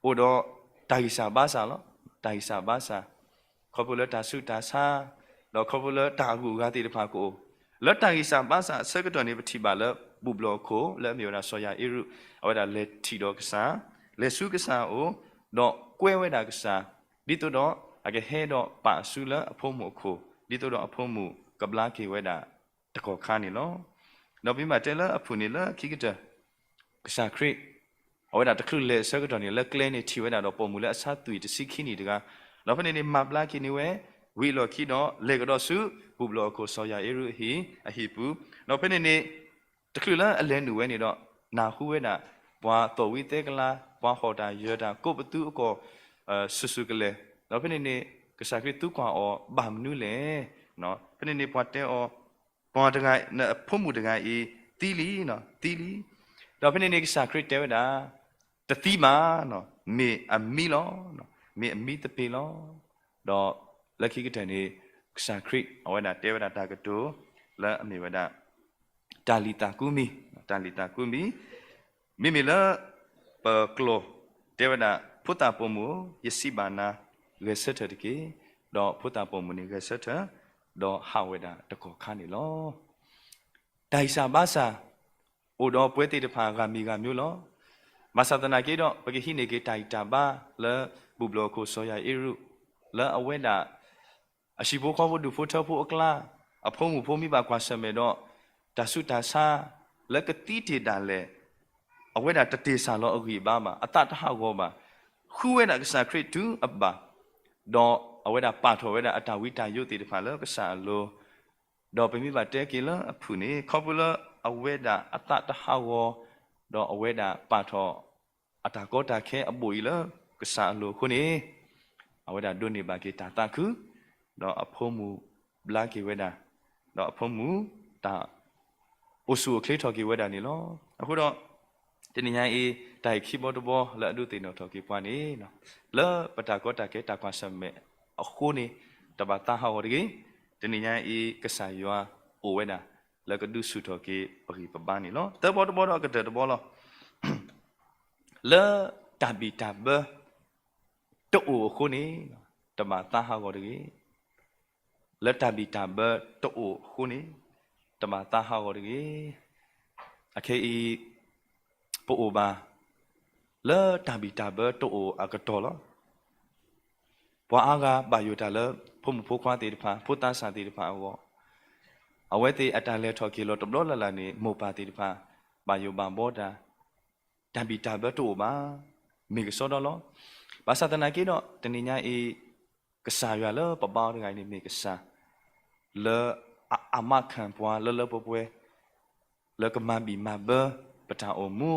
အိၣ်ဒီးတၢ်ဂံၢ်စၢ်ဘါစၢ်လီၤ. တၢ်ဂံၢ်စၢ်ဘါစၢ်, ခီဖျိလၢတၢ်ဆူးတၢ်ဆါ, ဒီးခီဖျိလၢတၢ်အဂုၤအဂၤသ့ၣ်တဖၣ်ကအိၣ်, လၢတၢ်ဂံၢ်စၢ်ဘါစၢ်အဆၢကတီၢ်န့ၣ် ပထံၣ်ဘၣ်လၢဘူၣ်ဘျီၣ်အခိၣ် လၢအမ့ၢ်ဝဲဒၣ်စီၤယၤအ့ရူး အဝဲဒၣ်လဲၤထံၣ်ဒီးကစၢ်, လဲၤဆူကစၢ်အအိၣ်, ဒီးကွဲဝဲဒၣ်ကစၢ်, ဒ်သိးဒီးအကဟဲဒီးပာ်အစုလၢအဖိမုၣ်အခိၣ်, ဒ်သိးဒီးအဖိမုၣ်ကဘျါက့ၤဝဲဒၣ်တကီၢ်ခါန့ၣ်လီၤ. ဒီးပမ့ၢ်ဘၣ်တဲလၢအဖုၣ်န့ၣ်လၢခံကတၢၢ် ကစၢ်ခရံာ် အဝဲဒၣ်တချုးလဲၤအဆၢကတီၢ်န့ၣ် လၢကျဲန့ၣ် ထံၣ်ဝဲဒၣ်ဒီးပိာ်မုၣ်လၢအဆါသွံၣ်တဆံခံနံၣ်တဂၤ, ဒီးဖဲန့ၣ်န့ၣ် မၤဘျါက့ၤန့ၢ်ဝဲ, ဝံၤအလီၢ်ခံဒီး လဲၤကဒီးဆူ ဘူၣ်ဘျီၣ်အခိၣ်စီၤယၤအ့ရူးအဟံၣ်, အဟံၣ်ပူၤ, ဒီးဖဲန့ၣ်န့ၣ် တချုးလၢအလဲၤနုာ်ဝဲန့ၣ်ဒီး နၢ်ဟူဝဲဒၣ် ပှၤသီၣ်ဝံသဲကလၤ, ပှၤဟီၣ်တၢ်ယၢၤတၢ် ကိးပသူအကီၢ် ဆူၣ်ဆူၣ်ကလဲာ်, ဒီးဖဲန့ၣ်န့ၣ် ကစၢ်ခရံာ်သံကွၢ်အီၤဘၣ်မနုၤလဲၣ်. ဖဲန့ၣ်န့ၣ် ပှၤတဲအီၤ, ပှၤတဂၤ, နဖိမုၣ်တဂၤအံၤ သံလံ, သံလံ. ဒီးဖဲန့ၣ်န့ၣ် ကစၢ်ခရံာ်တဲဝဲဒၣ်, တသံဘၣ်, မ့ၢ်အမံလီၤ, မ့ၢ်အမံသပ့ၤလီၤ. ဒီးလၢခံကတၢၢ်န့ၣ် ကစၢ်ခရံာ် အဝဲဒၣ်တဲဝဲဒၣ်တၢ်ကတိၤ လၢအမ့ၢ်ဝဲဒၣ် တၢ်လံၣ်သးကူမံၤ, တၢ်လံၣ်သးကူမံၤ, မ့မ့ၢ်လၢ ပကျိာ် တဲဝဲဒၣ် ဖိသၣ်ပိာ်မုၣ်ဧၢ, ယစံးဘၣ်နၤ, ဂဲၤဆၢထၢၣ်တက့ၢ်. ဒီးဖိသၣ်ပိာ်မုၣ်န့ၣ်ဂဲၤဆၢထၢၣ်, ဒီးဟးဝဲဒၣ်တကီၢ်ခါန့ၣ်လီၤ. တၢ်ဂံၢ်စၢ်ဘါစၢ် အိၣ်ဒီးပဝဲသ့ၣ်တဖၣ်ဂၤမံၤဂၤမံၤလီၤ. ဘၣ်ဆၣ်သနာ်က့ဒီး ပကဟံးန့ၢ်က့ၤတၢ်ဂံၢ်တၢ်ဘါလၢ ဘူၣ်ဘျီၣ်အခိၣ်စီၤယၤအ့ရူး လၢအဝဲဒၣ် အဟံၣ်ဖိဃီဖိဒူၣ်ဖိထၢဖိအကျါ, အဖိမုၣ်ဖိမ့ၢ်ဘၣ်ကွၢ်ဆၢၣ်မဲာ်ဒီး တၢ်ဆူးတၢ်ဆါ လၢကသံတ့ၢ်ဒၣ်လဲာ်, အဝဲဒၣ်တတ့ၢ်ဆၣ်လီၤအဂံၢ်အဘါဘၣ်, အသးတဟးဂီၤဘၣ်, ဃုဝဲဒၣ်ကစၢ်ခရံာ်တုၤအဘၣ်, ဒီးအဝဲဒၣ်ပာ်ထီၣ်ဝဲဒၣ်အတၢ်ဝံတၢ်ယိးသ့ၣ်တဖၣ်လၢကစၢ်အလိၤ, ဒီးပမ့ၢ်ဘၣ်တဲက့ၤလၢအဖုၣ်န့ၣ် ခီဖျိလၢအဝဲဒၣ်အသးတဟးဂီၤ, ဒီးအဝဲဒၣ်ပာ်ထီၣ် အတၢ်ကီတၢ်ခဲအဘိၣ်အံၤလၢကစၢ်အလိၤအဃိန့ၣ်, အဝဲဒၣ်ဒိးန့ၢ်ဘၣ်က့ၤတၢ်သးခု, ဒီးအဖိမုၣ်ဘျါက့ၤဝဲဒၣ်, ဒီးအဖိမုၣ်တၢ်အိၣ်ဆူၣ်အိၣ်ချ့ထီၣ်က့ၤဝဲဒၣ်န့ၣ်လီၤ. အဃိဒီး တနံၤညါအံၤ တၢ်ဂ့ၢ်ခံဘီတဘီလၢအဒုးသ့ၣ်နီၣ်ထီၣ်က့ၤပှၤန့ၣ်, လၢပတၢ်ကီတၢ်ခဲတၢ်ကွၢ်ဆၢၣ်မဲာ်အဃိန့ၣ် တဘၣ်သးဟးဂီၤတဂ့ၤ. တနံၤညါအံၤ ကစၢ်ယွၤအိၣ်ဝဲဒၣ် လၢကဒုးဆူၣ်ထီၣ်က့ၤပဂံၢ်ပဘါန့ၣ်လီၤ. သၢဘီတဘီဒီးအကတၢၢ်တဘီလီၤ. လၢတၢ်ဘံၣ်တၢ်ဘၢတအိၣ်အဃိန့ၣ်, တဘၣ်သးဟးဂီၤတဂ့ၤ. လၢတၢ်ဘံၣ်တၢ်ဘၢတအိၣ်အဃိန့ၣ်, တဘၣ်သးဟးဂီၤတဂ့ၤ. အခဲအံၤ ပအိၣ်ဘၣ် လၢတၢ်ဘံၣ်တၢ်ဘၢတအိၣ်အကတီၢ်လီၤ. ပှၤအါဂၤဘၣ်ယိၣ်တၢ်လၢ ဖိမုၣ်ဖိခွါသ့ၣ်တဖၣ် ဖိသးစၢ်သ့ၣ်တဖၣ်အဂီၢ်, အဝဲသ့ၣ်အတၢ်လဲၤထီၣ်က့ၤလီၤတဘျီလၢ်လၢ်န့ၣ် မိၢ်ပၢ်သ့ၣ်တဖၣ် ဘၣ်ယိၣ်ဘၣ်ဘှီတၢ်, တၢ်ဘံၣ်တၢ်ဘၢတအိၣ်ဘၣ်, မ့ၢ်ကစီဒီလီၤ. ဘၣ်ဆၣ်သနာ်က့ဒီး တနံၤညါအံၤ ကစၢ်ယွၤလၢပဘါအီၤတဂၤအံၤန့ၣ် မ့ၢ်ကစၢ် လၢအအမးခၣ်ပှၤလၢလၢပှဲၤပှဲၤ, လၢကမၤဘံၣ်မၤဘၢပတၢ်အိၣ်မူ,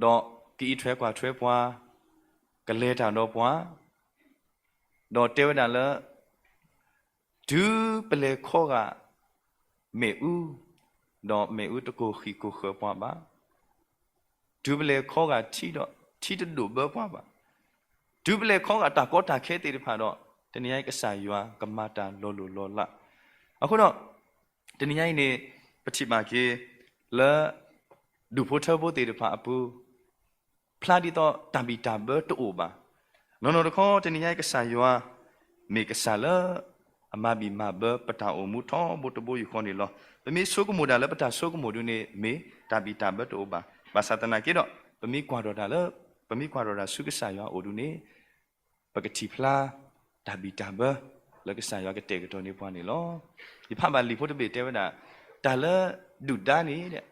ဒီးကအံးထွဲကွၢ်ထွဲပှၤ, ကလဲၤတၢ်ဒီးပှၤ, ဒီးတဲဝဲဒၣ်လၢ တုၤပလဲၤခီဂာ် မ့ၣ်အူ, ဒီးမ့ၣ်အူတကိၢ်ဃံၣ်ကိၢ်ဃၢၤပှၤဘၣ်. တုၤပလဲၤခီဂာ်ထံဒီး ထံတဒိၣ်ဘၢပှၤဘၣ်. တုၤပလဲၤခီဂာ်တၢ်ကီတၢ်ခဲသ့ၣ်တဖၣ်ဒီး တနံၤညါအံၤကစၢ်ယွၤကမၤတၢ်လီၤလိၢ်လီၤလး. အဃိဒီး တနံၤညါအံၤန့ၣ် ပထံၣ်ဘၣ်က့ၤ လၢ ဒူၣ်ဖိထၢဖိသ့ၣ်တဖၣ်အပူၤ ဖျါဒ်သိးတၢ်ဘံၣ်တၢ်ဘၢတအိၣ်ဘၣ်. နီၢ်နီၢ်တခီ တနံၤညါအံၤကစၢ်ယွၤ မ့ၢ်ကစၢ်လၢ အမၤဘံၣ်မၤဘၢပတၢ်အိၣ်မူထီဘိတဘိယူၢ်ဃီန့ၣ်လီၤ. ပမ့ၢ်ဆိကမိၣ်တၢ်လၢပတၢ်ဆိကမိၣ်ဒုန့ၣ် မ့ၢ်တၢ်ဘံၣ်တၢ်ဘၢတအိၣ်ဘၣ်. ဘၣ်ဆၣ်သနာ်က့ဒီး ပမ့ၢ်ကွၢ်ထီၣ်တၢ်လၢ ပမ့ၢ်ကွၢ်ထီၣ်တၢ်ဆူကစၢ်ယွၤအအိၣ်ဒုန့ၣ် ပကထံၣ်ဖျါ တၢ်ဘံၣ်တၢ်ဘၢ လၢကစၢ်ယွၤကတဲာ်ကတီၤန့ၢ်ပှၤန့ၣ်လီၤ. ယဖးဘၣ်လံာ်ဖိတဘ့ၣ်တဲဝဲဒၣ် တၢ်လၢဒုၣ်ဒါန့ၣ်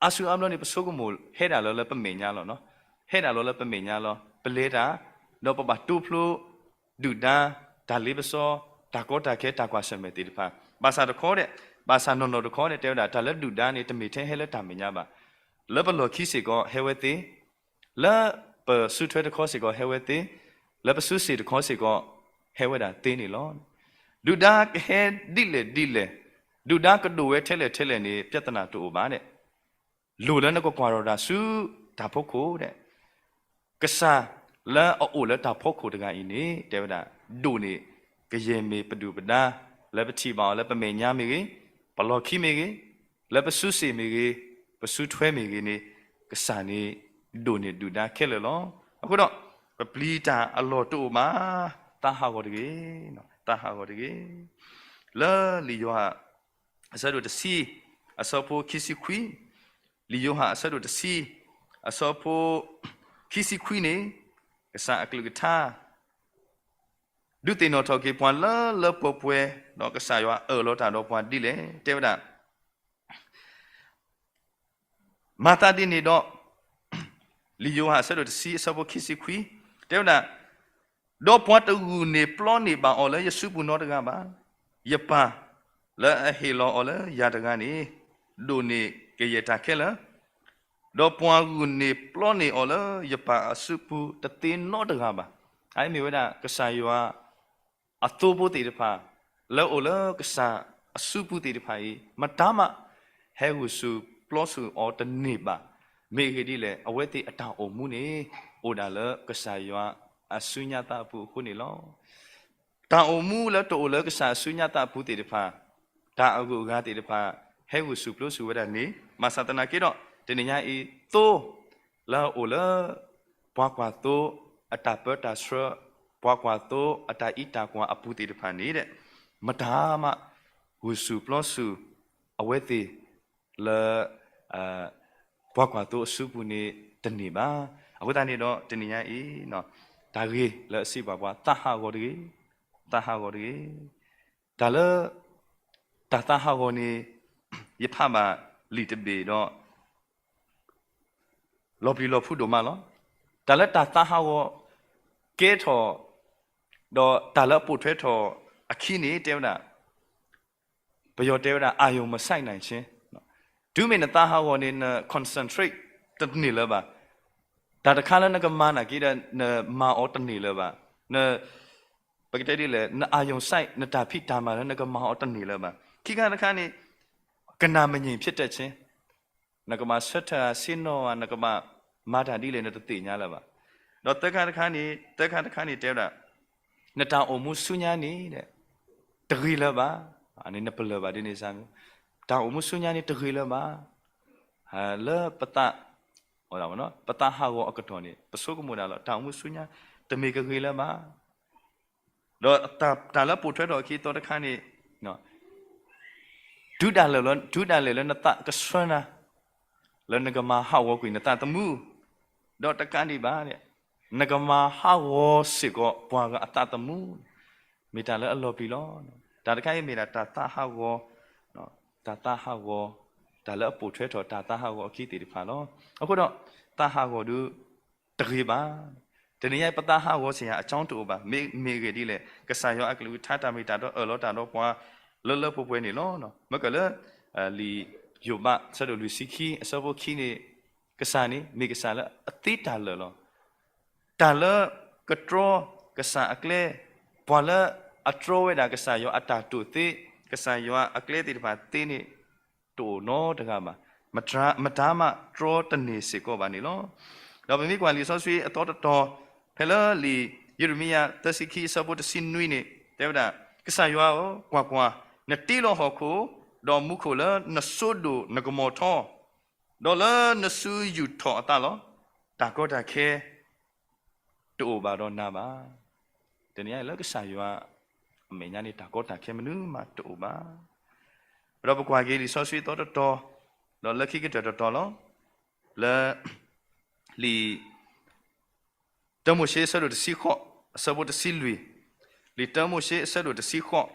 အါစုအါဘျီန့ၣ် ပဆိကမိၣ်ဟဲဒၣ်လီၤလၢပမဲာ်ညါလီၤ. ဟဲဒၣ်လီၤလၢပမဲာ်ညါလီၤ. ပလဲၤတၢ် ဒီးပဘၣ်တိဖျိ ဒုၣ်ဒါ တၢ်လ့ပစီ တၢ်ကီတၢ်ခဲ တၢ်ကွၢ်ဆၢၣ်မဲာ်သ့ၣ်တဖၣ် ဘၣ်ဆၣ်တခီဒီး ဘၣ်ဆၣ်နီၢ်နီၢ်တခီန့ၣ် တဲဝဲဒၣ် တၢ်လၢဒုၣ်ဒါန့ၣ် တမ့ၢ်ထဲဟဲလၢတၢ်မဲာ်ညါဘၣ်. လၢပလီၢ်ခံစ့ၢ်ကီးဟဲဝဲသ့ လၢပစုထွဲတခီစ့ၢ်ကီးဟဲဝဲသ့, လၢပစုစ့ၣ်တခီစ့ၢ်ကီး ဟဲဝဲဒၣ်သ့န့ၣ်လီၤ. ဒုၣ်ဒါကဟဲဒ်လဲၣ်ဒ်လဲၣ်, ဒုၣ်ဒါကဒိၣ်ဝဲထဲလဲၣ်ထဲလဲၣ်န့ၣ် ပြဿနာတအိၣ်ဘၣ်ဒဲး. လိၣ်လၢနကကွၢ်ထီၣ်တၢ်ဆူတၢ်ဖီခိၣ်ဒဲး ကစၢ်လၢအအိၣ်လၢတၢ်ဖီခိၣ်တဂၤအံၤန့ၣ် တဲဝဲဒၣ် ဒိၣ်န့ၢ် ကယဲၢ်မ့ၢ်ပဒုၣ်ပဒါ လၢပထံၣ်ဘၣ်အီၤလၢပမဲာ်ညါမ့ၢ်ဂ့ၤ, ပလီၢ်ခံမ့ၢ်ဂ့ၤ, လၢပစုစ့ၣ်မ့ၢ်ဂ့ၤ, ပစုထွဲမ့ၢ်ဂ့ၤန့ၣ် ကစၢ်န့ၣ် ဒိၣ်န့ၢ်ဒုၣ်ဒါခဲလၢာ်လီၤ. အဃိဒီး ပပျံၤတၢ်အလီၢ်တအိၣ်ဘၣ်, သးဟးဂီၤတဂ့ၤ, သးဟးဂီၤတဂ့ၤ. လၢလံာ်ယိၤဟၣ် အဆၢဒိၣ်တဆံ အဆၢဖိခံဆံခွံ, လံာ်ယိၤဟၣ်အဆၢဒိၣ်တဆံ အဆၢဖိခံဆံခွံန့ၣ် ကစၢ်အကလုၢ်ကထါ ဒုးသ့ၣ်နီၣ်ထီၣ်က့ၤပှၤလၢလၢပှဲၤပှဲၤ ဒီးကစၢ်ယွၤအၢၣ်လီၤတၢ်ဒီးပှၤဒ်လဲၣ် တဲဝဲဒၣ် မၤသးဒ်န့ၣ်ဒီး လံာ်ယိၤဟၣ်အဆၢဒိၣ်တဆံ အဆၢဖိခံဆံခွံ တဲဝဲဒၣ်, ဒီးပှၤတဂုာ်န့ၢ်ပျီန့ၢ်ဘၣ်အီၤလၢယစုပူၤနီတဂၤဘၣ်. ယပၢ်လၢအဟ့ၣ်လီၤအီၤလၢယၤတဂၤန့ၣ် ဒိၣ်န့ၢ်ကယဲၢ်တၢ်ခဲလၢာ်, ဒီးပှၤဂုာ်န့ၢ်ပျီန့ၢ်အီၤလၢယပၢ်အစုပူၤတသ့နီတဂၤဘၣ်. အအံၤမ့ၢ်ဝဲဒၣ်ကစၢ်ယွၤ အသိဖိသ့ၣ်တဖၣ် လၢအိၣ်လၢကစၢ်အစုပူၤသ့ၣ်တဖၣ်အံၤ မတၤမး ဟဲဂုာ်ဆူၣ်ပျီဆူၣ်အီၤတန့ၢ်ဘၣ်. မ့ၢ်အဂ့ၢ်ဒ်လဲၣ် အဝဲသ့ၣ်အတၢ်အိၣ်မူန့ၣ် အိၣ်ဒၣ်လၢကစၢ်ယွၤအစုညါသးအပူၤအဃိန့ၣ်လီၤ. တၢ်အိၣ်မူလၢတအိၣ်လၢကစၢ်အစုညါသးအပူၤသ့ၣ်တဖၣ် တၢ်အဂုၤအဂၤသ့ၣ်တဖၣ် ဟဲဂုာ်ဆူၣ်ပျီဆူၣ်ဝဲဒၣ်န့ၣ် ဘၣ်ဆၣ်သနာ်က့ဒီး တနံၤညါအံၤ သိ လၢအအိၣ်လၢ ပှၤကွၢ်သိအတၢ်ပၢတၢ်ဆှၢ, ပှၤကွၢ်သိအတၢ်အံးတၢ်ကွၢ်အပူၤသ့ၣ်တဖၣ်န့ၣ်ဒီး မတၤမး ဂုာ်ဆူၣ်ပျီဆူၣ် အဝဲသ့ၣ်လၢ ပှၤကွၢ်သိအစုပူၤန့ၣ်တန့ၢ်ဘၣ်. အဃိသတးန့ၣ်ဒီး တနံၤညါအံၤ တၢ်ဂ့ၢ်လၢအစံးဘၣ်ပှၤ သးဟးဂီၤတဂ့ၤ, သးဟးဂီၤတဂ့ၤ. တၢ်လၢ တၢ်သးဟးဂီၤန့ၣ် ယဖးဘၣ်လံာ်တဘ့ၣ်ဒီး လီၤပျံၤလီၤဖုးဒိၣ်မးလီၤ. တၢ်လၢတၢ်သးဟးဂီၤ ကဲထီၣ် ဒီးတၢ်လၢအပိာ်ထွဲထီၣ်အခံန့ၣ် တဲဝဲဒၣ် ပယီၤတဲဝဲဒၣ် အာရုံမစိုက်နိုင်ခြင်း. တုၤမ့ၢ်နသးဟးဂီၤန့ၣ် န concentrate တန့ၢ်လၢၤဘၣ်. တၢ်တခါလၢနကမၤနာ်က့ဒီး နမၤအီၤတန့ၢ်လၢၤဘၣ်. ပကတဲဒ်လဲၣ် န အာရုံစိုက် နတၢ်ဖံးတၢ်မၤလၢနကမၤအီၤတန့ၢ်လၢၤဘၣ်. ခံခါတခါန့ၣ် ကနၣ်မငြိမ်ဖြစ်တတ်ခြင်း. နကဘၣ်ဆၢထၢၣ်ဧါ ဆ့ၣ်နီၤဧါ နကဘၣ်မၤတၢ်ဒ်လဲၣ် နတသ့ၣ်ညါလၢၤဘၣ်. ဒီးသၢခါတခါန့ၣ် သၢခါတခါန့ၣ်တဲဝဲဒၣ် နတၢ်အိၣ်မူဆူညါန့ၣ် တဂ့ၤလၢၤဘၣ်. နပလၢၢ်ဘၣ်ဒ်န့ၣ်စ့ၢ်ကီး တၢ်အိၣ်မူဆူညါန့ၣ် တဂ့ၤလၢၤဘၣ်. လၢပသး ပသးဟးဂီၤအကတီၢ်န့ၣ် ပဆိကမိၣ်ဒၣ်လီၤ တၢ်အိၣ်မူဆူညါ တမ့ၢ်ကဂ့ၤလၢၤဘၣ်. ဒီးတၢ်လၢပိာ်ထွဲထီၣ်အခံအသီတခါန့ၣ် တုၤဒၣ်လဲာ်လၢ တုၤဒၣ်လဲာ်လၢနသးကဆှၢနၤ လၢနကမၤဟးဂီၤကွံာ်နသးသမူ, ဒီးတကးဒံးဘၣ် နကမၤဟးဂီၤစ့ၢ်ကီးပှၤဂၤအသးသမူ, မ့ၢ်တၢ်လၢအလီၤပျံၤလီၤ. တၢ်တခါအံၤမ့ၢ်ဒၣ်တၢ်သးဟးဂီၤ, တၢ်သးဟးဂီၤ, တၢ်လၢအပိာ်ထွဲထီၣ်တၢ်သးဟးဂီၤအခံသ့ၣ်တဖၣ်လီၤ. အဃိဒီး သးဟးဂီၤဒုး တဂ့ၤဘၣ်. တနံၤညါပသးဟးဂီၤစ့ၢ်ယၤ အကၠီတအိၣ်ဘၣ်. မ့ၢ်မ့ၢ်ဂ့ၢ်ဒ်လဲၣ် ကစၢ်ယွၤအကလုၢ်ကထါတၢ်မ့ၢ်တၢ်တီအၢၣ်လီၤတၢ်ဒီးပှၤ လၢလၢပှဲၤပှဲၤန့ၣ်လီၤ. မ့ၢ်ကလၢ လံာ်ယိၤဘး ဆၢဒိၣ်လွံၢ်ဆံခံ အဆၢဖိခံန့ၣ် ကစၢ်န့ၣ် မ့ၢ်ကစၢ်လၢအသ့တၢ်လၢာ်လီၤ. တၢ်လၢကတြီကစၢ်အကျဲ, ပှၤလၢအတြီဝဲဒၣ်ကစၢ်ယွၤအတၢ်တိာ်သ့, ကစၢ်ယွၤအကျဲသ့ၣ်တဖၣ်သ့န့ၣ် တအိၣ်နီတဂၤဘၣ်. မတၤမးတြီတန့ၢ်စ့ၢ်ကီးဘၣ်န့ၣ်လီၤ. ဒီးပမ့ၢ်ကွၢ်လံာ်စီဆှံအသီတတီၤ ဖဲလၢလံာ်ယံးရမံယၤသၢဆံခံအဆၢဖိတဆံနွံန့ၣ် တဲဝဲဒၣ်, ကစၢ်ယွၤဧၢ, ကွၢ်ကွၢ်, နတ့လီၤဟီၣ်ခိၣ်, ဒီးမူခိၣ်လၢနစိဒိၣ်နကမီၤထီ, ဒီးလၢနစုယူာ်ထီၣ်အသးလီၤ. တၢ်ကီတၢ်ခဲ တအိၣ်ဘၣ်ဒီးနၤဘၣ်. တနံၤညါအံၤလၢကစၢ်ယွၤအမဲာ်ညါန့ၣ် တၢ်ကီတၢ်ခဲမနုၤမးတအိၣ်ဘၣ်. ဒီးပကွၢ်က့ၤလံာ်စီဆှံအသီတတီၤ, ဒီးလၢခံကတၢၢ်တတီၤလီၤ. လၢ လံာ် တၢမိၤၡ့အဆၢဒိၣ်တဆံဃိး အဆၢဖိတဆံလွံၢ်, လံာ်တၢမိၤၡ့အဆၢဒိၣ်တဆံဃိး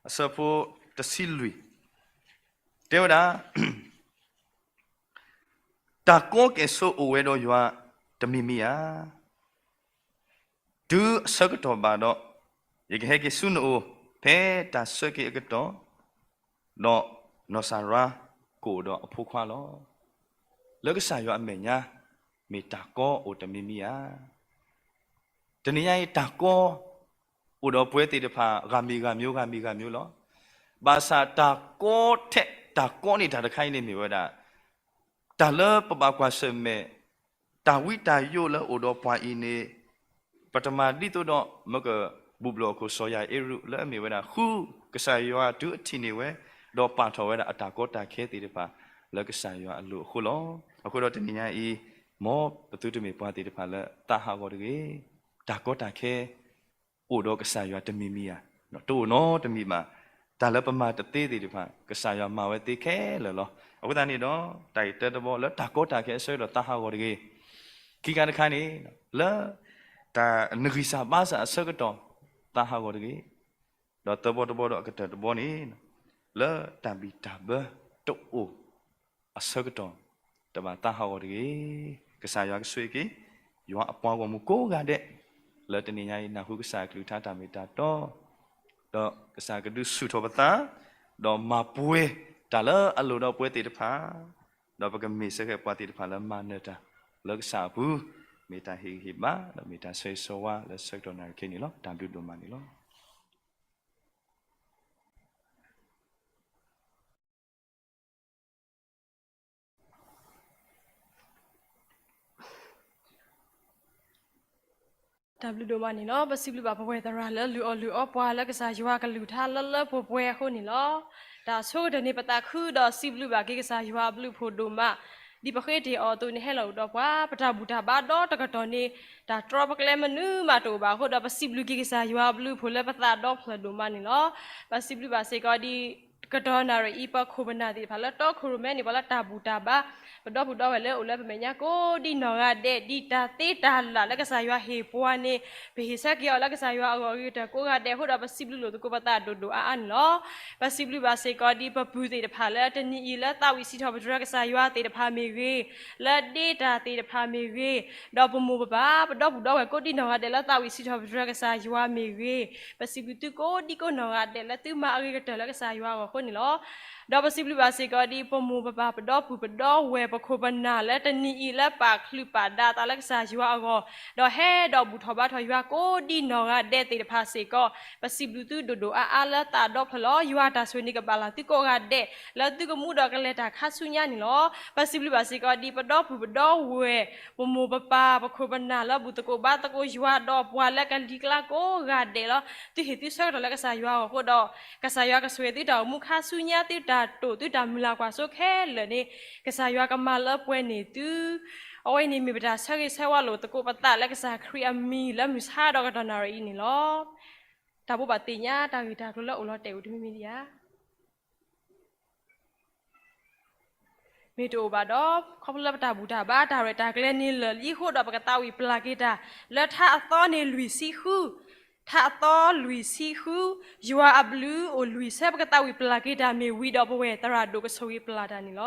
အဆၢဖိတဆံလွံၢ်, တဲဝဲဒၣ် တၢ်ကီကဲၣ်ဆိးအိၣ်ဝဲဒီးယွၤတမံၤမံၤဧါ. တုၤအဆၢကတီၢ်ဘၣ်ဒီး, ယကဟဲက့ၤဆူနအိၣ် ဖဲတၢ်ဆၢက့ၤအကတီၢ်, ဒီးနီၢ်စၤရါကအိၣ်ဒီးအဖိခွါလီၤ. လၢကစၢ်ယွၤအမဲာ်ညါ မ့ၢ်တၢ်ကီအိၣ်တမံၤမံၤဧါ. တနံၤညါအံၤ တၢ်ကီအိၣ်ဒီးပှၤသ့ၣ်တဖၣ် ဂၤမံၤဂၤမံၤ ဂၤမံၤဂၤမံၤလီၤ. ဘၣ်ဆၣ်တၢ်ကီထဲတၢ်ကီန့ၣ်တၢ်တခါအံၤန့ၣ်မ့ၢ်ဝဲဒၣ် တၢ်လၢပဘၣ်ကွၢ်ဆၢၣ်မဲာ် တၢ်ဝံတၢ်ယိးလၢအိၣ်ဒီးပှၤအံၤန့ၣ် ပတမၤဒ်သိးဒီး မၢကဘူၣ်ဘျီၣ်အခိၣ်စီၤယၤအ့ရူး လၢအမ့ၢ်ဝဲဒၣ်ဃု ကစၢ်ယွၤတုၤအထံၣ်န့ၢ်ဝဲ ဒီးပာ်ထီၣ်ဝဲဒၣ်အတၢ်ကီတၢ်ခဲသ့ၣ်တဖၣ် လၢကစၢ်ယွၤအလိၤအဃိလီၤ. အဃိဒီးတနံၤညါအံၤ မ်ပသုတမ့ၢ်ပှၤသ့ၣ်တဖၣ်လၢသးဟးဂီၤတဂ့ၤ. တၢ်ကီတၢ်ခဲ အိၣ်ဒီးကစၢ်ယွၤတမံၤမံၤဧါ, တအိၣ်နီတမံၤဘၣ်. တၢ်လၢပမၤတသ့သ့ၣ်တဖၣ် ကစၢ်ယွၤမၤဝဲသ့ခဲလၢာ်လီၤ. အဃိသတးန့ၣ်ဒီး တၢ်အံၤတၢတဘီလၢတၢ်ကီတၢ်ခဲအဆၢကတီၢ်သးဟးဂီၤတဂ့ၤ. ခံခါတခါန့ၣ် လၢ တၢ်နဂံၢ်စၢ်ဘါစၢ်အဆၢကတီၢ် သးဟးဂီၤတဂ့ၤ. ဒီးသၢဘီတဘီဒီးအကတၢၢ်တဘီန့ၣ် လၢတၢ်ဘံၣ်တၢ်ဘၢတအိၣ် အဆၢကတီၢ် တဘၣ်သးဟးဂီၤတဂ့ၤ. ကစၢ်ယွၤကဆိၣ်ဂ့ၤက့ၤ ယွၤအပှၤဂီၢ်မုၢ်ကိးဂၤဒဲး လၢတနံၤညါအံၤ နၢ်ဟူကစၢ်အကလုၢ်ကထါတၢ်မ့ၢ်တၢ်တီ, ဒီးကစၢ်ကဒုးဆူၣ်ထီၣ်ပသး, ဒီးမၤပှဲၤတၢ်လၢအလိၣ်ဒီးပဝဲသ့ၣ်တဖၣ်, ဒီးပကမ့ၢ်စ့ၢ်ကီးပှၤသ့ၣ်တဖၣ်လၢမၤနၢၤတၢ်လၢကစၢ်အပူၤ, မ့ၢ်တၢ်ဟ့ၣ်ဂံၢ်ဟ့ၣ်ဘါ ဒီးမ့ၢ်တၢ်ဆၢဂ့ၤဆၢဝါလၢဆၢကတီၢ်နၣ်ရံၣ်ခဲအံၤန့ၣ်လီၤ. တၢ်ဘျုးဒိၣ်မးန့ၣ်လီၤ. တၢ်ဘျုးဒိၣ်မးန့ၣ်လီၤ. ပစံးဘျုးဘၣ်ပဝဲသရၣ်လၢလုၢ်အီၣ်လုၢ်အီပှၤလၢကစၢ်ယွၤကလုၢ်ကထါလၢလၢပှဲၤပှဲၤအဃိန့ၣ်လီၤ. တၢ်ဆိကတၢၢ်န့ၣ် ပသးခုဒီးစံးဘျုးဘၣ်က့ၤကစၢ်ယွၤအဘျုးအဖှိၣ်ဒိၣ်မး, ဒ်ပဃ့တ့ၢ်အီၤအသိးန့ၣ် ဟဲလီၤအိၣ်ဒီးပှၤ ပတၢ်ဘူၣ်တၢ်ဘါဒီတကတီၢ်န့ၣ် တၢ်တြီပကျဲမနုၤမးတအိၣ်ဘၣ်အဃိဒီး ပစံးဘျုးက့ၤကစၢ်ယွၤအဘျုးအဖှိၣ်လၢပသးဒီဖျၢၣ်ဒိၣ်မးန့ၣ်လီၤ. ပစံးဘျုးဘၣ်စ့ၢ်ကီးဒ် တကတီၢ်နၣ်ရံၣ်အံၤ ပခိၣ်ပနၢ်သ့ၣ်တဖၣ်လၢတီခိၣ်ရိၣ်မဲန့ၣ် ပှၤလၢတၢ်ဘူၣ်တၢ်ဘါ ပဒီပုၢ်ဒီဝဲၢ်လၢအိၣ်လၢပမဲာ်ညါကိးဒံနီၢ်ဂၤဒဲး ဒ်တၢ်သ့တၢ်လၢ်လၢကစၢ်ယွၤဟ့ၣ်ပှၤန့ၣ် ပဟ့ၣ်ဆၢက့ၤအီၤလၢကစၢ်ယွၤအဂီၢ်အဂ့ၤကတၢၢ်ကိးဂၤဒဲးအဃိဒီး ပစံးဘျုးလိာ်သကိးပသးဒိၣ်ဒိၣ်အါအါန့ၣ်လီၤ. ပစံးဘျုးဘၣ်စ့ၢ်ကီးဒ်ပပုၢ်သ့ၣ်တဖၣ်လၢတနံၤအံၤလၢသးဝံၣ်စံးထီၣ်ပတြၢၤကစၢ်ယွၤသ့ၣ်တဖၣ်မ့ၢ်ဂ့ၤ, လၢဒ့တၢ်သ့ၣ်တဖၣ်မ့ၢ်ဂ့ၤ, ဒီးပမိၢ်ပပၢ် ပဒီပုၢ်ဒီဝဲၢ်ကိးဒံနီၢ်ဂၤဒဲးလၢသးဝံၣ်စံးထီၣ်ပတြၢၤကစၢ်ယွၤမ့ၢ်ဂ့ၤ, ပစံးဘျုးသုကိးဒံကိးနီၢ်ဂၤဒဲးလၢသုမၤအဂ့ၤကတၢၢ်လၢကစၢ်ယွၤအဂီၢ်အဃိန့ၣ်လီၤ. ဒီးပစံးဘျုးဘၣ်စ့ၢ်ကီးဒ်ပမိၢ်ပပၢ် ပဒီပုၢ်ပဒီဝဲၢ် ပခိၣ်ပနၢ်လၢတနံၤအံၤလၢပာ်ချုးပာ်ဒါသးလၢကစၢ်ယွၤအဂီၢ်, ဒီးဟဲဒီးဘူၣ်ထီၣ်ဘါထီၣ်ယွၤကိးဒံနီၢ်ဂၤဒဲးသ့ၣ်တဖၣ်စ့ၢ်ကီး, ပစံးဘျုးသုဒိၣ်ဒိၣ်အါအါလၢသးဒီဖျၢၣ်လီၤ. ယွၤတၢ်ဆိၣ်ဂ့ၤန့ၣ်ကဘၣ်လၢသုကိးဂၤဒဲး လၢသုကမူဒီးကလဲၤတၢ်ခါဆူညါန့ၣ်လီၤ. ပစံးဘျုးဘၣ်စ့ၢ်ကီးဒ်ပဒီပုၢ်ပဒီဝဲၢ် ပမိၢ်ပပၢ် ပခိၣ်ပနၢ်လၢဘူၣ်သကိးဘါသကိးယွၤဒီးပှၤလၢကလံၤကျါကိးဂၤဒဲးလီၤ. သုဟ့ၣ်သုဆၢကတီၢ်လၢကစၢ်ယွၤအဂီၢ်အဃိဒီး ကစၢ်ယွၤကဆိၣ်ဂ့ၤသုတၢ်အိၣ်မူခါဆူညါ သုတၢ်တိာ် သုတၢ်မုၢ်လၢ်ကွၢ်စိခဲလၢာ်န့ၣ် ကစၢ်ယွၤကမၤလၢပှဲၤန့ၢ်သု အဝဲအံၤန့ၣ်မ့ၢ်ပတၢ်ဆၢဂ့ၤဆၢဝါလိာ်သကိးပသးလၢကစၢ်ခရံာ်အမံၤလၢမုၢ်ဆါဒီးကတီၢ်နၣ်ရံၣ်အံၤန့ၣ်လီၤ. တၢ်ဘိးဘၣ်သ့ၣ်ညါ တၢ်ဂ့ၢ်တၢ်ကျိၤလၢအိၣ်လီၤတဲာ်အိၣ်တမံၤမံၤဒံးဧါ. မ့ၢ်တအိၣ်ဘၣ်ဒီး ခီဖျိလၢပတၢ်ဘူၣ်တၢ်ဘါတၢ်ရဲၣ်တၢ်ကျဲၤန့ၣ်လၢာ်လံအဃိဒီး ပကသးဝံၣ်ပျၢ်က့ၤတၢ် လၢထါအသီန့ၣ်လွံၢ်ဆံဃု, ထါအသီလွံၢ်ဆံဃု, ယွၤအဘျုးအိၣ်လွံၢ်ဆၢ ပကသးဝံၣ်ပျၢ်က့ၤတၢ်မ့ၢ်ဝံၤဒီးပဝဲၢ်သရၣ်ဒိၣ်ကဆိၣ်ဂ့ၤပျၢ်တၢ်န့ၣ်လီၤ.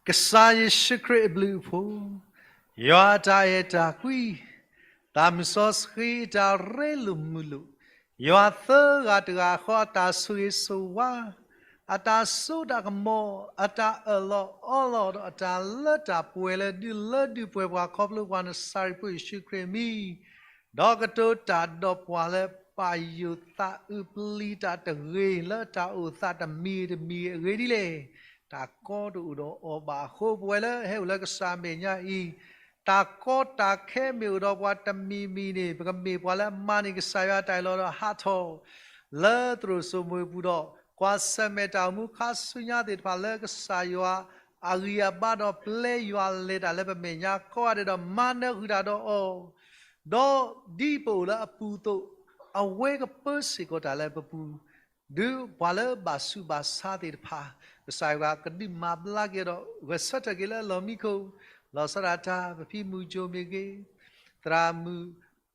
ကစၢ်ယ့ၣ်ၡူးခရံာ်အဘျုးအဖှိၣ်, ယွၤအတၢ်အဲၣ်တၢ်ကွံ, သးမုၢ်စီဆှံအတၢ်ရ့လိာ်မုာ်လိာ်, ယွၤသၢဂၤတဂၤဃီအတၢ်ဆိၣ်ဂ့ၤဆိၣ်ဝါ, အတၢ်စိတၢ်ကမီၤ, အတၢ်အၢၣ်လီၤအီလီၤဒီးအတၢ်လၢတၢ်ပှဲၤလၢဒုးလၢဒုးပှဲၤပှၤ ခီဖျိပှၤနစၤရ့းဖိယ့ၣ်ၡူးခရံာ်အမံၤ, ဒီးကတိၤတၢ်ဒီးပှၤလၢပာ်ယိာ်သးအုးပျံၤတၢ်တဂ့ၤ လၢတၢ်အိၣ်သးတမံၤတမံၤအဂ့ၢ်ဒ်လဲၣ်. တၢ်ကီတအိၣ်ဒီးအီၤဘၣ်အဃိ ပဝဲလၢဟဲအိၣ်လၢကစၢ်မဲာ်ညါအံၤ, တၢ်ကီတၢ်ခဲမ့ၢ်အိၣ်ဒီးပှၤတမံၤမံၤန့ၣ် ပကမ့ၢ်ပှၤလၢအမၤန့ၢ်ကစၢ်ယွၤတၢ်အၢၣ်လီၤဒီးဟးထီၣ် လၢသရိာ်စိမိၤအပူၤဒီး ကွၢ်ဆၢၣ်မဲာ်တၢ်အိၣ်မူခါဆူညါသ့ၣ်တဖၣ်လၢကစၢ်ယွၤအဂံၢ်အဘါဒီးပျဲယွၤလဲၤတၢ်လၢပမဲာ်ညါကိးဂၤဒဲးဒီးမၤနၢၤဃုာ်တၢ်ဒီးအီၤ, ဒီးဒ်ပအိၣ်လၢအပူၤအသိး, အဝဲကပၢစ့ၢ်ကီးတၢ်လၢပပူၤ, ဒုးပှၤလၢဘၣ်ဆူးဘၣ်ဆါသ့ၣ်တဖၣ်, ကစၢ်ယွၤကဒုးမၤဘျါက့ၤဒီး ဂဲၤဆၢထၢၣ်က့ၤလၢအလီၢ်မံခိၣ်, လီၤဆီဒၣ်တၢ် ပဖံမုၢ်ကၠိမ့ၢ်ဂ့ၤ, သရၣ်မုၣ်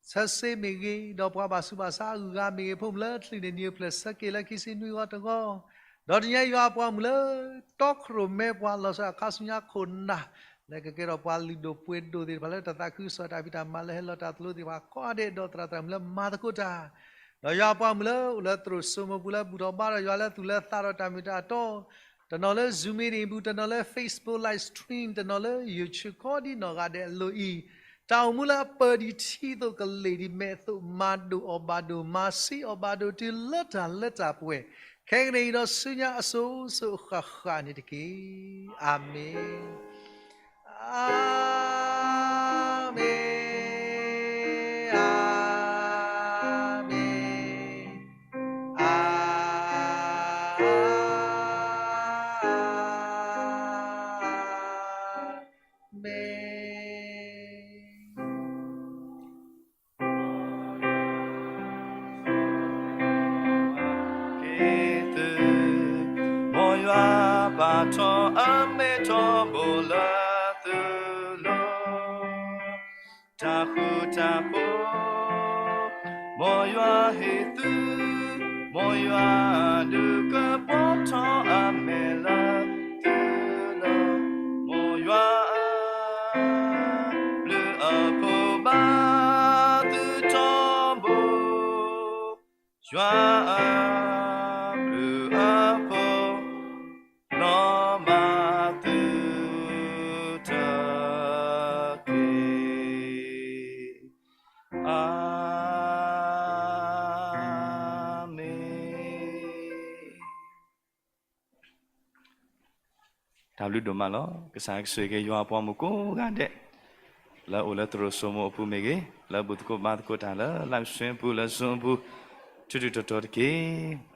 ဆၢစ့မ့ၢ်ဂ့ၤ, ဒီးပှၤဘၣ်ဆူးဘၣ်ဆါအဂုၤအဂၤမ့ၢ်ဂ့ၤ, ဖိမုၣ်လၢချံၣ်န့ၣ်နံၤအိၣ်ဖျဲၣ်ဆၢက့ၤလၢခံဆံနွံဂီၤတဂီၤ, ဒီးတနံၤညါယွၤအပှၤမုၣ်လၢ တီခိၣ်ရိၣ်မဲပှၤလီၤဆီဒၣ်ခါဆူညါခိၣ်နၢ်, လၢကကဲထီၣ်ပှၤလုၢ်ဒိၣ်ပှ့ၤဒိၣ်သ့ၣ်တဖၣ်လၢတၢ်သးခုကစီၣ်တၢ်ဖံးတၢ်မၤ လၢဟဲလီၤတၢ်သလိသ့ၣ်တဖၣ်ကိးဂၤဒဲး ဒီးသရၣ်သရၣ်မုၣ်လၢမၤသကိးတၢ်, ဒီးယွၤအပှၤမုၣ်လၢအိၣ်လၢသရိာ်စိမိၤပူၤလၢဘူၣ်ထီၣ်ဘါထီၣ်ယွၤလၢသူၣ်လၢသးဒီးတၢ်မ့ၢ်တၢ်တီ, တနီၤလၢ Zoom meeting ပူၤ, တနီၤလၢ Facebook live stream, တနီၤလၢ YouTube ကိးဒ်နီၢ်ဂၤဒဲးအလိၤအံၤ, တၢ်အိၣ်မူလၢအပၢၢ်ဒံးထံသိးကလ့ၢ်ဒံးမဲးအသိး မၤဒိၣ်အီၤဘၣ်ဒိၣ်, မၤဆှံအီၤဘၣ်ဒိၣ်တုၤလၢတၢ်လၢတၢ်ပှဲၤ, ခဲကနံၣ်အံၤဒီးဆူညါအစိၤစိၤအဃၣ်ဃၣ်န့ၣ်တက့ၢ်. အၤမ့ၣ်. အၤမ့ၣ်, အၤမ့ၣ်, အၤမ့ၣ်. က့ၤသု, မ်ယွၤပာ်ထီၣ်အမဲာ်ထီဘိလၢသုလိၤ, တၢ်ဃူတၢ်ဖိး, မ်ယွၤဟ့ၣ်သု, မ်ယွၤဒုးကပီၤထီၣ်အမဲာ်လၢသုလိၤ, မ်ယွၤအဘျုးအဖှိၣ်ဘၣ်သုထီဘိ, ယွၤအ, ဘျုးအဖှိၣ်, နီၢ်မၤသုတက့ၢ်. အၤမ့ၣ်. တၢ်ဘျုးဒိၣ်မးလီၤ. ကစၢ်ကဆိၣ်ဂ့ၤက့ၤယွၤအပှၤမုၣ်ကိးဂၤဒဲး, လၢအိၣ်လၢသရိာ်စိမိၤအပူၤမ့ၢ်ဂ့ၤ, လၢဘူၣ်သကိးဘါသကိးတၢ်လၢ live stream ပူၤလၢ Zoom ပူၤ, ထူထူတီတီတက့ၢ်.